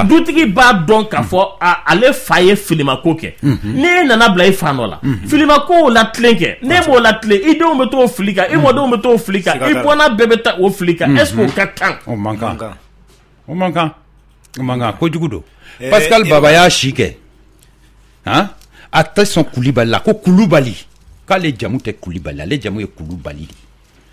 dutigi b'a dɔn k'a fɔ ale fa ye filimako kɛ n'e nana bila i fa nɔ la filimako latilen kɛ n'e m'o latilen i denw bɛ t'o fili kan i mɔdenw bɛ t'o fili kan i bɔnna bɛɛ bɛ taa o fili kan est ce que o ka kan o man kan o man kan o man kan kojugu don Pascal Baba y'a si kɛ han a tɛ sɔn Kulibali la ko Kulubali k'ale jamu tɛ Kulibali ale jamu ye Kulubali de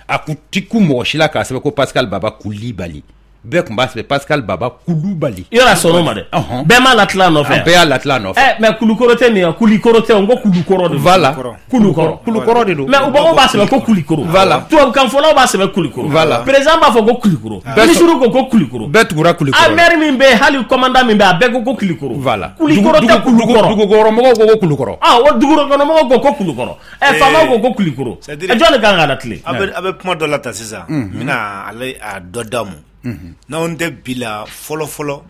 a kun ti ku mɔgɔ si la k'a sɛbɛn ko Pascal Baba Kulibali bɛɛ tun b'a sɛbɛn Pascal Baba Kulubali. Yɔrɔ a sɔnn'o ma dɛ. Bɛɛ m'a latila a nɔfɛ. Bɛɛ y'a latila a nɔfɛ. Mais Kulukɔrɔ tɛ nin ye Kulikɔrɔ tɛ n ko Kulukɔrɔ de don. Voilà Kulukɔrɔ Kulukɔrɔ de don. Mais u b'a sɛbɛn ko Kulikɔrɔ. Voilà tubabukanfɔlaw b'a sɛbɛn Kulikɔrɔ. Voilà président b'a fɔ ko Kulikɔrɔ. Ministre ko ko Kulikɔrɔ. Bɛɛ tugura Kulikɔrɔ. A maire min bɛ yen hali commandant min bɛ yen a bɛɛ ko ko Kulikɔrɔ. Voilà Kulikɔrɔ tɛ Kulukɔrɔ. Dugukɔrɔmɔgɔw ko ko Kulukɔrɔ. O dugukɔnɔmɔgɔw ko ko Kulukɔrɔ. Faamaw ko ko Kulikɔrɔ. Jɔn de kan k'a latilen. A bɛ kuma dɔ la ta sisan. N bɛna ale a dɔ d'a ma. N'anw tɛ bi la fɔlɔ fɔlɔ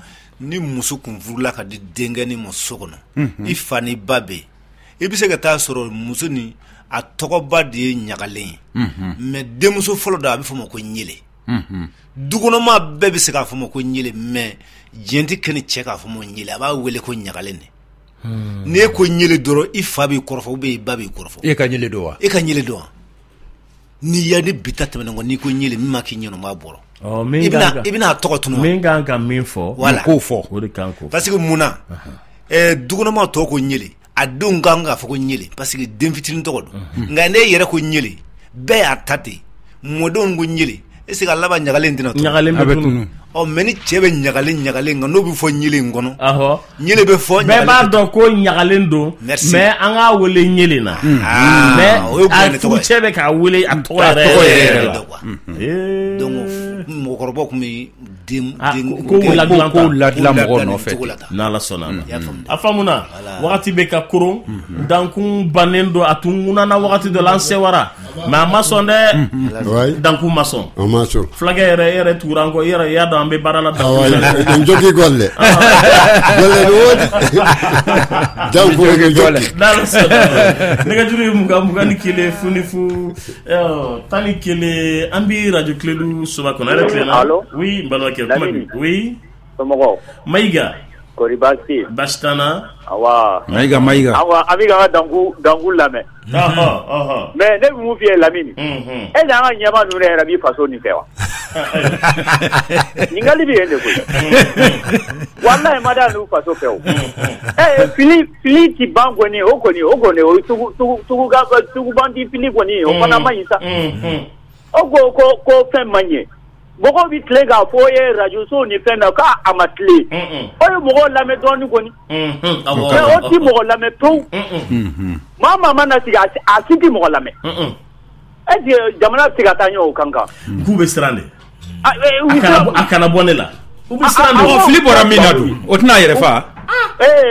ni muso kun furula ka di denkɛnin ma so kɔnɔ i fa ni ba bɛ yen i bɛ se ka taa sɔrɔ muso ni a tɔgɔba de ye ɲagalen ye mais denmuso fɔlɔ dɔ a bɛ fɔ o ma ko ɲele dukɔnɔmaa bɛɛ bɛ se k'a fɔ ma ko ɲele mais diɲɛ tɛ kɛ ni cɛ k'a fɔ ma ɲele a b'a wele ko ɲagalen de n'e ko ɲele dɔrɔn i fa b'i kɔrɔfɔ ou bien i ba b'i kɔrɔfɔ e ka ɲele don wa e ka ɲele don wa n'i ya ni bi ta tɛmɛnen kɔ n'i ko ɲele min ma k'i ɲɛna o b'a bɔrɔ i bɛna a tɔgɔ tunu min kan ka min fɔ voilà k'o fɔ o de kan k'o parce que mun na dukɔnɔmaa tɔw ko ɲele a denw kan k'a fɔ ko ɲele parce que den fitinin tɔgɔ don nka n'e yɛrɛ ko ɲele bɛɛ y'a ta ten mɔdenw ko ɲele est ce que a laban ɲagalen tɛna tunu ɲagalen bɛ tunu ɔ mais ni cɛ bɛ ɲagalen ɲagalen nka n'o bɛ fɔ ɲele in kɔnɔ ɲele bɛ fɔ bɛɛ b'a dɔn ko ɲagalen don mais an k'a wele ɲele na mais a furucɛ bɛ k'a wele a tɔgɔ yɛrɛ la quoi donc mɔgɔkɔrɔbaw tun bɛ den ko ladila mɔgɔw nɔfɛ n'Ala sɔnna a faamuna wagati bɛ ka koron dankun bannen don a tun ŋunana wagati dɔ la an sewara mais a ma sɔn dɛ dankun ma sɔn fulakɛ yɛrɛ tugura an kɔ i yɛrɛ y'a dɔn an bɛ baara la dankun jogi golle golle no woodi dankun e jokki n'Ala sɔnna nɛgɛjuru ye 20 21 0 11 an bɛ radio Kledu soba kɔnɔ yɛrɛ tilenna oui n balimakɛ kuma bi oui somɔgɔw Mayiga Kɔri baasi? Baasi t'an na. Awa. Mayiga Mayiga. Awa an bɛ k'an ka danku lamɛn. Ɔhɔ. Mais ne bɛ mun f'i ye Lamini. Unhun. E n'an ka ɲɛmaa ninnu yɛrɛ b'i faso nin fɛ wa? Ɲininkali bɛ yen de koyi. Walahi ma d'a n'u faso fɛ o. Fili ti ban kɔni o kɔni o tuguban ti fili kɔni o fana man ɲi sa. O ko fɛn man ɲɛ. Mɔgɔw bɛ tilen k'a fɔ ye radio so ni fɛn na k'a a ma tilen. O ye mɔgɔw lamɛn dɔɔnin kɔni. Mais o ti mɔgɔ lamɛn pewu. Maa mana sigi a si ti mɔgɔ lamɛn. Est ce que jamana bɛ se ka taa ɲɛ o kan kan? K'u bɛ siran de. A kana bɔ ne la. U bɛ siran de. Fili bɔra min na dun, o tɛna a yɛrɛ fa.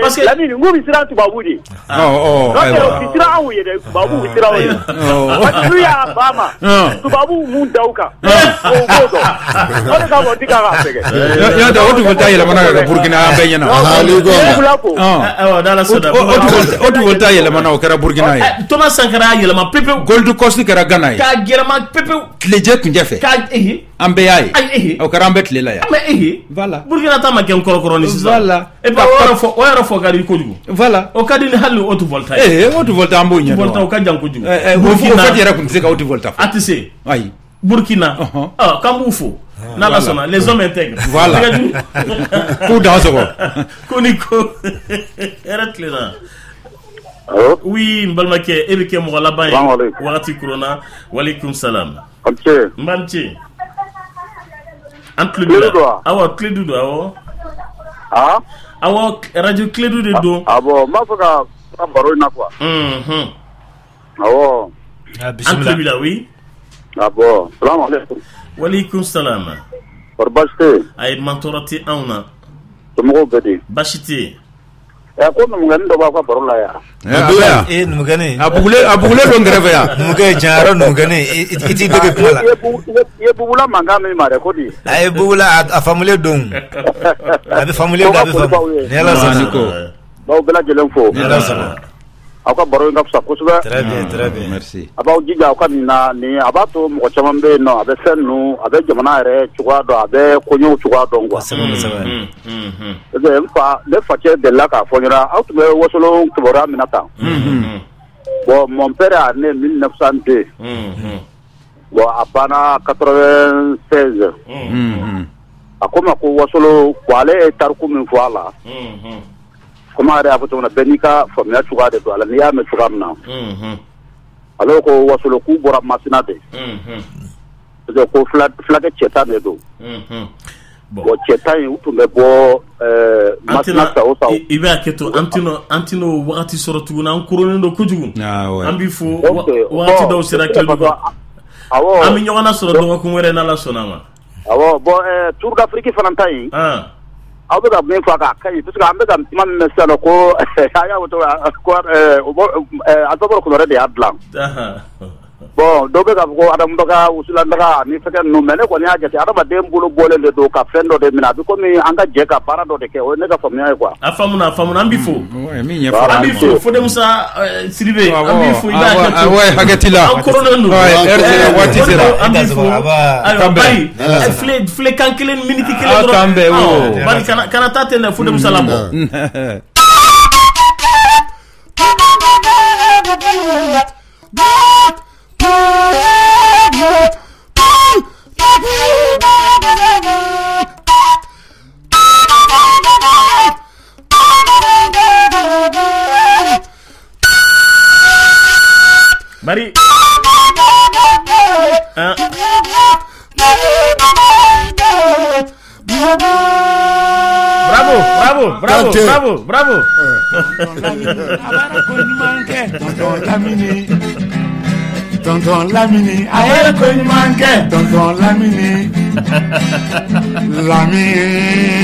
Parce que Lamini n k'u bɛ siran tubabu de. Ɔ ayiwa. U bɛ siran anw ye dɛ, tubabu bɛ siran anw ye. Parce que n'u y'a ba ma, tubabu mun da u kan. O b'o dɔn. O de kama u ti kan k'a fɛgɛ. Y'a dɔn o tun ta yɛlɛmana ka kɛ Burukina an bɛɛ ɲɛna. Ayiwa n'Ala sɔnna. O tun ta yɛlɛmana o kɛra Burukina ye. Thomas Sankara y'a yɛlɛma pepewu. Gold Coast kɛra Ghana ye. K'a yɛlɛma pepewu. Tilejɛ kunjɛ fɛ. An bɛɛ y'a ye. O kɛra an bɛɛ tile la yan. Voilà. Burukina ta ma kɛ nkɔrɔkɔrɔ ni sisan. Voilà. Et puis o yɛrɛ fɔ ka di kojugu. Voilà. O ka di ni hali Haute Volta ye. Haute Volta an b'o ɲɛdɔn. Volta o ka jan kojugu. O fait yɛrɛ tun tɛ se ka Haute Volta fɔ. A tɛ se. Ayi. Burkina. K'an b'u fo. N'Ala sɔnna les hommes intègres. Voilà. K'u dan sɔgɔ. Ko ni ko hɛrɛ tilenna. Oui n balimakɛ e bɛ kɛ mɔgɔ laban ye. Wagati koronna. Walekum salam. N b'an ce. An tulo b'i la. Awɔ Kiledu don awɔ. Awɔ radio Kiledu de don. Awɔ n b'a fɛ ka baro in na quoi. Awɔ. An tulo b'i la oui. Awɔ salamu aleykum. Walekum salam. Kɔri baasi tɛ yen? Ayi mantɔɔrɔ tɛ anw na. Somɔgɔw bɛ di? Baasi tɛ yen. Ko numukɛnin dɔ b'aw ka baro la yan. Numukɛnin. A bugulen don kɛrɛfɛ yan. Numukɛ janyara numukɛnin i t'i dege kuma la. I ye bugula mankan min ma dɛ ko di. A ye bugula a faamulen don. A bɛ faamulen don a bɛ faamu. Ni Ala sɔnna. B'aw bɛɛ lajɛlen fo. Ni Ala sɔnna. Aw ka baro in ka fisa kosɛbɛ. Très bien, très bien. Merci. A b'aw jija aw ka nin na nin a b'a to mɔgɔ caman bɛ yen nɔ a bɛ fɛn ninnu a bɛ jamana yɛrɛ cogoya dɔn a bɛ koɲɛw cogoya dɔn quoi. Kosɛbɛ kosɛbɛ. Parce que n fa ne facɛ delila k'a fɔ n ɲɛna aw tun bɛ Wasolon kibaruya minɛ tan. Bon mon père a né 1902. Bon a banna 96. A ko n ma ko Wasolon bon ale ye tariku min fɔ a la. Komi a yɛrɛ y'a fɔ cogo min na bɛɛ n'i ka faamuya cogoya de don a la n'i y'a mɛn cogoya min na. Ale ko Wasolon k'u bɔra Masina de. Parce que ko fulakɛ cɛ tan de don. Bon cɛ tan in u tun bɛ bɔ Masina san o san. I bɛ hakɛ to an tɛn'o wagati sɔrɔ tuguni an koronnen don kojugu. An b'i fo wagati dɔw sera Kiledu kan. An bɛ ɲɔgɔn nasɔrɔ dɔgɔkun wɛrɛ n'Ala sɔnna a ma. Awɔ bon Tour d'Afrique fana ta yen. Aw bɛ ka min fɔ a ka ɲi parce que an bɛ ka kuma min mɛn sisan nɔ ko an y'a fɔ cogo min ko Alpha Konaré de y'a dilan. Bon dɔw bɛ k'a fɔ ko Adamu Daga wusulan daga ani fɛngɛ ninnu mais ne kɔni y'a jate adamaden bolo bɔlen de don ka fɛn dɔ de minɛ a bɛ komi an ka jɛ ka baara dɔ de kɛ o ye ne ka faamuya ye quoi. A faamuna an b'i fo. Min ɲɛfɔra an b'i fo Fode Musa Sidibe an b'i fo i b'a hakɛ to. Hakɛ t'i la. An koronnen don. Waati sera. An b'i fo. Ayiwa Bari filekan kelen miniti kelen dɔrɔn. K'an bɛn o. Bari kana taa ten dɛ Fode Musa labɔ. Bari. Bravo, bravo, bravo, bravo, bravo. Tonton Lamini, a ye ko ɲuman kɛ. Tonton Lamini, Lamini.